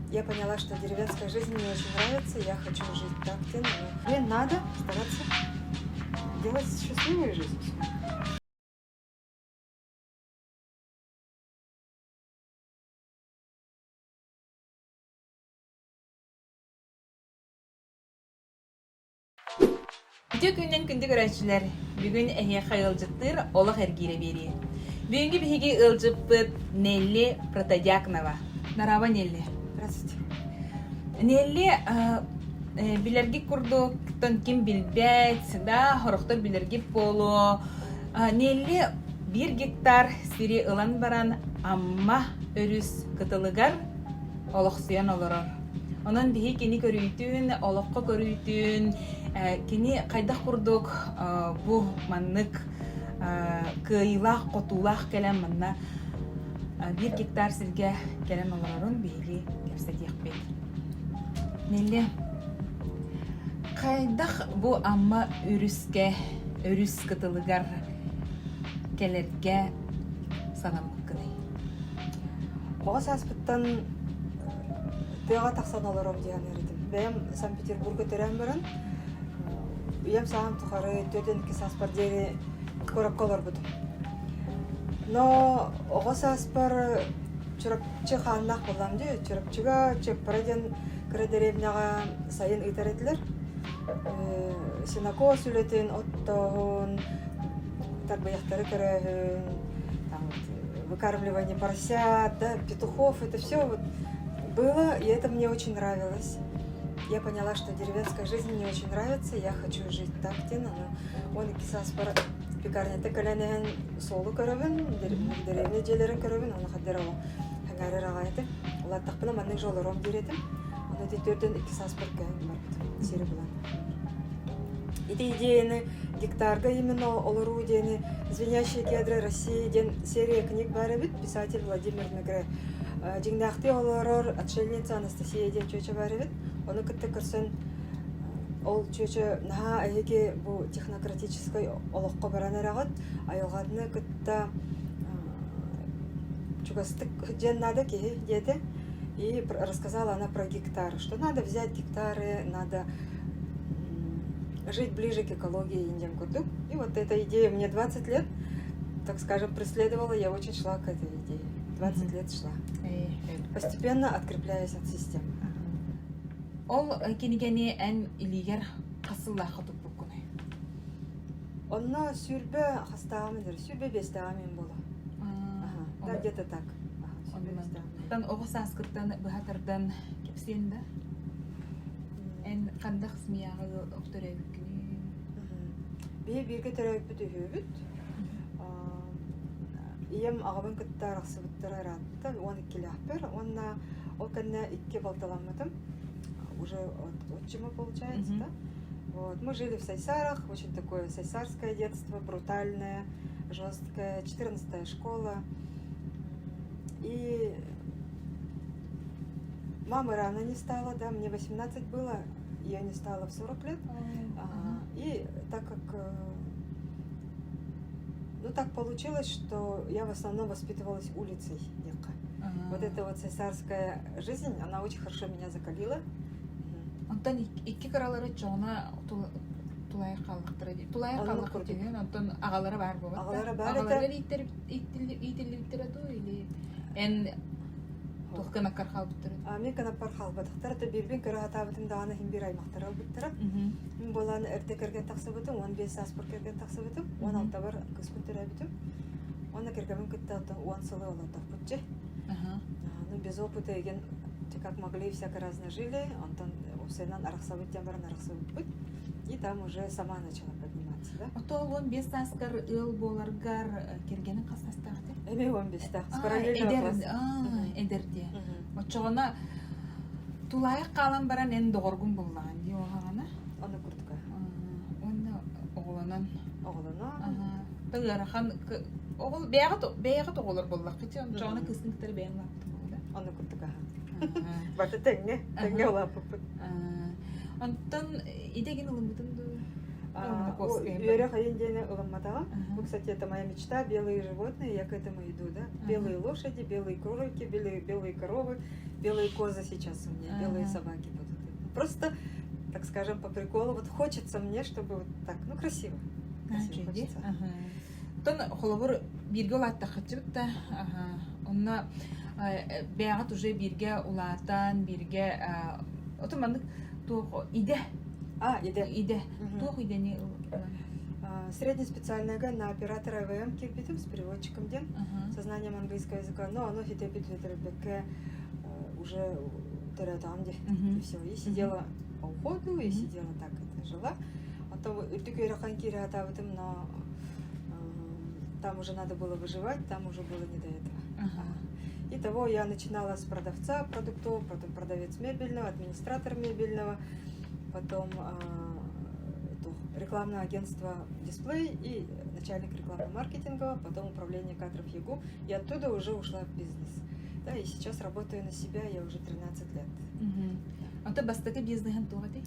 Я поняла, что деревенская жизнь мне очень нравится, я хочу жить так, где Мне надо стараться делать счастливую жизнь. Үтүө күнүнэн күндү көрөөччүлэр! Бүгүн эһиэхэ ыалдьыттыыр олох эргиирэ биэрии. Бүгүҥҥү биһиги ыалдьыппыт Нелли Протодьяконова. Нараба Нелли. Здравствуйте. Нелли билэргит курдук, ким билбэт, да, сорохтор билэргит буолуо. Нелли биир гектар сири ылан баран Амма өрүс кытылыгар олохсуйан олорор. Онон биһи кини көрүүтүн, олоххо көрүүтүн, кини хайдах курдук бу маннык кыайыылаах-хотуулаах кэлэн манна биир гектар сиргэ кэлэн олорорун биһиги кэпсэтиэхпит. Нелли, хайдах бу Амма өрүскэ, өрүс кытылыгар кэлэргэ санаммыккыный? Оҕо сааспыттан тыаҕа тахсан олором диэн этим. Бэйэм Санкт-Петербурга төрөөн баран, ийэм сааһым тухары 42 сааспар диэри куоракка олорбутум. Но оҕо сааспар Чурапчы хааннаах буоллаҕым дии. Чурапчыга Чыаппара диэн кыра дэриэбинэҕэ сайын ыытар этилэр. Сенокос үлэтин, оттооһун, тарбыйахтары көрөөһүн, там вот выкармливание поросят, да, петухов, это все вот было, и это мне очень нравилось. Я поняла, что деревенская жизнь мне очень нравится, я хочу жить так, диэн, ону 12 сааспар пекарнята кэлэн иһэн суолу көрөбүн, дэриэбинэ дьиэлэрин көрөбүн, ону хаддара ол хаҥаарар аҕай этим. Улааттахпына маннык же олоруом диир этим. Ону ити төрдүн икки сааспар көһөн барбытым, сири булан. Ити идеяны гектарга именно олоруу диэни «Звенящие кедры России» диэн серия книг баар эбит, писатель Владимир Мегре. Дьиҥнээхтии олорор отшельница Анастасия диэн чүөчэ баар эбит. Ону кытта көрсөн ол чүөчэ наһаа эһиги бу технократическай олоххо баран эрэҕит, айылҕаны кытта чугастык диэн наада киһи диэтэ. И рассказала она про гектары, что надо взять гектары, надо жить ближе к экологии диэн курдук. И вот эта идея мне 20 лет, так скажем, преследовала, я очень шла к этой идее. 20 лет шла. Постепенно открепляясь от системы. Ол кинигэни эн илиигэр хас сыллаахха туппуккунуй? Онно 20 хастааҕым инэр, 25-тээҕим иһин буолуо. Да, где-то так. Тан оҕо сааскыттан быһа тардан кэпсиэн да? Эн хандах семьяҕа төрөөбүккүнүй? Биһи бииргэ төрөөбүппүт үһүөбүт. Ийэм аҕабын кытта арахсыбыттара ыраатта, 12-лээхпэр. Уонна ол кэннэ икки балталаммытым. Уже от отчима получается, да? Вот. Мы жили в Сайсарах, очень такое сайсарское детство, брутальное, жесткое, 14-я школа. И мамы рано не стало, да, мне 18 было, ее не стало в 40 лет. А, и так как, э, ну так получилось, что я в основном воспитывалась улицей диэххэ. Вот эта вот сайсарская жизнь, она очень хорошо меня закалила. Онтон икки кыралары чоҕуна тулаайах хааллахтара дии. Тулаайах хааллахха түһэн, онтон аҕалара баар буолбат. Аҕалара баар этэ. Аҕаларыгар иитиллибиттэрэ дуу или эн туох гынаккар хаалбыттара? Мин гынаппар хаалбатахтар. Это биирбин көрө сатаабытым даҕаны иһин биир аймахтара ылбыттара. Мин буолан эрдэ кэргэн тахсыбытым, 15 сааспар кэргэн тахсыбытым, 16-бар кыыспын төрөөбүтүм. Уонна кэргэммин кытта 10 сылы олордохпут дьэ. Ну, без опыта еген как могли всяко разно жили, онтон уопсайынан арахсабыт диэн баран арахсыбыппыт. И там уже сама начала подниматься, да. Ото 15 сааскар ыал буоларгар кэргэнин хас саастаах этэ? Эмиэ 15-тээх. С параллельного класса. Эдэр дии. Оччоҕуна тулаайах хаалан баран эн доҕоргун буллаҕын дии оһаҕана. Ону курдук. Уонна оҕолонон. Оҕолонон. Та ыарахан оҕол бэйэҕит бэйэҕит оҕолор буоллаххыт оччоҕуна кыыскын кытары бэйэҥ улааппытыҥ буолуо Ону курдук аха. Барыта тэҥҥэ, тэҥҥэ улааппыппыт. Онтон идэгин ылыммытыҥ дуу? Үөрэх ыйын диэни ылымматаҕым. Бу, кстати, это моя мечта, белые животные, я к этому иду, да. Белые лошади, белые кролики, белые, белые коровы, белые козы сейчас у меня, белые собаки будут. Просто, так скажем, по приколу, вот хочется мне, чтобы вот так, ну, красиво. Красиво хочется. Оттон холобур бииргэ улааттаххытчыбыт да, онно бэйэҕит уже бииргэ улаатан, бииргэ отон маннык туох идэ А, идэ. Идэ. Туох идэни ылан? Среднеспециальныйга на оператора ЭВМ киирбитим с переводчиком диэн, со знанием английского языка, но оно хитепит ветербекке уже төрөөтөҕүм дии. И все. И сидела по уходу, и сидела так это жила. А то үрдүк үөрэххин киирэ сатаабытым, но там уже надо было выживать, там уже было не до этого. Итого я начинала с продавца продуктов, потом продавец мебельного, администратор мебельного, потом эту, рекламное агентство «Дисплей» и начальник рекламно-маркетингового, потом управление кадров ЕГУ. И оттуда уже ушла в бизнес. Да, и сейчас работаю на себя, я уже 13 лет. Онто бастакы бизнеһин туох этэй?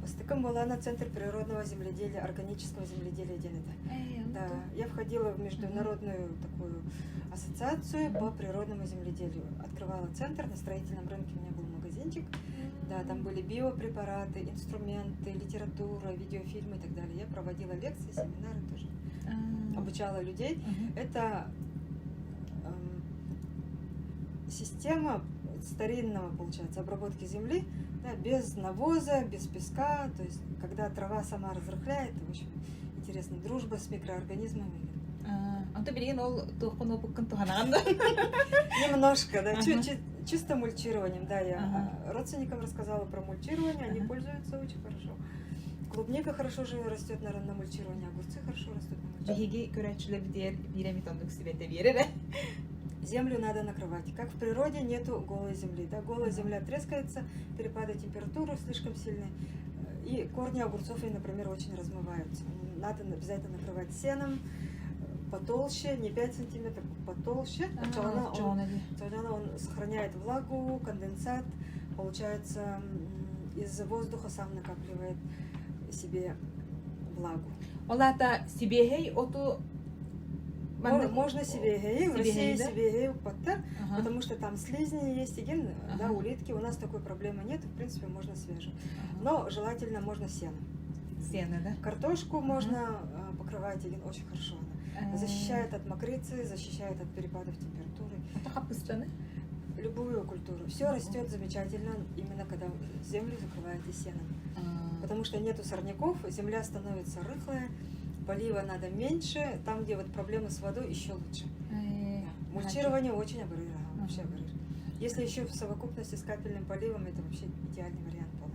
Бастакым была на Центр природного земледелия, органического земледелия диэн этэ. Да, я входила в международную такую ассоциацию по природному земледелию. Открывала центр, на строительном рынке у меня был магазинчик. Да, там были биопрепараты, инструменты, литература, видеофильмы и так далее. Я проводила лекции, семинары тоже. Обучала людей. Это эм, система старинного, получается, обработки земли, да, без навоза, без песка, то есть когда трава сама разрыхляет, в общем, интересно, дружба с микроорганизмами. Онто билигин ол туоххун опуккун туһанаҕын да? Немножко, да, чуть-чуть, чисто мульчированием, да, я родственникам рассказала про мульчирование, они пользуются очень хорошо. Клубника хорошо же растет на, на мульчировании, огурцы хорошо растут на мульчировании. Биһиги көрөөччүлэр биир эмит оннук сүбэтэ биэрэр Землю надо накрывать. Как в природе нету голой земли. Да? Голая земля трескается, перепады температуры слишком сильные. И корни огурцов, например, очень размываются. Надо обязательно накрывать сеном, потолще, не 5 сантиметров, потолще. Он, он сохраняет влагу, конденсат, получается, из воздуха сам накапливает себе влагу. Ол аата сибиэһэй оту Можно сибиэһэй, в России сибиэһэй укпаттар, потому что там слизни есть, и да, улитки. У нас такой проблемы нет, в принципе, можно свежим. Но желательно можно сеном. Сено, да? Картошку можно покрывать, и очень хорошо она. Защищает от мокрицы, защищает от перепадов температуры. Это хаппыстаны? Любую культуру. Все растет замечательно, именно когда землю закрываете сеном. Потому что нету сорняков, земля становится рыхлая, полива надо меньше, там, где вот проблемы с водой, еще лучше. Да. Мульчирование очень абырыр, вообще абырыр. Если еще в совокупности с капельным поливом, это вообще идеальный вариант был.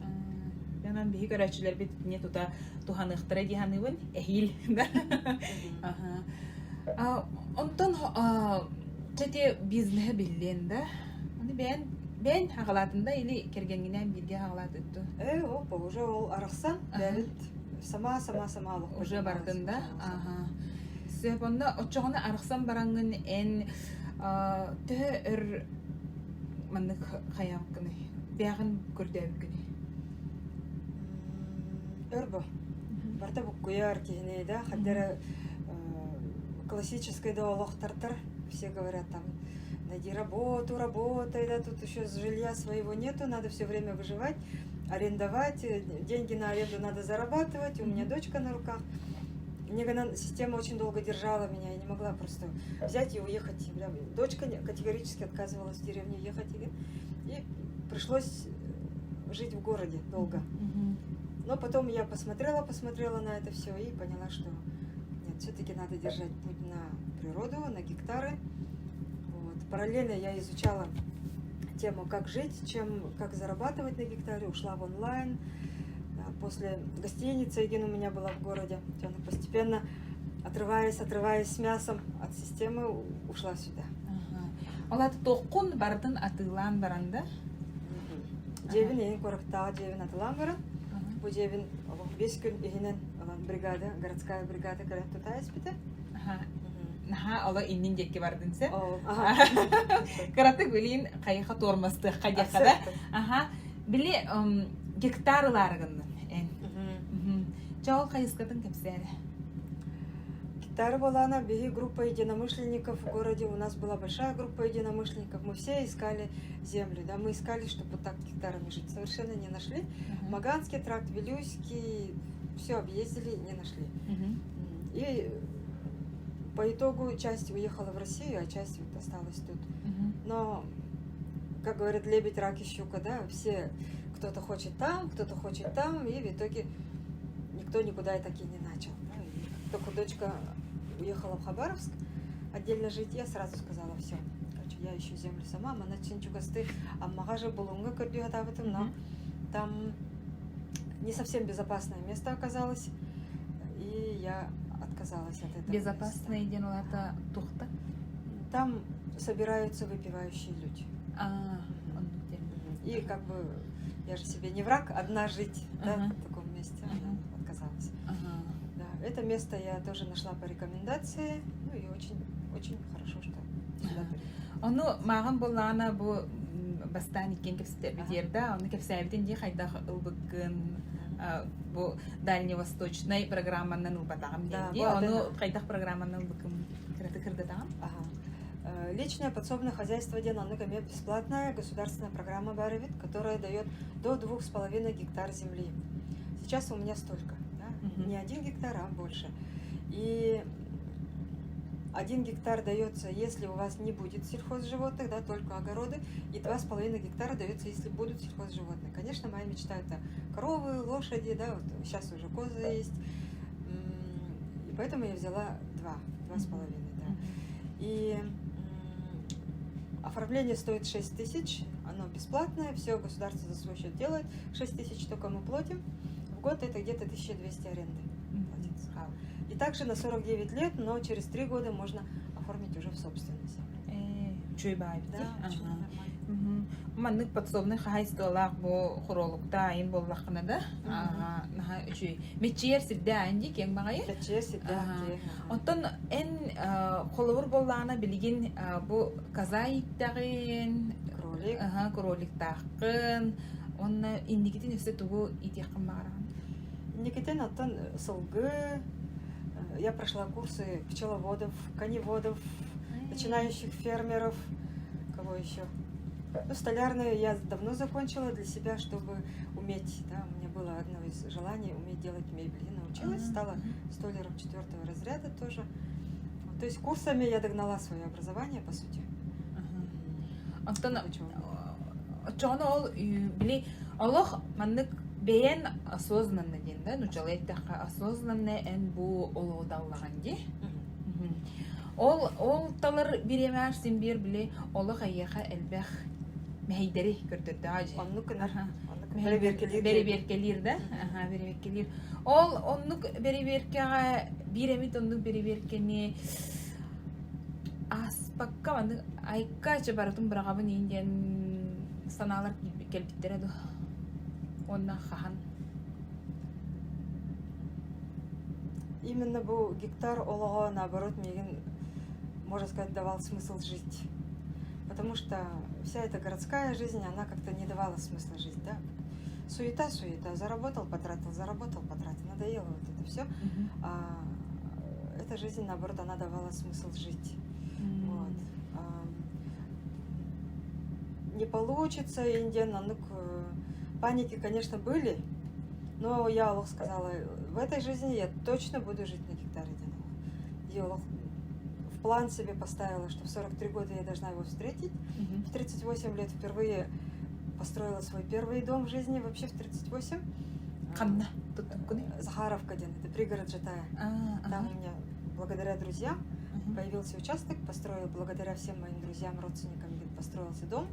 Онон биһи көрөөччүлэрбит не тута туһаныахтара дии саныыбын эһиил да онтон чэ бизнеһи биллиэн да аны бэйэн бэйэн хаҕалаатын да или кэргэҥҥинээн бииргэ хаҕалаатытту Э, опа, уже ол арахсан, бэйэбит сама сама сама олохпут уже бардын да аха сөп онно оччоҕуна арахсан бараҥҥын эн төһө өр маннык хайаабыккыный бэйэҕин көрдөөбүккүнүй Өр бу. Барыта буккуйар киһини да, хаддара классической да олохтартар. Все говорят там, найди работу, работай, да, тут еще жилья своего нету, надо все время выживать, арендовать, деньги на аренду надо зарабатывать, у меня дочка на руках. Мне система очень долго держала меня, я не могла просто взять и уехать. Дочка категорически отказывалась в деревню ехать. И пришлось жить в городе долго. Но потом я посмотрела, посмотрела на это все и поняла, что нет, все-таки надо держать путь на природу, на гектары. Вот. Параллельно я изучала тему, как жить, чем, как зарабатывать на гектаре, ушла в онлайн. Да, после гостиницы Эгин у меня была в городе. Постепенно, отрываясь, отрываясь с мясом от системы, ушла сюда. Ол аата туоххун барытын атыылаан баран да? Дьиэбин эйин куораттааҕы дьиэбин атылаан баран, бу дьиэбин биэс күн иһинэн бригада, городская бригада кэлэн тута испитэ. Наһаа оло иннин диэки бардын сэ. Кыратык билин хайыха туормастыахха диэххэ да. Аха. Били гектар ылаарыгыннын эн. Чэ ол хайыскатын кэпсээ эрэ. Гитара была биһи группа единомышленников в городе. У нас была большая группа единомышленников. Мы все искали землю, да, мы искали, чтобы вот так гектарами жить. Совершенно не нашли. Маганский тракт, Вилюйский, все объездили, не нашли. И по итогу часть уехала в Россию, а часть вот осталась тут. Но, как говорят, лебедь, рак и щука, да, все, кто-то хочет там, кто-то хочет там, и в итоге никто никуда и так и не начал. Да. И только дочка уехала в Хабаровск отдельно жить, я сразу сказала, все, короче, я ищу землю сама, манна син чугастыы Аммаҕа же Булуҥҥа көрдүү сатаабытым, но там не совсем безопасное место оказалось, и я отказалась от этого места. Безопасный диэн ол аата туохта? Там собираются выпивающие люди. Аа, оннук диэн. И как бы я же себе не враг, одна жить, да, в таком месте, я отказалась. Да, это место я тоже нашла по рекомендации, ну и очень, очень хорошо, что сюда переехала. Ону мааҕын буоллаҕына бу бастаан иккиэн кэпсэтэрбит да, ону кэпсээбитин дии хайдах ылбыккын бу дальневосточнай программанан ылбатаҕым диэн дии. Ону хайдах программанан ылбыккын кыратык кырдатаҕын? Ага. Личное подсобное хозяйство диэн оннук эмиэ бесплатная государственная программа баар эбит, которая дает до 2,5 гектар земли. Сейчас у меня столько, да? Не 1 гектар, а больше. И 1 гектар дается, если у вас не будет сельхозживотных, да, только огороды, и 2,5 гектара дается, если будут сельхозживотные. Конечно, моя мечта это коровы, лошади, да, вот сейчас уже козы есть. И поэтому я взяла два, 2,5, да. И оформление стоит 6 тысяч, оно бесплатное, все государство за свой счет делает, 6 тысяч только мы платим, в год это где-то 1200 аренды платится. И также на 49 лет, но через 3 года можно оформить уже в собственность. Үчүгэй баҕайы Да, очень нормально. Маннык подсобный хаһаайыстыбалаах бу хоруолуктаайын буоллаххына да, наһаа үчүгэй. Мэччийэр сирдээҕин дии киэҥ баҕайы. Мэччийэр сирдээх киэҥ. Оттон эн холобур буоллаҕына билигин бу коза ииттэҕин, Кролик. Кроликтааххын, уонна инникитин өссө тугу иитиэххин баҕараҕын? Инникитин оттон сылгы, я прошла курсы пчеловодов, коневодов, начинающих фермеров, кого еще? Ну, столярную я давно закончила для себя, чтобы уметь, да, у меня было одно из желаний уметь делать мебель. Я научилась, стала столяром четвертого разряда тоже. То есть курсами я догнала свое образование, по сути. Оттон оччоҕуна ол били олох маннык бэйэн осознанно диэн да нууччалыы эттэххэ осознанно эн бу олоҕу таллаҕын дии. Ол ол талар бириэмэҕэр син биир били олох эйиэхэ элбэх мэһэйдэри көрдөрдөҕө дии. Оннук гынар. Оннук бэрэбиэркэлиир. Бэрэбиэркэлиир да? Аха, бэрэбиэркэлиир. Ол оннук бэрэбиэркэҕэ биир эмит оннук бэрэбиэркэни ааспакка маннык айка чэ барытын быраҕабын иин диэн санаалар кэлбиттэрэ дуо? Уонна хаһан? Именно бу гектар олоҕо, наоборот, миигин, можно сказать, давал смысл жить. Потому что вся эта городская жизнь, она как-то не давала смысла жить, да. Суета, суета, заработал, потратил, заработал, потратил. Надоело вот это все. А эта жизнь, наоборот, она давала смысл жить. Вот. Не получится, диэн, ну, паники, конечно, были, но я олох сказала, в этой жизни я точно буду жить на гектаре диэн. Я олох в план себе поставила, что в 43 года я должна его встретить. В 38 лет впервые построила свой первый дом в жизни, вообще в 38. Ханна? Захаровка диэн, это пригород Жатая. Там у меня, благодаря друзьям, появился участок, построил, благодаря всем моим друзьям, родственникам, построился дом.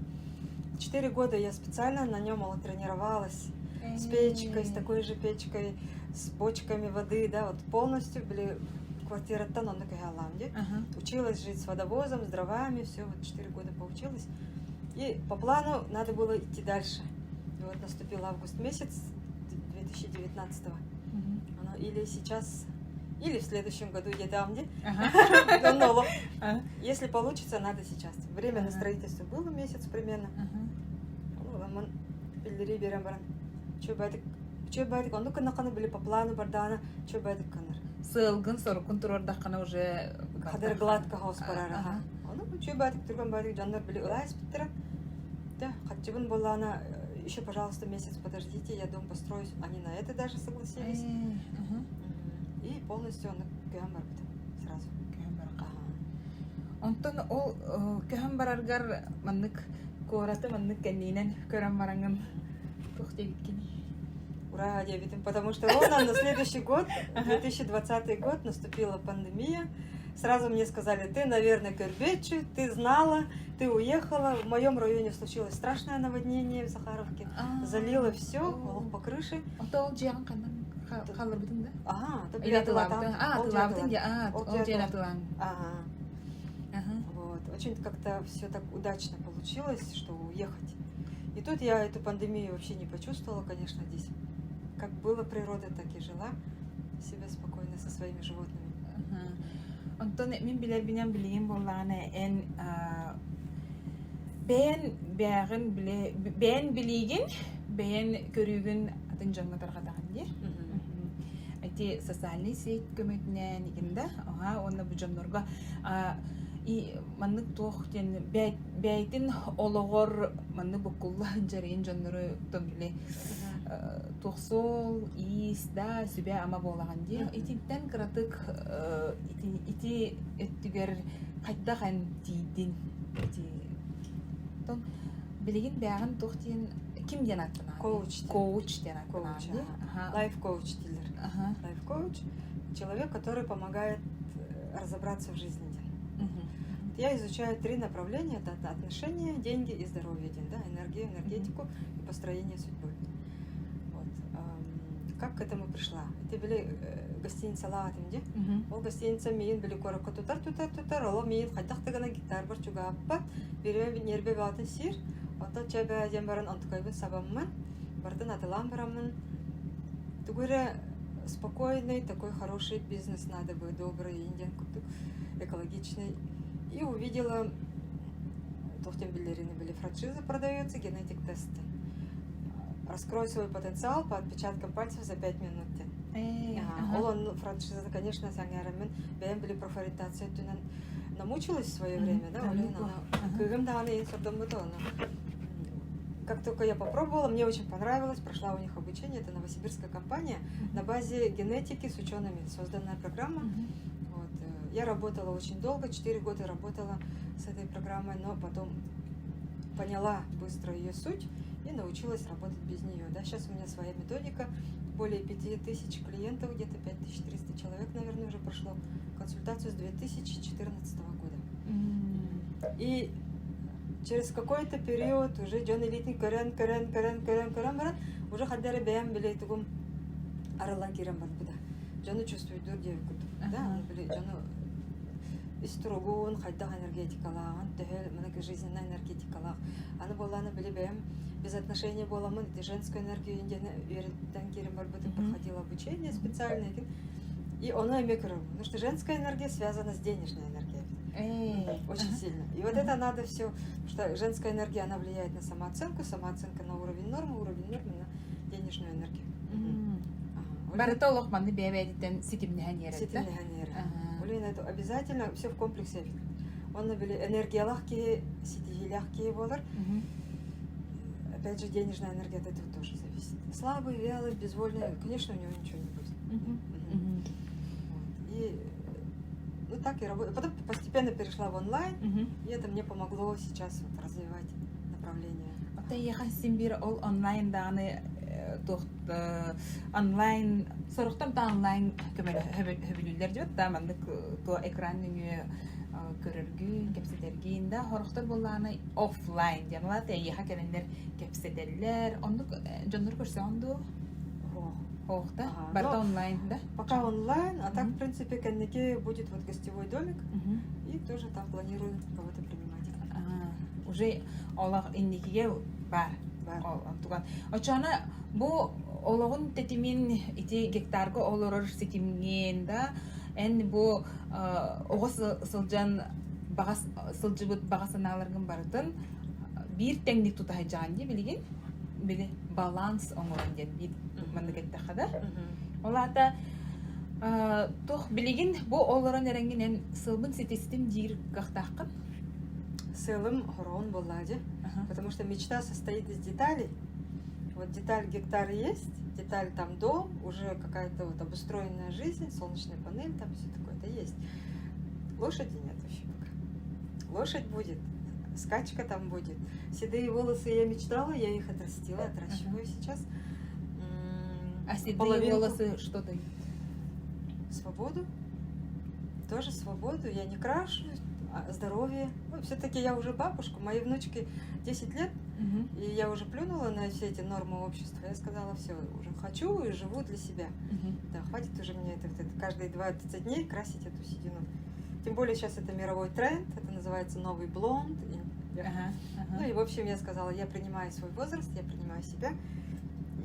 4 года я специально на нем тренировалась с печкой, с такой же печкой, с бочками воды, да, вот полностью были квартира онно Голландии. Училась жить с водовозом, с дровами, все, вот 4 года поучилась. И по плану надо было идти дальше. И вот наступил август месяц 2019 -го. Оно или сейчас, или в следующем году я там где. Если получится, надо сейчас. Время на строительство было месяц примерно. Биллэрии биэрэн баран. Үчүгэй баайдык оннук гыннаххына били по плану бардаҕына үчүгэй баайдык гынар. Сыалгын соруккун туруордаххына уже Хадыр гладко хаус барар аха. Ону үчүгэй баайдык түргэн баайдык дьоннор били ылаа испиттэрэ. Да, хаччыбын буоллаҕына еще, пожалуйста, месяц подождите, я дом построюсь. Они на это даже согласились. И полностью оннук көһөн барбытым сразу. Көһөн барарга. Онтон ол көһөн бараргар маннык куораты маннык кэнниинэн көрөн бараҥҥын туох диэбиккиний? Ура, диэбитим, потому что ровно на следующий год, 2020 год, наступила пандемия. Сразу мне сказали, ты, наверное, көрбүөччү, ты знала, ты уехала. В моем районе случилось страшное наводнение в Захаровке. Залило все, по крыше. Ото ол дьиэҕин ханна хаалларбытыҥ да? Ага, это Или атылаабытыҥ? А, атылаабытыҥ дьэ, а, ол дьиэни атылаан. Ага. Вот. Очень как-то все так удачно получилось, что уехать. И тут я эту пандемию вообще не почувствовала, конечно, здесь. Как было природа, так и жила себе спокойно со своими животными. Онтон мин билэрбинэн билигин буоллаҕына эн бэйэн бэйэҕин бэйэн билиигин, бэйэн көрүүгүн атын дьоҥҥо тарҕатаҕын дии. Ити социальный сеть көмөтүнэн игин да, аха уонна бу дьоннорго и маннык туох диэн бэйэтин олоҕор маннык буккулла дьарыйын дьоннору били туох суол, иис да сүбэ-ама буолаҕын дии. Итинтэн кыратык ити, ити өттүгэр хайдах эн тиийдиҥ? Ити тон билигин бэйэҕин туох диэн ким диэн ааттанаҕын? Коуч. Коуч диэн ааттанаҕын дии. Лайф коуч дииллэр. Лайф коуч человек, который помогает разобраться в жизни. Я изучаю три направления: это отношения, деньги и здоровье, да, энергию, энергетику и построение судьбы. Вот. Как к этому пришла? Это били гостиницалаатым дии. Ол гостиница миин били куоракка тутар тутар тутар, ол миин хайдах да гына гитарбар чугааппат, бире нербе баатын сиир, онтон чэ диэн баран онтукайбын сабаммын, бартын атылаан бараммын, тугу эрэ спокойный, такой хороший бизнес надо бы, добрый, диэн курдук, экологичный. И увидела, туох диэн биллэрини били франшиза продается, генетик тесты. Раскрой свой потенциал по отпечаткам пальцев за 5 минут диэн. Ол он франшиза, конечно, сэҥээриммин, бэйэм били профориентация өттүнэн намучилась в свое время, да, ол кыыһым даҕаны иһин сордоммута ону. Как только я попробовала, мне очень понравилось, прошла у них обучение, это новосибирская компания, на базе генетики с учеными созданная программа. Вот. Я работала очень долго, 4 года работала с этой программой, но потом поняла быстро ее суть и научилась работать без нее. Да, сейчас у меня своя методика, более 5000 клиентов, где-то 5300 человек, наверное, уже прошло консультацию с 2014 года. И через какой-то период уже дьон илиитин көрөн, көрөн, көрөн, көрөн, көрөн баран, уже хайдах эрэ бэйэм били тугум арыллан киирэн барбыта. Дьону чувствуйдуур диэбит курдук. Да, били дьону ис туругун, хайдах энергетикалааҕын, төһө мына жизненная энергетикалаах. Аны буоллаана били бэйэм без отношений буоламмын ити женскую энергию диэн үөрэттэн киирэн барбытым, проходила обучение специальное. И ону эмиэ көрөбүн. Потому что женская энергия связана с денежной энергией. Очень сильно. И вот это надо все, потому что женская энергия, она влияет на самооценку, самооценка на уровень нормы, уровень нормы на денежную энергию. Барыта олох манны бэйэ-бэйэтиттэн ситимнэһэн иһэр. Ситимнэһэн иһэр. Блин, это обязательно все в комплексе. Онно били энергиялаах киһи, ситиһиилээх киһи буолар. Опять же, денежная энергия от этого тоже зависит. Слабый, вялый, безвольный, конечно, у него ничего не будет. Вот. И ну так и работаю. Потом постепенно перешла в онлайн, и это мне помогло сейчас вот развивать направление. Оттон эйиэхэ син биир ол онлайн даҕаны туох онлайн сорохтон та онлайн көмөлөһүллэр диэбит да маннык туо экран нөҥүө көрөргүн, кэпсэтэргин да сорохтор буоллаҕына офлайн диэн улаат эйиэхэ кэлэннэр кэпсэтэллэр. Оннук дьоннору көрсөҕүн дуо? Ох да? Барыта онлайн да? Пока онлайн, а так, в принципе, кэнники будет вот гостевой домик, и тоже там планирую кого-то принимать. Уже олох инникигэ баар. Онтуган. Оччоҕуна бу олоҕун тэтимин ити гектарга олорор ситимҥин да эн бу оҕо сылдьан баҕа сылдьыбыт баҕа санааларгын барытын биир тэҥник тута сылдьаҕын дии билигин? били баланс оҥорон диэн биир маннык эттэххэ да. Ол аата туох билигин бу олорон эрэҥҥин эн сылбын ситистим диир кыахтааххын? Сыалым хороон буоллаа дьэ. Потому что мечта состоит из деталей. Вот деталь гектар есть, деталь там дом, уже какая-то вот обустроенная жизнь, солнечная панель, там все такое это есть. Лошади нет вообще пока. Лошадь будет, скачка там будет. Седые волосы я мечтала, я их отрастила, отращиваю сейчас. А седые Половинку. волосы что дают? Свободу. Тоже свободу. Я не крашу, а здоровье. Ну, все-таки я уже бабушка, моей внучке 10 лет, и я уже плюнула на все эти нормы общества. Я сказала, все, уже хочу и живу для себя. Да, хватит уже мне это, вот это каждые 20 дней красить эту седину. Тем более сейчас это мировой тренд, это называется новый блонд. Ну и, в общем, я сказала, я принимаю свой возраст, я принимаю себя.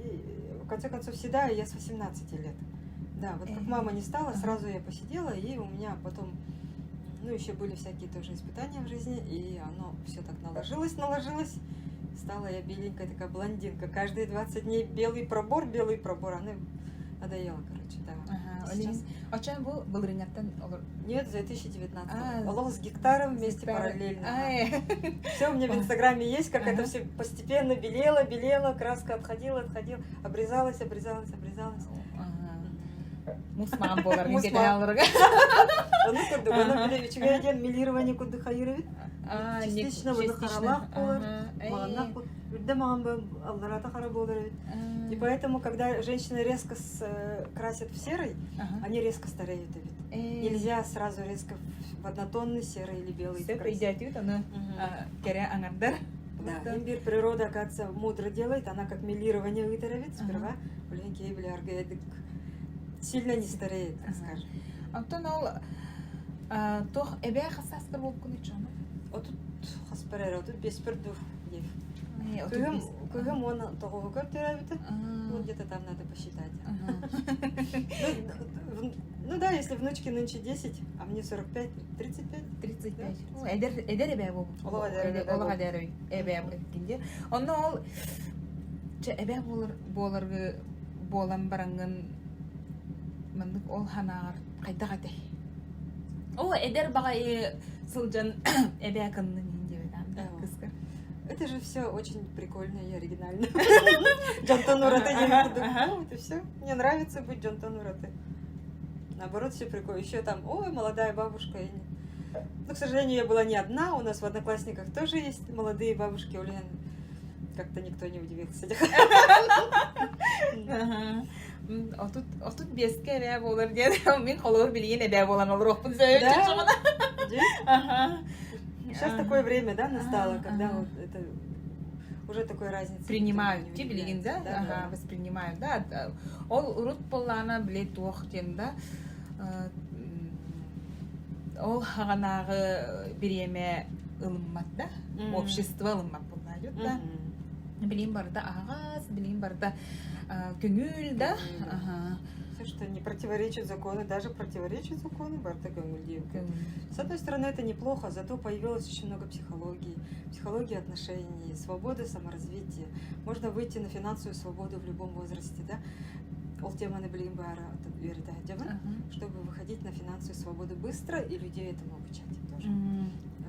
И, в конце концов, седаю я с 18 лет. Да, вот как мама не стала, сразу я поседела, и у меня потом, ну, еще были всякие тоже испытания в жизни, и оно все так наложилось, наложилось. Стала я беленькая такая блондинка. Каждые 20 дней белый пробор, белый пробор. Она надоела, короче, да. Ага, Сейчас... Очон бу былырыҥҥаттан олор. Нет, с 2019. А, Олох с гектаром вместе гектар. параллельно. Ай. Все у меня в Инстаграме есть, как это Ага. все постепенно белело, белело, краска отходила, отходила, обрезалась, обрезалась, обрезалась. Ага. Муус маҥан буолар Муус кэтэ маҥан. алырга. Ону курдук, ону били үчүгэй диэн мелирование курдук хайыр эбит. Частично буну харалаах буолар, маҕаннаах буолар. Үрдэ маҕан алларата хара буолар эбит. И поэтому, когда женщины резко красят в серый, они резко стареют эбит. Нельзя сразу резко в однотонный серый или белый Сөп красить. өйдөөтүгүт ону кэрэ аҥардар. Да, имбирь природа, оказывается, мудро делает, она как мелирование ыытар эбит сперва, блин, сильно не стареет, так скажем. Онтон ол туох эбээ хас сааскар буолбуккун иччону? 30 хаспар эрэ, 35-пэр дуу диэв. Кыыһым, кыыһым 19-угар төрөөбүтэ. Ну, где-то там надо посчитать. Ну, ну да, если внучке нынче 10, а мне 45, 35. 35. Эдэр эдэр эбээ буолбут. Олох эдэр эбээ Олох эдэр эбээ эбиккин Онно ол чэ эбээ буолар буоларгы буолан бараҥҥын маннык ол санааҕар хайдах этэй? О эдэр баҕайы сылдьан эбээ кыннын диэбит Да. кыска. Это же все очень прикольно и оригинально. Дьонтон ураты Ну, это все. Мне нравится быть дьонтон ураты. Наоборот, все прикольно. Еще там, ой, молодая бабушка. Я Ну, к сожалению, я была не одна. У нас в Одноклассниках тоже есть молодые бабушки. Блин, как-то никто не удивился. 35-кэ эбээ буолар диэн мин холобур билигин эбээ буолан олоруохпун Да? Ага. Сейчас такое время, да, настало, когда вот это уже такой разницы Принимают, никто не ти билигин, да? выделяет. Ага, воспринимают, да. Ол урут буоллаҕына били туох диэн да ол хаҕанааҕы бириэмэ ылыммат да, общество ылыммат буоллаа да. Билигин барыта аһаҕас, билигин барыта көҥүл да. Ага. Все, что не противоречит закону, даже противоречит закону, барыта көҥүл. С одной стороны, это неплохо, зато появилось очень много психологии, психологии отношений, свободы саморазвития. Можно выйти на финансовую свободу в любом возрасте, да? Ол теманы билигин баара чтобы выходить на финансовую свободу быстро и людей этому обучать тоже.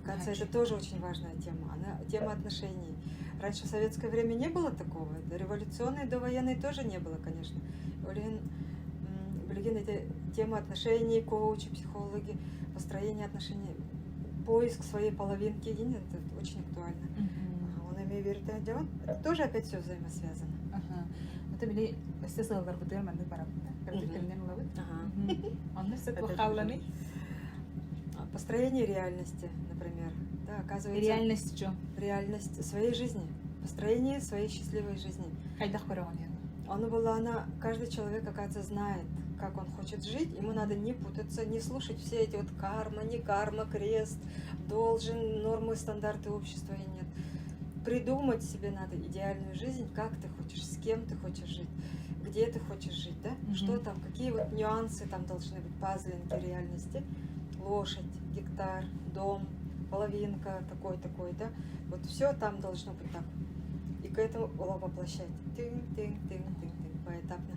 Оказывается, это тоже очень важная тема. Она тема отношений. Раньше в советское время не было такого. Революционной, довоенной тоже не было, конечно. Блин, билигин эти темы отношений, коучи, психологи, построение отношений, поиск своей половинки, это очень актуально. Он имеет верит. Это тоже опять все взаимосвязано. Ага. Это били өссө сылларбытыгар маннык барабыт. Ага. Онно сөп хаалланы. Построение реальности, например. Да, оказывается, Реальность что? Реальность своей жизни. Построение своей счастливой жизни. Хайдах көрөҕүн? Оно было, она, каждый человек, оказывается, знает, как он хочет жить. Ему надо не путаться, не слушать все эти вот карма, не карма, крест, должен, нормы, стандарты общества и нет. Придумать себе надо идеальную жизнь, как ты хочешь, с кем ты хочешь жить, где ты хочешь жить, да? Что там, какие вот нюансы там должны быть, пазлинки реальности. Лошадь, гектар, дом, половинка, такой-такой, да? Вот все там должно быть так. И к этому воплощать. Тыҥ-тыҥ-тыҥ-тыҥ-тыҥ поэтапно.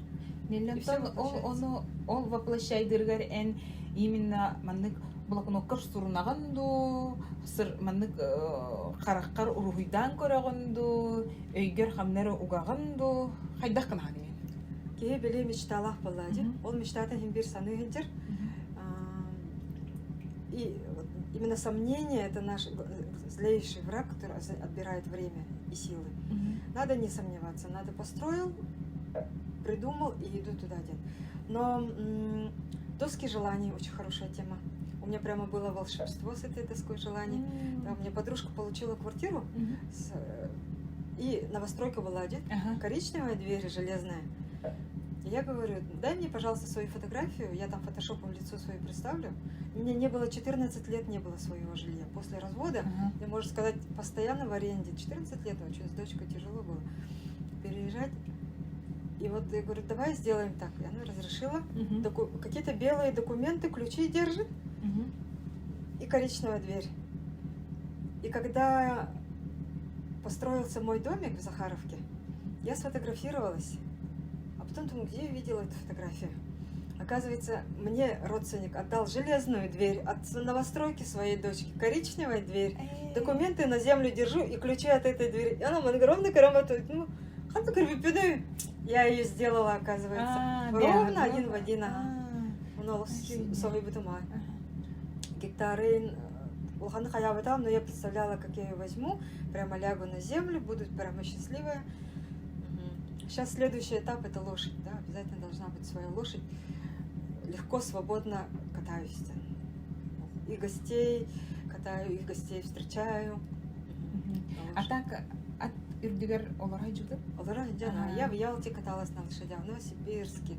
И все Неллентон ол воплощается. ону ол воплощайдырыгар эн именно маннык блокноккар сурунаҕын дуу, сыр маннык хараххар уруһуйдаан көрөҕүн дуу, өйгөр ханна эрэ угаҕын дуу, хайдах гынаҕын эн? Киһи били мечталаах буоллаа дии. Ол мечтатын иһин биир саныы сылдьар. И вот именно сомнение это наш злейший враг, который отбирает время и силы. Надо не сомневаться, надо построил, придумал и иду туда один. Но доски желаний очень хорошая тема. У меня прямо было волшебство с этой доской желаний. Да, у меня подружка получила квартиру, и новостройка была один, коричневая дверь железная. И я говорю, дай мне, пожалуйста, свою фотографию, я там фотошопом лицо свое представлю. Мне не было 14 лет, не было своего жилья. После развода, я, можно сказать, постоянно в аренде. 14 лет, очень с дочкой тяжело было переезжать. И вот я говорю, давай сделаем так. И она разрешила. Какие-то белые документы, ключи держит и коричневая дверь. И когда построился мой домик в Захаровке, я сфотографировалась. А потом думаю, где я видела эту фотографию? Оказывается, мне родственник отдал железную дверь от новостройки своей дочки, коричневая дверь. Документы на землю держу и ключи от этой двери. И она ровно ну, я ее сделала, оказывается. Ровно один в один. Соһуйбутум Гектарын улаханнык хайаабатаҕым, но я представляла, как я ее возьму, прямо лягу на землю, буду прямо счастливая. Сейчас следующий этап это лошадь, да, обязательно должна быть своя лошадь. Легко, свободно катаюсь. И гостей катаю, и гостей встречаю. А так ат үрдүгэр олоро сылдьыбытыҥ? Олоро сылдьан, я в Ялте каталась на лошадях, в Новосибирске,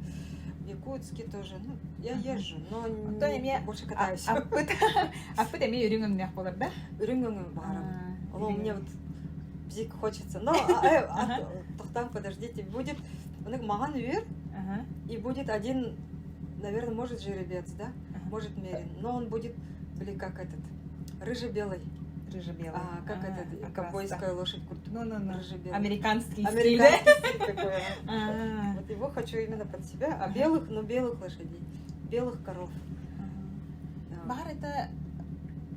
в Якутске тоже. Ну, я езжу, но не больше катаюсь. Аппыт аппыт эмиэ үрүҥ өҥнөөх буолар да? Үрүҥ өҥү баҕарабын. Ол мне вот бзик хочется. Но тохтооҥ, подождите, будет маҥан үөр, и будет один, наверное, может жеребец, да? Может мерин, но он будет, или как этот, рыже-белый. Рыже-белый. А, как этот, ковбойская лошадь, Ну, ну, ну. Рыже-белый. Американский стиль, Американский стиль такой. Вот его хочу именно под себя, а белых, ну белых лошадей, белых коров. Баҕар это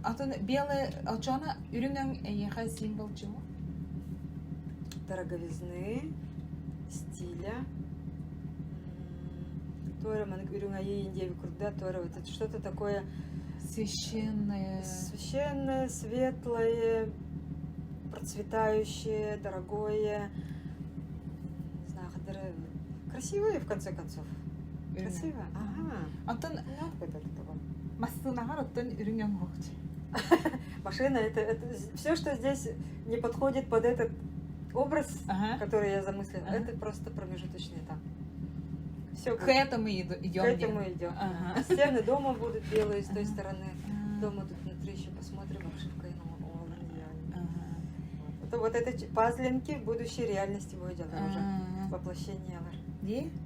оттон белый оччоҕуна үрүҥ өҥ эйиэхэ символ чего? Дороговизны, стиля. Туора маннык үрүҥ айыы диэби курда, туора вот это что-то такое Священное. Священное, светлое, процветающее, дорогое. Не знаю, красивое в конце концов. Красиво? Ага. Оттон массыынаҕар оттон үрүҥ өҥ Машина это все, что здесь не подходит под этот образ, который я замыслила, это просто промежуточный этап. Все. К этому идем. К этому идем. Ага. Стены дома будут белые с той стороны. Дома тут внутри еще посмотрим, обшивка. Это вот это пазлинки будущей реальности будет уже воплощение.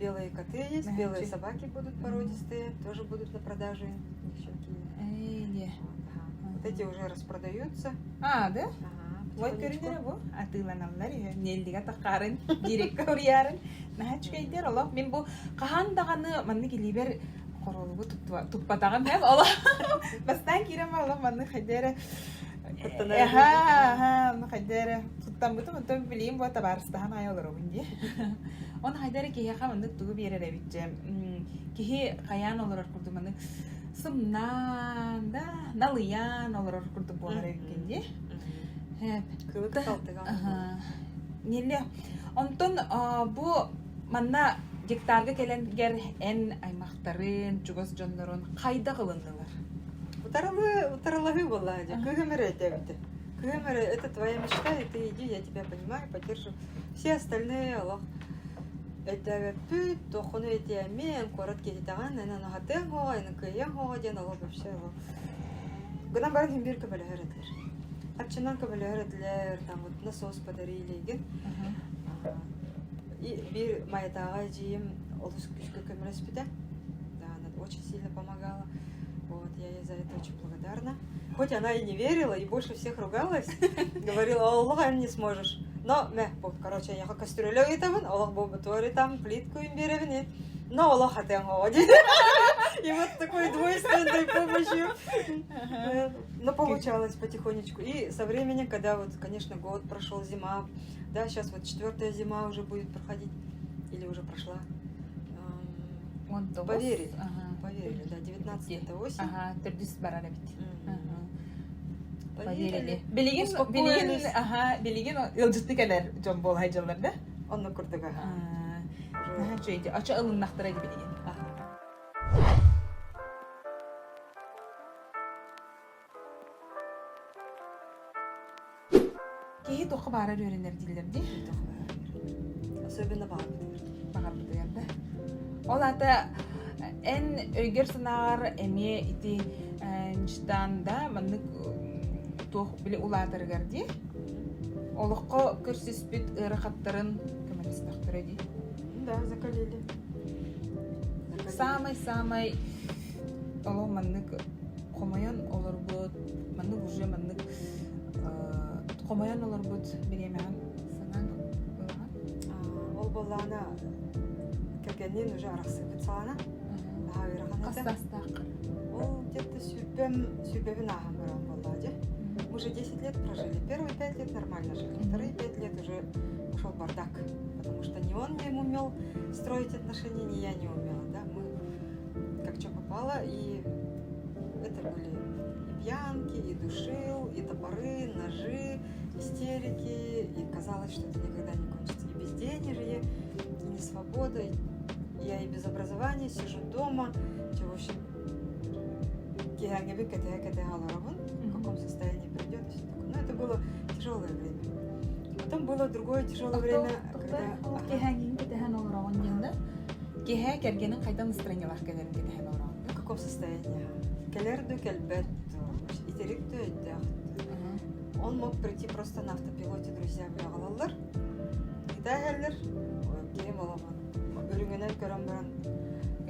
Белые коты есть, белые собаки будут породистые, тоже будут на продаже. Вот эти уже распродаются. А, да? Ой, көрүнэрэ бу атыыланаллар үһү неллигэ таххаарын дирекка уруйаарын наһаа үчүгэйдэр олох мин бу хаһан даҕаны маннык илиибэр хоруолугу туппатаҕым һэм олох бастаан киирэн олох маннык хайда эрэ аха хайда эрэ туттаммытым оттон билигин бу табаарыстаһан аайы олоробун дии он хайда эрэ киһиэхэ маннык тугу биэрэр эбит киһи хайаан олорор курдук маннык сымнаан да налыйан олорор курдук буолар эбиккин дии Кылык талтыга. Нелли онтон бу манна гектарга кэлэнгэр эн аймахтарын, чугас дьоннорун хайдах ылыннылар? Утарылы, утарылаһыы буолла дьэ. Кыыһым эрэ этээбитэ. Кыыһым эрэ, это твоя мечта, и ты иди, я тебя понимаю, поддержу. Все остальные олох өйдөөбөппүт, туоххуну этиэмин, куорат киһитэҕин, эн аны хатыаҥ оҕо, эн кыайыаҥ оҕо диэн олох вообще олох. Гынан баран иһин биир көмөлөһөр этилэр. Харчынан көмөлөһөр этилэр, там вот насос подарили игин. И биир Майатааҕы эдьиийим олус күүскэ көмөлөспүтэ. Да, она очень сильно помогала. Вот, я ей за это очень благодарна. Хоть она и не верила, и больше всех ругалась, говорила, Аллах, не сможешь. Но мэ, короче, я кастрюля ыытабын, олох буолбутугар там плитку им биэрэбин, и но олох атыаҥ оҕо диэн. И вот такой двойственной помощью. Но получалось потихонечку. И со временем, когда вот, конечно, год прошел, зима, да, сейчас вот четвертая зима уже будет проходить, или уже прошла. Поверили, поверили, да, 19 это осень. Ага, төрдүс барар эбит. Поверили. Билигин, билигин, ага, билигин ыалдьытты кэлэр дьон буолай дьаллар да? Онно курдук, ага. Наһаа үчүгэй. Очо ылыннахтара ди билигин. Киһи туохха баарар үөрэнэр дииллэр дии. Особенно баҕарбытыгар. Баҕарбытыгар да. Ол аата эн өйгөр-санааҕар эмиэ ити Ньычтаан да маннык туох били улаатарыгар дии олоххо көрсүспүт ыарахаттарын көмөлөстөхтөрө дии. Да, закалили. Самый-самый олох маннык хомойон олорбут, маннык уже маннык хомойон олорбут бириэмэҕин санаан ылаҕын? Ол буоллаҕына кэргэнниин уже арахсыыбыт саҕана наһаа ыарахан Хас этэ. саастааххын? Ол где-то сүүрбэм сүүрбэбин ааһан баран буоллаҕа дьэ. Мы уже 10 лет прожили. Первые 5 лет нормально жили, вторые 5 лет уже пошел бардак. Потому что ни он не умел строить отношения, ни я не умела. Да? Мы как что попало, и это были и пьянки, и душил, и топоры, ножи, истерики, и казалось, что это никогда не кончится. И безденежье, и несвобода, и я и без образования сижу дома, в общем, в каком состоянии придет и все такое. Но это было тяжелое время. Потом было другое тяжелое время, когда... Киһэҥҥин кэтэһэн олороҕун диэн да? Киһэ кэргэнин хайдан настроениелаах кэлэрин кэтэһэн олороҕун В каком состоянии? Кэлэр да кэлбэт, итирик да өйдөөх. Он мог прийти просто на автопилоте, друзья аҕалаллар. Итээһэллэр, киһим олоҕун үрүҥүнэн көрөн баран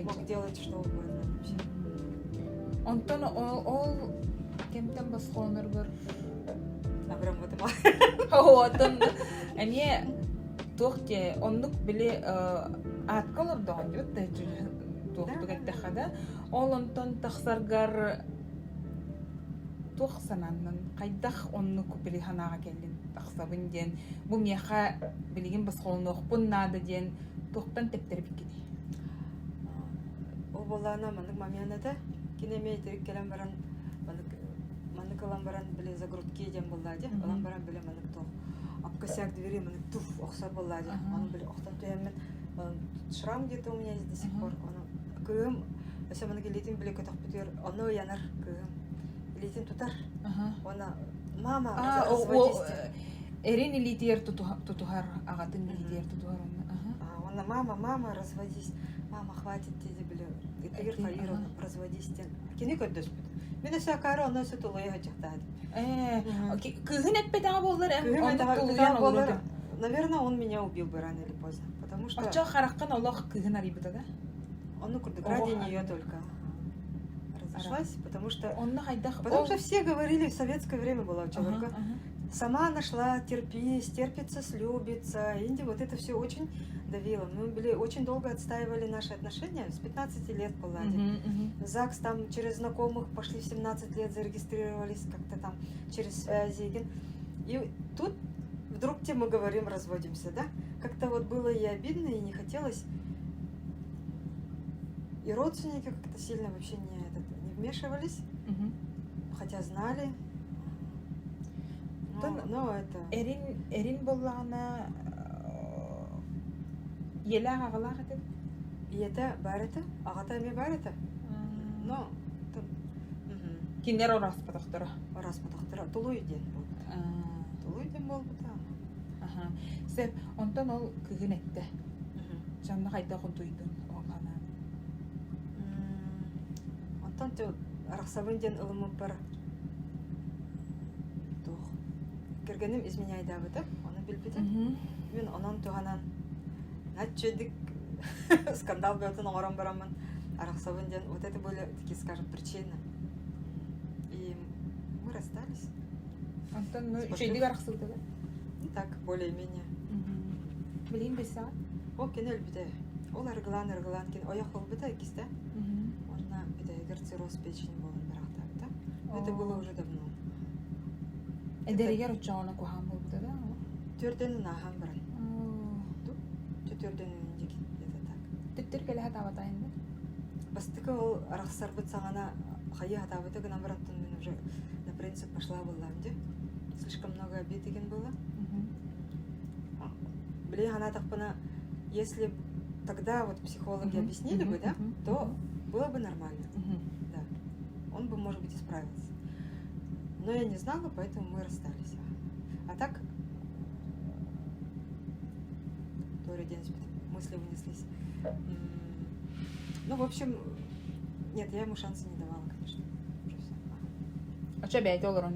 мог делать что угодно вообще. Онтон ол кэмтэн босхолоноргор Абыраммытым. Оттон эмиэ туох диэ оннук били аатка олордоҕун дибит да туохтук эттэххэ да ол онтон тахсаргар туох санааннан хайдах оннук били санааҕа кэллин тахсабын диэн бу миэхэ билигин босхолонуохпун наада диэн туохтан тэптэрбиккиний Ол буоллаҕына маннык момент этэ. Кини эмиэ итирик кэлэн баран маннык маннык ылан баран били за грудки диэн буоллаа дии. Ылан баран били маннык туох об косяк двери маннык туф охсор буоллаа дии. Ону били охтон түһэммин шрам где-то у меня есть до сих пор. Ону кыыһым өссө маннык илиитин били көтөхпүтүгэр онно ыйанар кыыһым. Илиитин тутар. Уонна мама разводись Эрин илиитигэр тутуһар, аҕатын илиитигэр тутуһар онно. Уонна мама, мама, разводись. Мама, хватит диэди били итигир хайыр разводись диэн. Кини көрдөспүт. Мин өссө акаары онно өссө тулуйа сылдьахтаатым. Кыыһын эппэтэҕэ буоллар эн оннук тулуйан олорор. Наверное, он меня убил бы рано или поздно. Потому что... Оччо хараххын олох кыыһын арыйбыта да? Онну курдук ради нее только разошлась, потому что... Онно хайдах... Потому что все говорили, в советское время была очолорго. Сама нашла, терпи, стерпится, слюбится. Инди вот это все очень давило. Мы были очень долго отстаивали наши отношения, с 15 лет поладили. ЗАГС там через знакомых пошли в 17 лет, зарегистрировались как-то там через связи. И тут вдруг те мы говорим, разводимся, да? Как-то вот было и обидно, и не хотелось. И родственники как-то сильно вообще не, этот, не вмешивались, хотя знали. Но, но это... Эрин, эрин буоллаҕына ийэлээх аҕалаах этим. Ийэтэ баар этэ, аҕата эмиэ баар этэ. Но Кинилэр орооспотохторо. Орооспотохторо. Тулуй диэн буолбута. Тулуй диэн буолбута. Аха. Сөп. Онтон ол кыһын эттэ. Дьонно хайдах утуйдун ол ханаан? Онтон арахсабын диэн ылыммыппар туох кэргэним изменяйдаабыта, ону билбитим. Мин онон туһанан наччыдык скандал бөҕөтүн оҥорон бараммын арахсабын диэн вот это были такие, скажем, причины. И мы расстались. Онтон ну үчүгэйдик арахсыбытыгар? так более-менее. Билигин билсэҕин? Ол кини өлбүтэ. Ол арыгылаан арыгылаан кини ойох ылбыта иккистэ. Уонна бүтэһигэр цирроз печени буолан бараахтаабыта. Это было уже давно. Эдэригэр оччоҕуна куһаҕан буолбута да? Төрдөнүн ааһан баран. Төрдөнүн диэки это так. Түттүр кэлэ сатаабатайын да? Бастакы ол арахсарбыт саҕана хайыы сатаабыта гынан баран мин уже на принцип пошла буоллаҕым дии. Слишком много обид игин было. Били санаатахпына, если тогда вот психологи объяснили бы, да, то было бы нормально. Да. Он бы, может быть, исправился. Но я не знала, поэтому мы расстались. А так, Тори мысли вынеслись. Ну, в общем, нет, я ему шанса не давала, конечно. Уже все. Очо бэйте олорон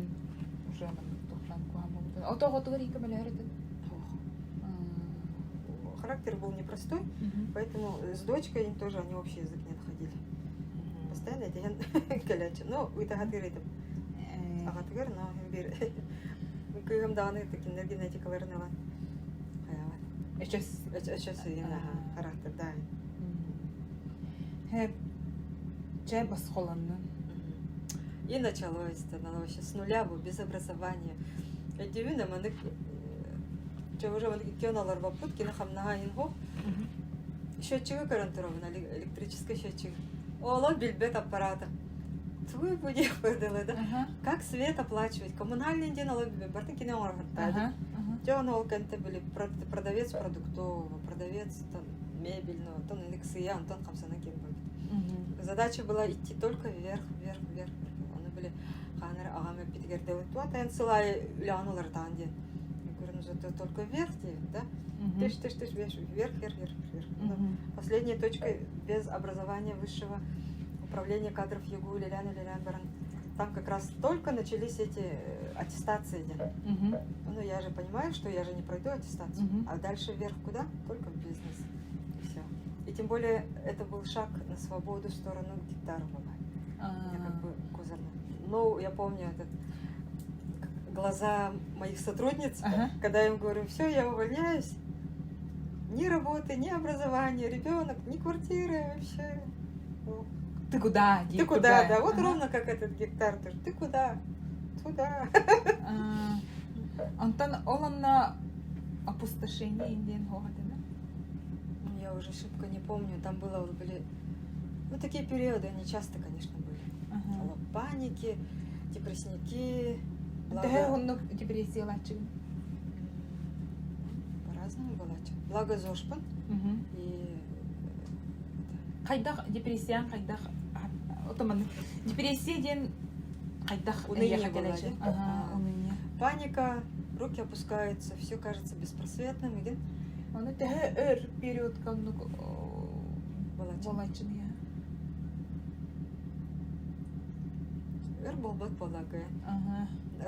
уже тухтан куһаҕан буолбута. Ото оҕотугар иикэ мөлөһөр этин? Характер был непростой, поэтому с дочкой тоже они общий язык не находили. Постоянно этиһэн кэлээччи. Ну, ыытаһатыыр этим. Аҕатыгар, но биир кыыһым даҕаны кинилэр генетикаларын ылан хайаабат. Өчөс. Өчөс характердаах. Хэп чэ босхолоннун. И началось, она вообще с нуля был, без образования. Өйдүүбүн маннык чэ уже маннык иккиэн олорбоппут кини хамнаһа иһин суох. Счетчиги көрөн турабын, электрический счетчик. Ооло билбэт аппарата. Тугу бу диэх дылы да. Как свет оплачивать? Коммунальный диэн оло билбэт. Бартын кини оҥорохоттаады. Дьэ ону ол кэнтэ били продавец продуктового, продавец там мебельного, тон сыя, онтон хамсана киэн барбыт. Задача была идти только вверх, вверх, вверх. Ону били хаанар аҕам эппитигэр дылы туатайын сыл аайы үлэҕин уларытаҕын диэн. Я говорю, ну зато только вверх диэн, да? Тыш, тыш, тыш, вверх, вверх, вверх, вверх. Последняя точка без образования высшего управления кадров ЯГУ үлэлээн үлэлээн баран там как раз только начались эти аттестации диэн. Ну, я же понимаю, что я же не пройду аттестацию. А дальше вверх куда? Только в бизнес. И все. И тем более это был шаг на свободу в сторону Гитарова. Я как бы козырно. Ну, я помню этот глаза моих сотрудниц, когда я им говорю, все, я увольняюсь. Ни работы, ни образования, ребенок, ни квартиры вообще. Ты куда? Ты куда, да, вот ровно как этот гектар тоже. Ты куда? Туда. Онтон ол онно опустошение диэн хуохатына? Я уже шибко не помню, там было, были, ну, такие периоды, они часто, конечно, были. Ага. Паники, депрессники. Төһө оннук депрессиялааччыгын? По-разному было. Благо ЗОЖпын. И Хайдах депрессиян хайдах отоман депрессия диэн хайдах Уныние было, ага, уныние. Паника, руки опускаются, все кажется беспросветным. Игин. Ону төһө өр периодка оннук буолааччын Өр буолбат буоллаҕа.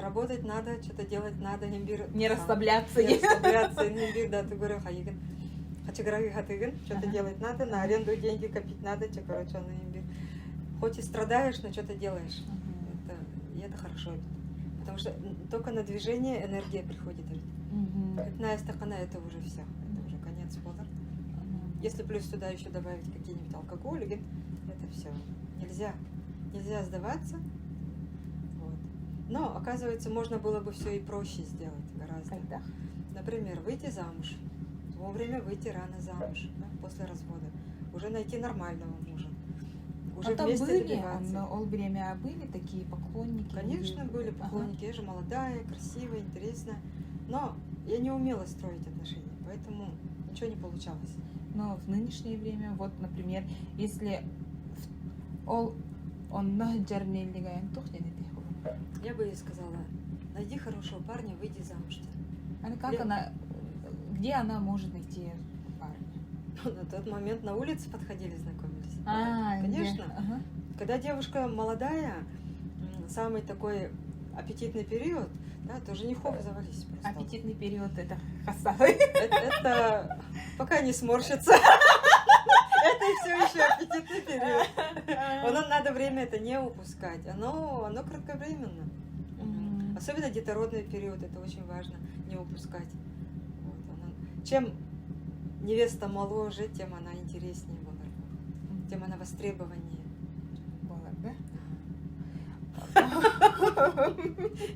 Работать надо, что-то делать надо, не бир. Не расслабляться. Не расслабляться, не бир, да, ты говорю, хайыгын. Хачыгырагы что-то делать надо, на аренду деньги копить надо, что, короче, оно не бир. Хоть и страдаешь, но что-то делаешь. Это, и это хорошо. Потому что только на движение энергия приходит. Это стакана, это уже все. Это уже конец буолар. Если плюс сюда еще добавить какие-нибудь алкоголь, это все. Нельзя. Нельзя сдаваться. Вот. Но, оказывается, можно было бы все и проще сделать гораздо. Когда? Например, выйти замуж. Вовремя выйти рано замуж, да, после развода. Уже найти нормального мужа. Уже а там вместе были, добиваться. ол время были такие поклонники? Конечно, были поклонники. Ага. Я же молодая, красивая, интересная. Но я не умела строить отношения, поэтому ничего не получалось. Но в нынешнее время, вот, например, если ол онно дьэрнеллигэйэн туох диэн Я бы ей сказала, найди хорошего парня, выйди замуж. А как она, где она может найти парня? Ну, на тот момент на улице подходили, знакомились. А, Конечно. Ага. Когда девушка молодая, самый такой аппетитный период, да, то женихов завались просто. Аппетитный период это хасавы. Это, это пока не сморщится. Это все еще аппетитный период. Оно надо время это не упускать. Оно, оно кратковременно. Особенно детородный период, это очень важно не упускать. Вот, чем невеста моложе, тем она интереснее была, тем она востребованнее. Буолар да?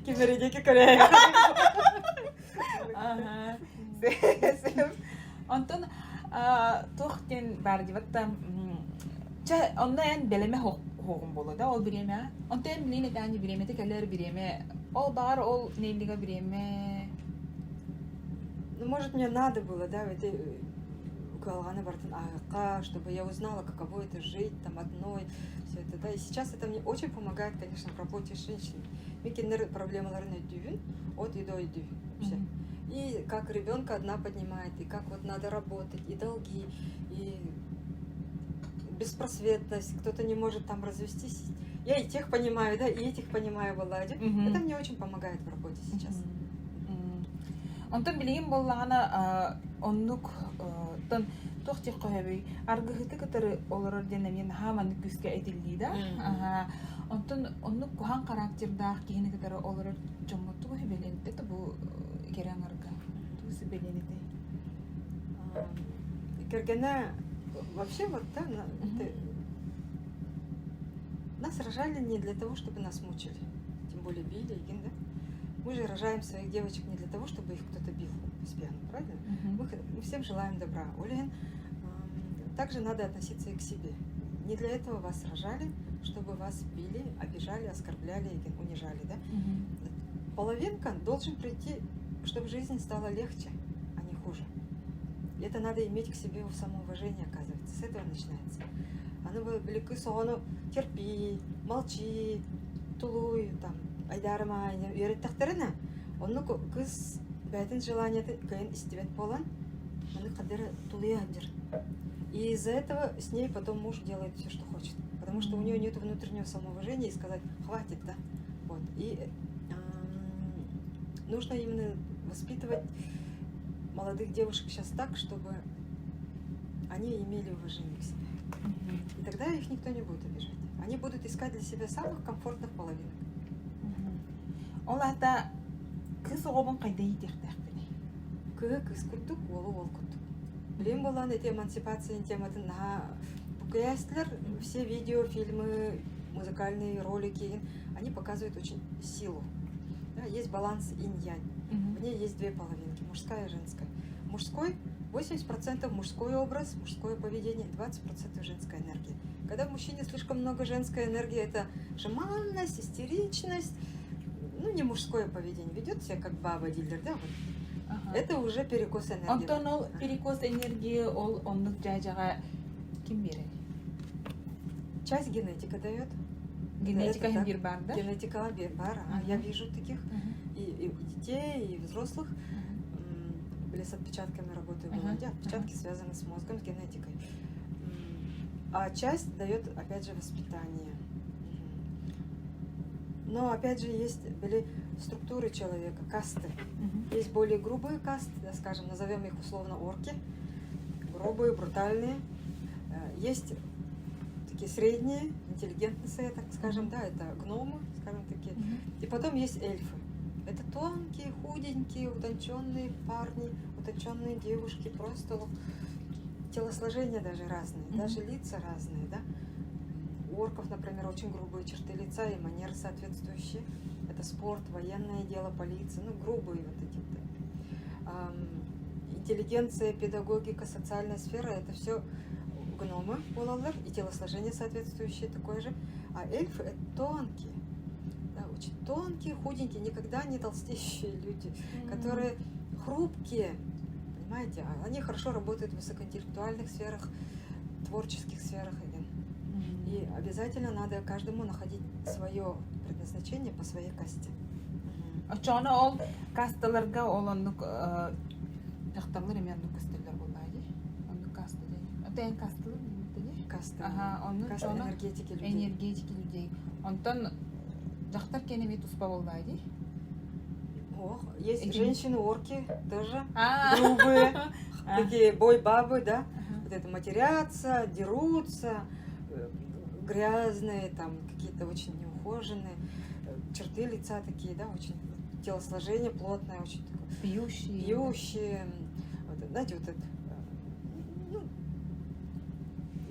Кимередеки Корея. Ага. Онтон туох диэн баар дибатта чэ онно эн бэлэмэ хоҕум буолла да ол бириэмэ онтон эн билин этээни бириэмэтэ кэлэр бириэмэ ол баҕар ол неллига бириэмэ. Ну, может, мне надо было, да, это кыһалҕаны барытын ааһыахха, чтобы я узнала, каково это жить там одной, все это, да. И сейчас это мне очень помогает, конечно, в работе с женщиной. Мин кинилэр проблемаларын өйдүүбүн, от и до өйдүүбүн вообще. И как ребенка одна поднимает, и как вот надо работать, и долги, и беспросветность, кто-то не может там развестись. Я и тех понимаю, да, и этих понимаю, Влади. Это мне очень помогает в работе сейчас. Онтон билигин буоллаҕына оннук тон туох диэх көһөбүй аргыһыты кытары олорор диэн эмиэ наһаа маннык күүскэ этиллии да. Онтон оннук куһаҕан характердаах киһини кытары олорор дьоҥҥо тугу сүбэлиэн бу кэрэ аҥарга тугу сүбэлиэн этэй? Кэргэнэ вообще вот да, нас рожали не для того, чтобы нас мучили, тем более били, да? Мы же рожаем своих девочек не для того, чтобы их кто-то бил спьяну, правильно? Мы всем желаем добра. Ол иһин, также надо относиться и к себе. Не для этого вас рожали, чтобы вас били, обижали, оскорбляли, унижали, да? Половинка должен прийти, чтобы жизнь стала легче, а не хуже. И это надо иметь к себе самоуважение, оказывается. С этого начинается. Аны били кыыс оҕону терпи, молчи, тулуй, там, айдаарыма үөрэттэхтэринэ, оннук кыыс бэйэтин желаниетын кыайан истибэт буолан, аны хадары тулуйа сылдьар. И из-за этого с ней потом муж делает все, что хочет. Потому что у нее нет внутреннего самоуважения и сказать «хватит, да». Вот. И нужно именно воспитывать молодых девушек сейчас так, чтобы они имели уважение к себе. И тогда их никто не будет обижать. Они будут искать для себя самых комфортных половинок. Ол аата кыыс оҕобун хайда иитиэхтээхпиний? Кыыһы кыыс курдук, уолу уол курдук. Билигин буолан эти эмансипация тематын наһаа буккуйаастылар. Все видео, фильмы, музыкальные ролики, они показывают очень силу. Да, есть баланс инь-янь. В ней есть две половинки, мужская и женская. Мужской 80% мужской образ, мужское поведение, 20% женская энергия. Когда в мужчине слишком много женской энергии, это жеманность, истеричность, ну, не мужское поведение, ведет себя как баба-дилер, да, вот. Это уже перекос энергии. Онтон ол перекос энергии ол оннук дьаадьаҕа ким биэрэр? Часть генетика дает. Генетика Это так. биир баар да? Генетика баар. Я вижу таких и детей, и взрослых. Были с отпечатками работаю в Голландии. Отпечатки связаны с мозгом, с генетикой. А часть дает, опять же, воспитание. Но, опять же, есть были структуры человека, касты. Есть более грубые касты, да, скажем, назовем их условно орки. Грубые, брутальные. Есть такие средние, интеллигентные, так скажем, да, это гномы, скажем такие. И потом есть эльфы. Это тонкие, худенькие, утонченные парни, утонченные девушки, просто телосложение даже разные, даже лица разные, да. У орков, например, очень грубые черты лица и манеры соответствующие. Это спорт, военное дело, полиция, ну, грубые вот эти. Интеллигенция, педагогика, социальная сфера – это все гномы буолаллар, и телосложение соответствующее такое же. А эльфы – это тонкие, да, очень тонкие, худенькие, никогда не толстеющие люди, которые хрупкие, понимаете, а они хорошо работают в высокоинтеллектуальных сферах, творческих сферах. И обязательно надо каждому находить свое предназначение по своей касте. Оччоҕуна ол касталарга ол оннук дьахталлар эмиэ оннук көстөллөр буоллаҕа дии. Оннук каста диэн. Это эн касталар дии? Каста. Аха, оннук Каста энергетики людей. Энергетики людей. Онтон дьахтар киэнэ эмиэ туспа буоллаҕа дии? Ох, есть женщины-орки тоже, грубые, такие бой-бабы, да, вот это матерятся, дерутся, грязные, там какие-то очень неухоженные, черты лица такие, да, очень. телосложение плотное, очень такое. Пьющие. Пьющие. Вот, знаете, вот это, ну,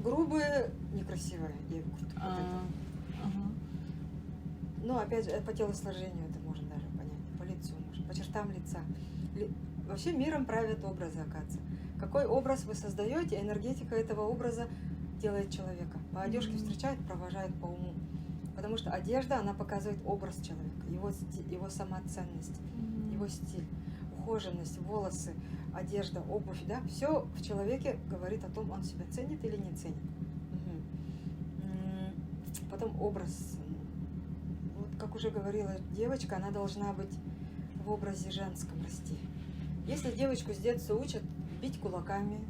грубые, некрасивые. Я вот это. Но опять же, по телосложению это можно даже понять, по лицу можно, по чертам лица. Вообще миром правят образы, оказывается. Какой образ вы создаете, энергетика этого образа делает человека. По одежке встречает, провожает по уму. Потому что одежда, она показывает образ человека, его самоценность, его стиль, ухоженность, волосы, одежда, обувь, да, все в человеке говорит о том, он себя ценит или не ценит. Потом образ. Вот, как уже говорила девочка, она должна быть в образе женском расти. Если девочку с детства учат бить кулаками,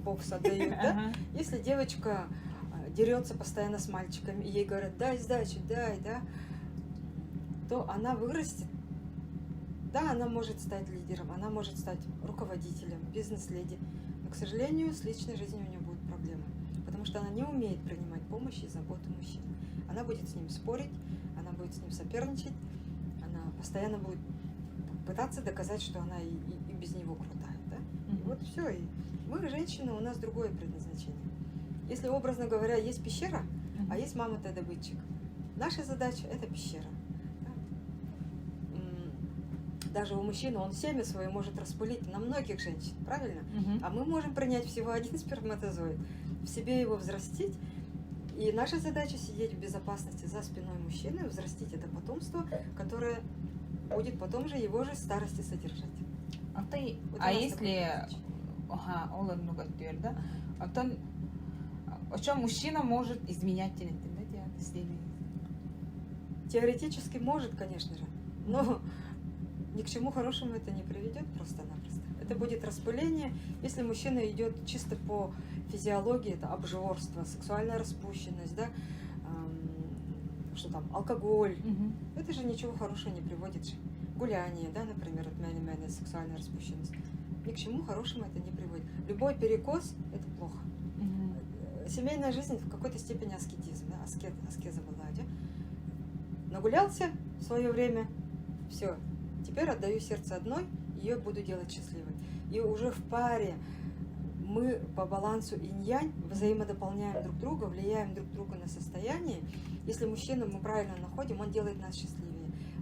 бокс отдают, да? Если девочка дерется постоянно с мальчиками, и ей говорят, дай сдачу, дай, да, то она вырастет. Да, она может стать лидером, она может стать руководителем, бизнес-леди, но, к сожалению, с личной жизнью у нее будут проблемы, потому что она не умеет принимать помощь и заботу мужчин. Она будет с ним спорить, она будет с ним соперничать, она постоянно будет пытаться доказать, что она и без него крутая. Да? И вот все. И мы, женщины, у нас другое предназначение. Если, образно говоря, есть пещера, а есть мамонт-добытчик, наша задача – это пещера. Да? Даже у мужчины он семя свое может распылить на многих женщин, правильно? А мы можем принять всего один сперматозоид, в себе его взрастить. И наша задача сидеть в безопасности за спиной мужчины, взрастить это потомство, которое будет потом же его же старости содержать. А ты, Вот а у нас если, такой задача. Ага, ол оннук өттүөр, да? Оттон, о чем мужчина может изменять диэн, да, с ними? Теоретически может, конечно же, но ни к чему хорошему это не приведет просто-напросто. Это будет распыление. Если мужчина идет чисто по физиологии, это обжорство, сексуальная распущенность, да, что там, алкоголь. Это же ничего хорошего не приводит же. Гуляние, да, например, от мяне сексуальная распущенность. Ни к чему хорошему это не приводит. Любой перекос – это плохо. Семейная жизнь в какой-то степени аскетизм, да, аскеза была, да? Нагулялся в свое время, все, теперь отдаю сердце одной, ее буду делать счастливой. И уже в паре мы по балансу инь-янь взаимодополняем друг друга, влияем друг друга на состояние. Если мужчину мы правильно находим, он делает нас счастливее.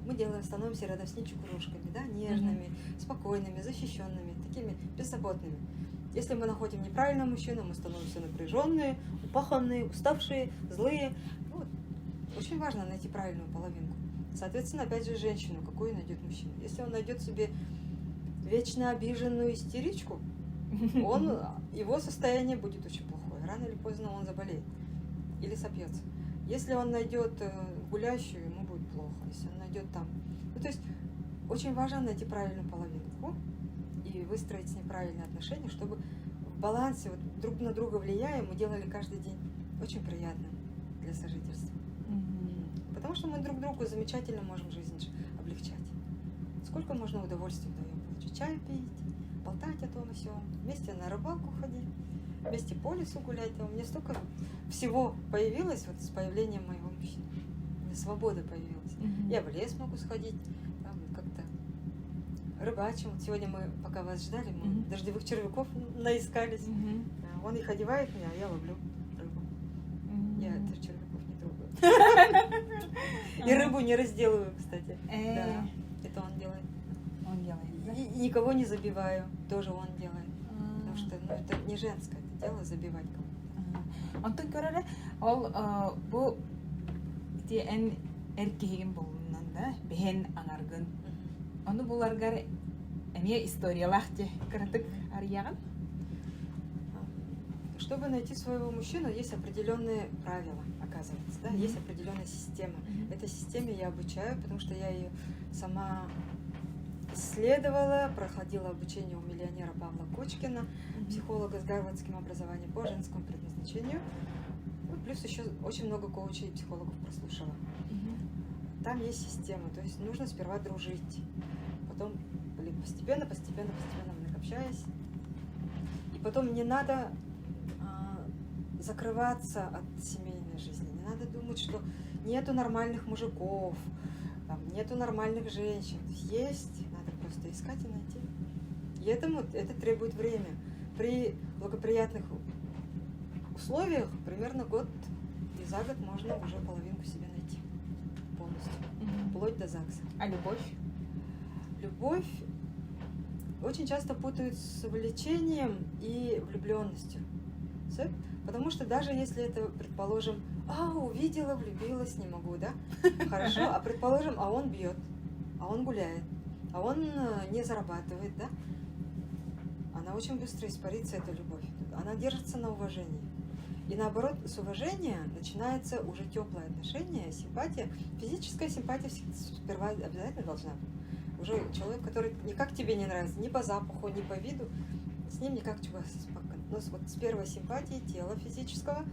Мы становимся рядом с ним чукрушками, да, нежными, спокойными, защищенными, такими беззаботными. Если мы находим неправильного мужчину, мы становимся напряженные, упаханные, уставшие, злые. Очень важно найти правильную половинку. Соответственно, опять же, женщину, какую найдет мужчина. Если он найдет себе вечно обиженную истеричку, его состояние будет очень плохое. Рано или поздно он заболеет или сопьется. Если он найдет гулящую, ему будет плохо. Если он найдет там... То есть очень важно найти правильную половинку и выстроить с ней правильные отношения, чтобы в балансе, друг на друга влияя, мы делали каждый день очень приятно для сожительства. Потому что мы друг другу замечательно можем жизнь облегчать. Сколько можно удовольствия вдвоем получить? Чай пить, болтать о том и сём, вместе на рыбалку ходить, вместе по лесу гулять. У меня столько всего появилось с появлением моего мужчины. У меня свобода появилась. Я в лес могу сходить, там как-то рыбачим. Вот сегодня мы, пока вас ждали, мы дождевых червяков наискались. Да, он их одевает меня, а я ловлю рыбу. Я этих червяков не трогаю. И рыбу не разделываю, кстати. Да, это он делает. Он делает, да? И никого не забиваю, тоже он делает. Потому что это не женское это дело забивать кого-то. Онтон көрөрө, ол бу ити эн эр киһигин булуннан да, бэйэҥ аҥааргын. Ону буларгар эмиэ историялаах дии кыратык арыйаҕын? Чтобы найти своего мужчину, есть определенные правила, оказывается, да? Есть определенная система. Этой системе я обучаю, потому что я ее сама исследовала, проходила обучение у миллионера Павла Кочкина, психолога с гарвардским образованием по женскому предназначению. Плюс еще очень много коучей и психологов прослушала. Там есть система, то есть нужно сперва дружить, потом постепенно, постепенно, постепенно общаясь. И потом не надо закрываться от семейной жизни, не надо думать, что нету нормальных мужиков. Там нету нормальных женщин. Есть, надо просто искать и найти. И этому это требует время. При благоприятных условиях примерно год и за год можно уже половинку себе найти полностью, вплоть до ЗАГСа. А любовь? Любовь очень часто путают с влечением и влюбленностью. Потому что даже если это, предположим, а, увидела, влюбилась, не могу, да? Хорошо, а предположим, а он бьет, а он гуляет, а он не зарабатывает, да? Она очень быстро испарится, эта любовь. Она держится на уважении. И наоборот, с уважения начинается уже теплое отношение, симпатия. Физическая симпатия сперва обязательно должна быть. Уже человек, который никак тебе не нравится, ни по запаху, ни по виду, с ним никак чего. Но вот с первой симпатии тела физического,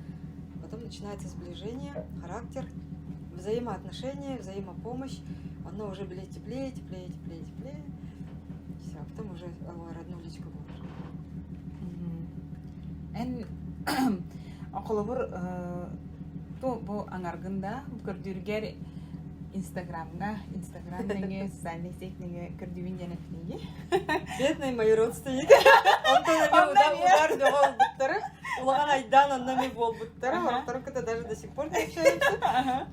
потом начинается сближение, характер, взаимоотношения, взаимопомощь. Оно уже, блядь, теплее, теплее, теплее, теплее. Все, а потом уже родную личку больше. Эн холобур ту бу аҥаргын да көрдүүргэр Инстаграмҥа Инстаграм нөҥүө социальнай сеть нөҥүө көрдүүбүн диэн эппитиҥ Бедные мои родственники. Онтон эмиэ удар бөҕө ылбыттара. Улахан айдаан онно эмиэ буолбуттара. Орохторун кытта даже до сих пор не общаемся.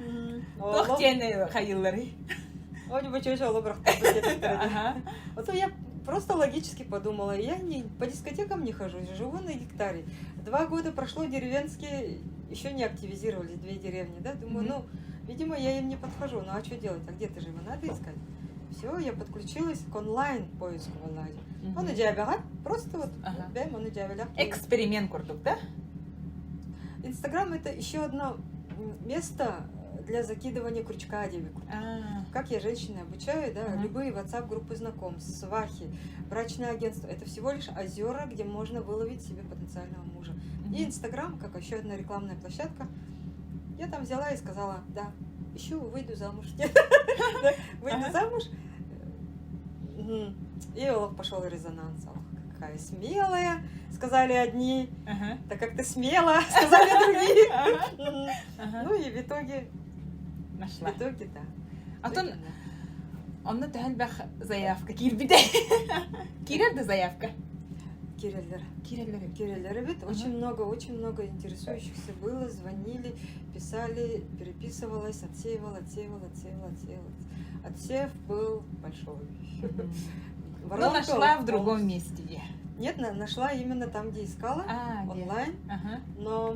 Туох диэн хайыылларый? Ой, бачоча оло Вот я просто логически подумала, я не по дискотекам не хожу, живу на гектаре. 2 года прошло, деревенские еще не активизировались, две деревни, да, думаю, ну, видимо, я им не подхожу, ну а что делать, а где-то же его надо искать. Все, я подключилась к онлайн поиску в онлайне. Ону дьээбэҕэ, просто вот бэм ону дьээбэлээх. Эксперимент курдук, да? Инстаграм это еще одно место для закидывания крючка девику. Как я женщины обучаю, да, любые WhatsApp группы знакомств, свахи, брачное агентство, это всего лишь озера, где можно выловить себе потенциального мужа. И Инстаграм, как еще одна рекламная площадка, я там взяла и сказала, да, ищу, выйду замуж. Выйду замуж. И пошел резонанс. Какая смелая, сказали одни. Так как ты смела, сказали другие. Ну и в итоге... Нашла. В итоге, да. Оттон онно төһө элбэх заявка киирбитэ. Киирэр да заявка? Киирэллэр. Киирэллэр. Киирэллэр эбит. Очень много интересующихся было, звонили, писали, переписывалась, отсеивала, отсеивала, отсеивала, отсеивала. Отсев был большой. Ну, нашла в другом месте. Нет, нашла именно там, где искала, онлайн. Но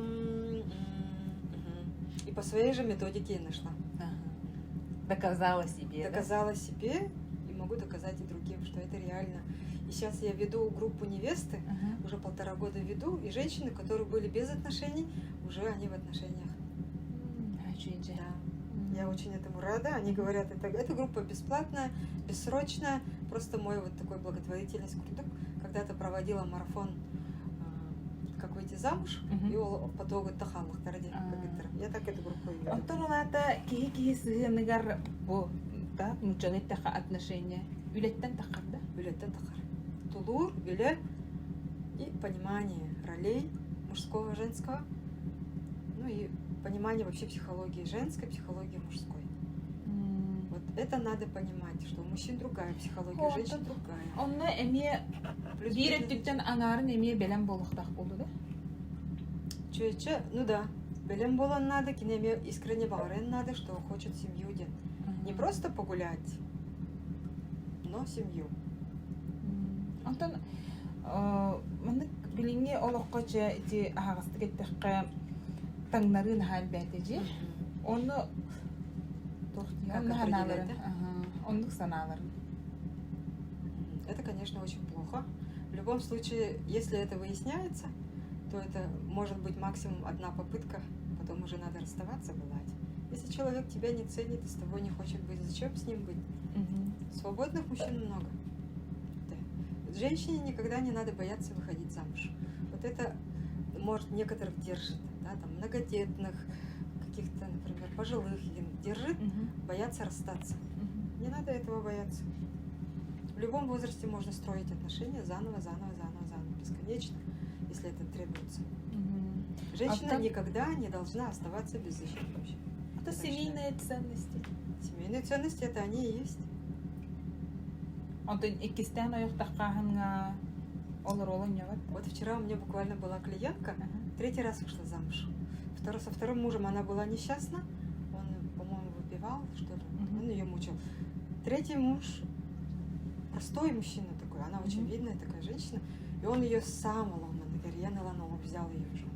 и по своей же методике я нашла. Доказала себе. Доказала себе и могу доказать и другим, что это реально. И сейчас я веду группу невесты, уже 1,5 года веду, и женщины, которые были без отношений, уже они в отношениях. Да. Я очень этому рада. Они говорят, это группа бесплатная, бессрочная. Просто мой вот такой благотворительность курдук. Когда-то проводила марафон «Как выйти замуж», и ол потогу Я так эту группу и веду. Онтон ол аата киһи киһи сыһыаныгар бу да нууччалыы эттэххэ отношения үлэттэн тахсар да? Үлэттэн тахсар. Тулуур, үлэ и понимание ролей мужского, женского. Ну и понимание вообще психологии женской, психологии мужской. Вот это надо понимать, что у мужчин другая психология, у женщин другая. Онно эмиэ биир өттүттэн аҥаарын эмиэ бэлэм буолуохтаах буолуо да? Чүөчэ, ну да, бэлэм буолуон наада, кини эмиэ искренне баҕарыан наада, что хочет семью диэн. Не просто погулять, но семью. Онтон маннык билиҥҥи олоххо чэ ити аһаҕастык эттэххэ таҥнарыы наһаа элбээтэ дии. Ону Как санааларын, оннук санааларын. Это, конечно, очень плохо. В любом случае, если это выясняется, то это может быть максимум одна попытка, потом уже надо расставаться, бывает. Если человек тебя не ценит и с тобой не хочет быть, зачем с ним быть? Свободных мужчин много. Да. Женщине никогда не надо бояться выходить замуж. Вот это, может, некоторых держит, да, там, многодетных, каких-то, например, пожилых держит, боятся расстаться. Не надо этого бояться. В любом возрасте можно строить отношения заново, заново, заново, заново, бесконечно, если это требуется. Женщина никогда не должна оставаться без защиты вообще. Это семейные ценности. Семейные ценности это они и есть. Онтон иккистээн ойохтоххааһыҥҥа олоруолун ньабат. Вот вчера у меня буквально была клиентка, третий раз вышла замуж. Со вторым мужем она была несчастна, он, по-моему, выпивал, что ли, он ее мучил. Третий муж простой мужчина такой, она очень видная такая женщина, и он ее сам ломан, он взял ее в жены.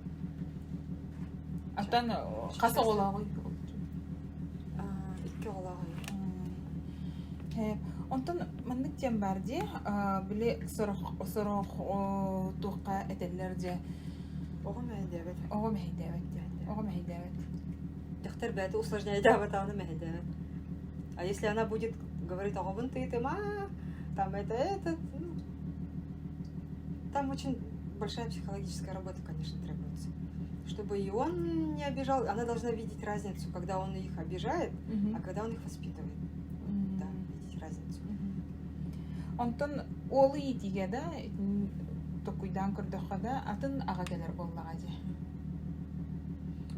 Оттон хас оҕолооҕуй? Икки оҕолооҕуй. Онтон маннык диэн баар дии, били сорох сорох туохха этэллэр дьэ Оҕо мэһэйдээбэт. Оҕо мэһэйдээбэт диэн. Оҕо мэһэйдээбэт. Дьахтар бэйэтэ усложняйдаабат, аны мэһэйдээбэт. А если она будет говорить оҕобун тыытыма, там это, это, ну, там очень большая психологическая работа, конечно, требуется. Чтобы и он не обижал, она должна видеть разницу, когда он их обижает, а когда он их воспитывает. Да, видеть разницу. Онтон уолу иитиигэ да токуйдаан көрдөххө да атын аҕа кэлэр буоллаҕа дии.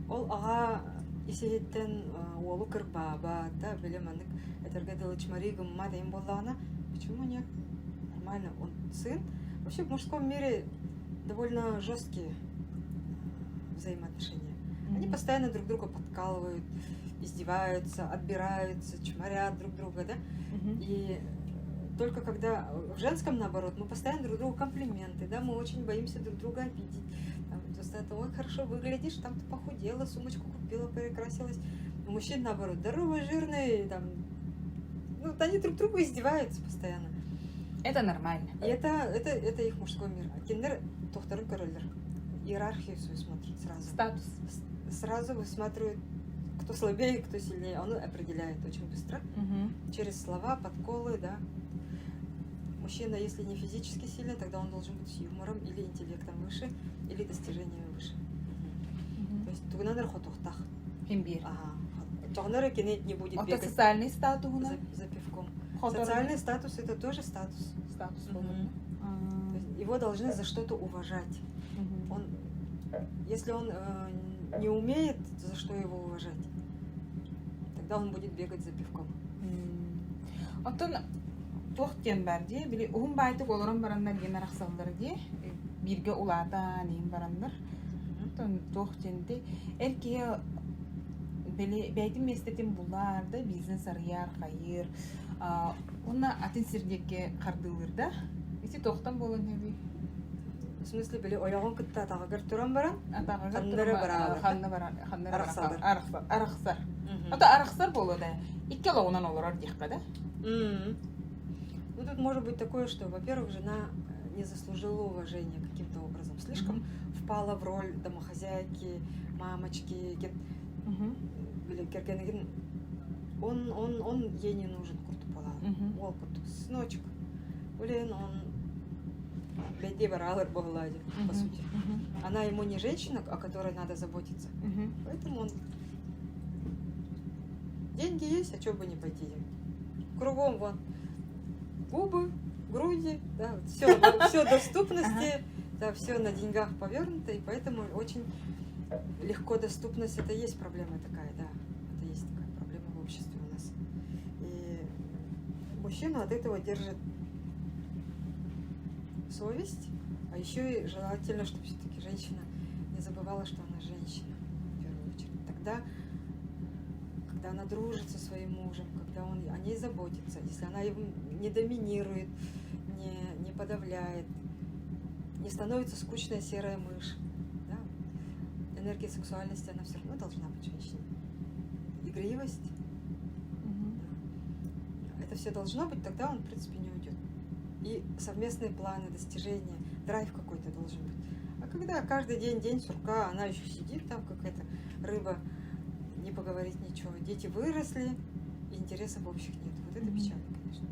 Ол аҕа ис-иһиттэн уолу кырбаабат да, били маннык этэргэ дылы чмари гыммат эйин буоллаҕына, почему нет? Нормально, он сын. Вообще в мужском мире довольно жесткие взаимоотношения. Они постоянно друг друга подкалывают, издеваются, отбираются, чморят друг друга, да? И только когда в женском, наоборот, мы постоянно друг другу комплименты, да, мы очень боимся друг друга обидеть. Там, постоянно, ой, хорошо выглядишь, там ты похудела, сумочку купила, перекрасилась. У мужчин, наоборот, здоровый, жирный, там, ну, они друг друга издеваются постоянно. Это нормально. И это их мужской мир. А кинилэр туохтарын көрөллөр. Иерархию свою смотрят сразу. Статус. Сразу высматривают, кто слабее, кто сильнее. Он определяет очень быстро. Через слова, подколы, да. Мужчина, если не физически сильный, тогда он должен быть с юмором или интеллектом выше, или достижениями выше. То есть тугунан эрэ хотуохтаах. Син биир. Ага. Оччоҕуна эрэ кини не будет Ото бегать социальный статуһуна за пивком. Хотор- Социальный статус это тоже статус. Статус Мгм. буолуо. То есть его должны за что-то уважать. Он, если он не умеет, за что его уважать, тогда он будет бегать за пивком. Оттон туох диэн баар дии, били уһун баайтык олорон бараннар диэн арахсаллар дии, бииргэ улаатан иһин бараннар. Оттон туох диэн дии, эр киһи били бэйэтин миэстэтин булар да, бизнес арыйар, хайыыр, уонна атын сир диэки хардыылыыр да. Ити туохтан буолан үһүбүй? В смысле, били ойоҕун кытта атаҕыгар туран баран, Атаҕыгар ханна туран эрэ бараалар да? ханна барар, ханна эрэ Арахсаллар. арахсар, арахсар. Ото арахсар буолуо да, икки олоҕунан олорор диэххэ да. Ну, тут может быть такое, что, во-первых, жена не заслужила уважения каким-то образом, слишком впала в роль домохозяйки, мамочки, били кэргэнигин он ей не нужен курдук буолаа. Уол курдук сыночек. Блин, он бэйдиэ бараалар буолла по сути. Она ему не женщина, о которой надо заботиться. Поэтому он деньги есть, а чего бы не пойти? Кругом вон губы, груди, да, все, все доступности, да, все на деньгах повернуто, и поэтому очень легко доступность, это и есть проблема такая, да, это есть такая проблема в обществе у нас. И мужчину от этого держит совесть, а еще и желательно, чтобы все-таки женщина не забывала, что она женщина, в первую очередь. Тогда, когда она дружит со своим мужем, когда он о ней заботится, если она им не доминирует, не подавляет, не становится скучная серая мышь. Да? Энергия сексуальности, она все равно должна быть в женщине. Игривость. Да. Это все должно быть, тогда он, в принципе, не уйдет. И совместные планы, достижения, драйв какой-то должен быть. А когда каждый день день сурка, она еще сидит там, как эта рыба, не поговорить ничего. Дети выросли, интересов общих нет. Вот это печально, конечно.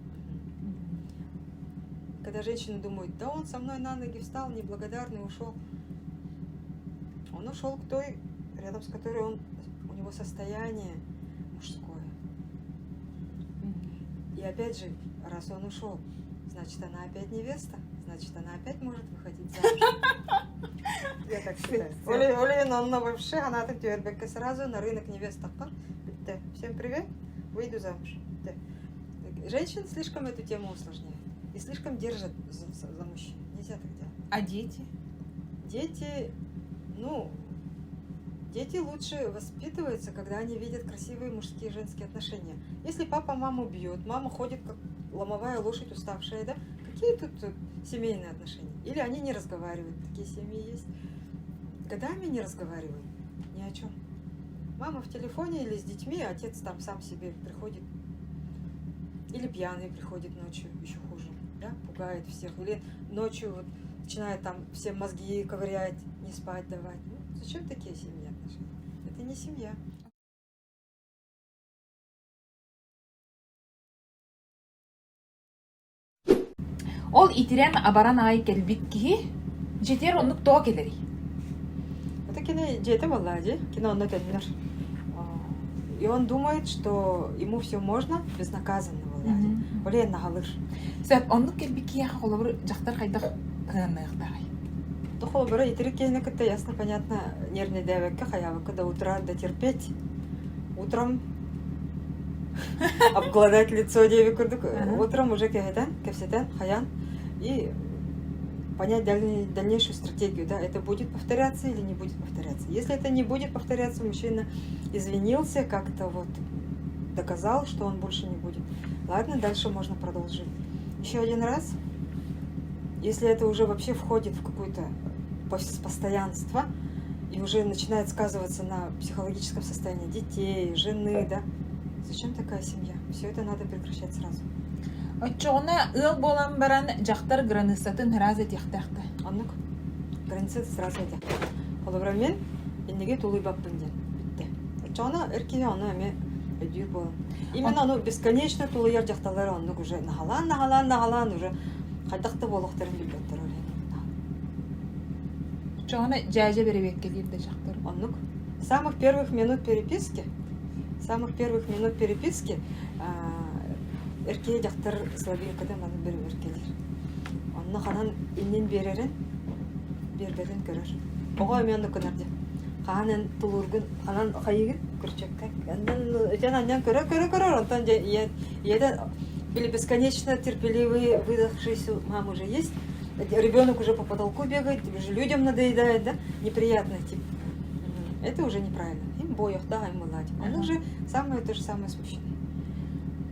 Когда женщина думает, да он со мной на ноги встал, неблагодарный, ушел. Он ушел к той, рядом с которой он, у него состояние мужское. И опять же, раз он ушел, значит, она опять невеста, значит, она опять может выходить замуж. Я так считаю. Оли, но вообще, она сразу на рынок невест Всем привет. Выйду замуж. Да. Женщин слишком эту тему усложняют. И слишком держат за, за мужчин. Нельзя так делать. А дети? Дети, ну, дети лучше воспитываются, когда они видят красивые мужские и женские отношения. Если папа маму бьет, мама ходит как ломовая лошадь уставшая, да? Какие тут семейные отношения? Или они не разговаривают, такие семьи есть. Годами не разговаривают ни о чем. Мама в телефоне или с детьми, а отец там сам себе приходит. Или пьяный приходит ночью, еще хуже, да, пугает всех. Или ночью вот начинает там всем мозги ковырять, не спать давать. Ну, зачем такие семьи отношения? Это не семья. Ол итирэн абаран аҕай кэлбит киһи дьиэтигэр оннук тоҕо кэлэрий? Это кини дьиэтэ буоллаа дии, кини онно төннөр. И он думает, что ему все можно безнаказанно буоллаа дии. Ол иһин наһалыыр. Сөп, оннук кэлбит киһиэхэ холобур дьахтар хайдах сыһыанныахтааҕый? То холобура итирик киһини кытта ясно понятно нервнэйдээбэккэ хайаабакка до утра дотерпеть. Утром обгладать лицо диэби курдук утром уже кэһэтэн, кэпсэтэн, хайаан и понять дальнейшую стратегию, да, это будет повторяться или не будет повторяться. Если это не будет повторяться, мужчина извинился, как-то вот доказал, что он больше не будет. Ладно, дальше можно продолжить. Еще один раз, если это уже вообще входит в какое-то постоянство и уже начинает сказываться на психологическом состоянии детей, жены, да, зачем такая семья? Все это надо прекращать сразу. Оччоҕуна ыал буолан баран дьахтар границатын сразу этиэхтээх да. Оннук. Граница сразу этиэхтээх. Холобура мин инниги тулуйбаппын диэн бүттэ. Оччоҕуна эр киһи ону эмиэ өйдүүр буолан. Именно ону бесконечно тулуйар дьахталлар оннук уже наһалаан, наһалаан, наһалаан уже хайдах да буолуохтарын билбэттэр ол иһин. Оччоҕуна дьээдьэ бэрэбиэркэлиир да дьахтар. Оннук. С самых первых минут переписки, самых первых минут переписки эр киһи дьахтар слабинкатын маннык бэрэбиэркэлиир. Онно ханан иннин биэрэрин, биэрбэтин көрөр. Оҕо эмиэ оннук гынар дии. Хаһан эн тулуургун, ханан хайыгын көрчөккө. Этэн анньан көрө-көрө-көрөр, онтон дьэ ийэ, ийэтэ били бесконечно терпеливый, выдохшийся мама уже есть. Ребенок уже по потолку бегает, уже людям надоедает, да? Неприятный тип. Это уже неправильно. Им боях, да, им ладим. Он уже самое то же самое с мужчиной.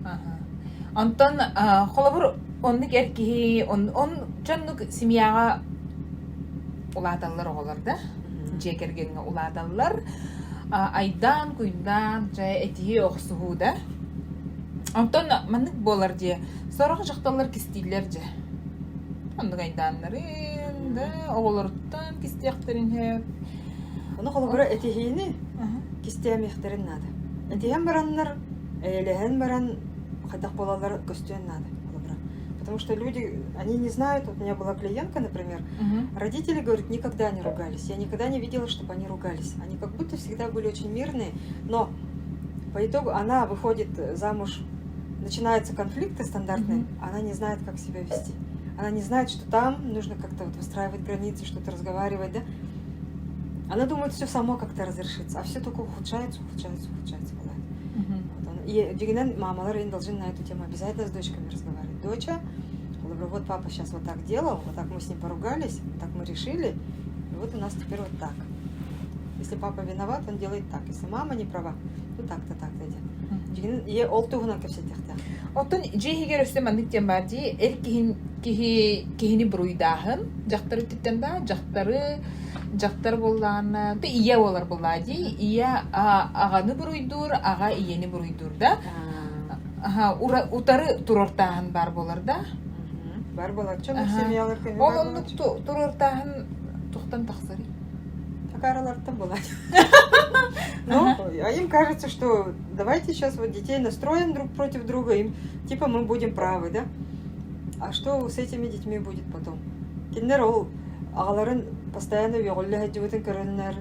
Ага. Онтон холобур оннук эр киһи он он дьоннук семьяҕа улааталлар оҕолор да дьиэ кэргэҥҥэ улааталлар айдаан куйдаан чэ этиһии охсуһуу да онтон маннык буолар дьиэ сорох дьахталлар кистииллэр дьэ оннук айдааннарын да оҕолоруттан кистиэхтэрин сөп Ону холобура этиһиини кистиэмиэхтэрин наада. Этиһэн бараннар, эйэлэһэн баран хайдах буолаллара көстүөн наада холобура. Потому что люди, они не знают, вот у меня была клиентка, например, родители, говорит, никогда не ругались. Я никогда не видела, чтобы они ругались. Они как будто всегда были очень мирные, но по итогу она выходит замуж, начинаются конфликты стандартные, она не знает, как себя вести. Она не знает, что там нужно как-то вот выстраивать границы, что-то разговаривать, да. Она думает, все само как-то разрешится, а все только ухудшается, ухудшается, ухудшается. Бывает. Вот он. И дьиҥинэн мамалар они должны на эту тему обязательно с дочками разговаривать. Доча, вот папа сейчас вот так делал, вот так мы с ним поругались, вот так мы решили, и вот у нас теперь вот так. Если папа виноват, он делает так. Если мама не права, ну так-то, так-то диэн. Дьиҥинэн ол туһунан кэпсэтиэхтээх. Оттон дьиэ иһигэр өссө маннык диэн баар дии, эр киһин киһи киһини буруйдааһын, дьахтар өттүттэн да, дьахтары дьахтар буоллаҕына, то ийэ буолар буоллаҕа дии, ийэ аҕаны буруйдуур, аҕа ийэни буруйдуур да. Утары туруортааһын баар буолар да. Бар буолаччы, семьялар көҥүл Ол оннук туруортааһын туохтан тахсарый? Такаралартан была. Ну, а им кажется, что давайте сейчас вот детей настроим друг против друга, им типа мы будем правы, да? А что с этими детьми будет потом? Кинилэр ол аҕаларын постоянно үөҕүллэ сылдьыбытын көрөннөр,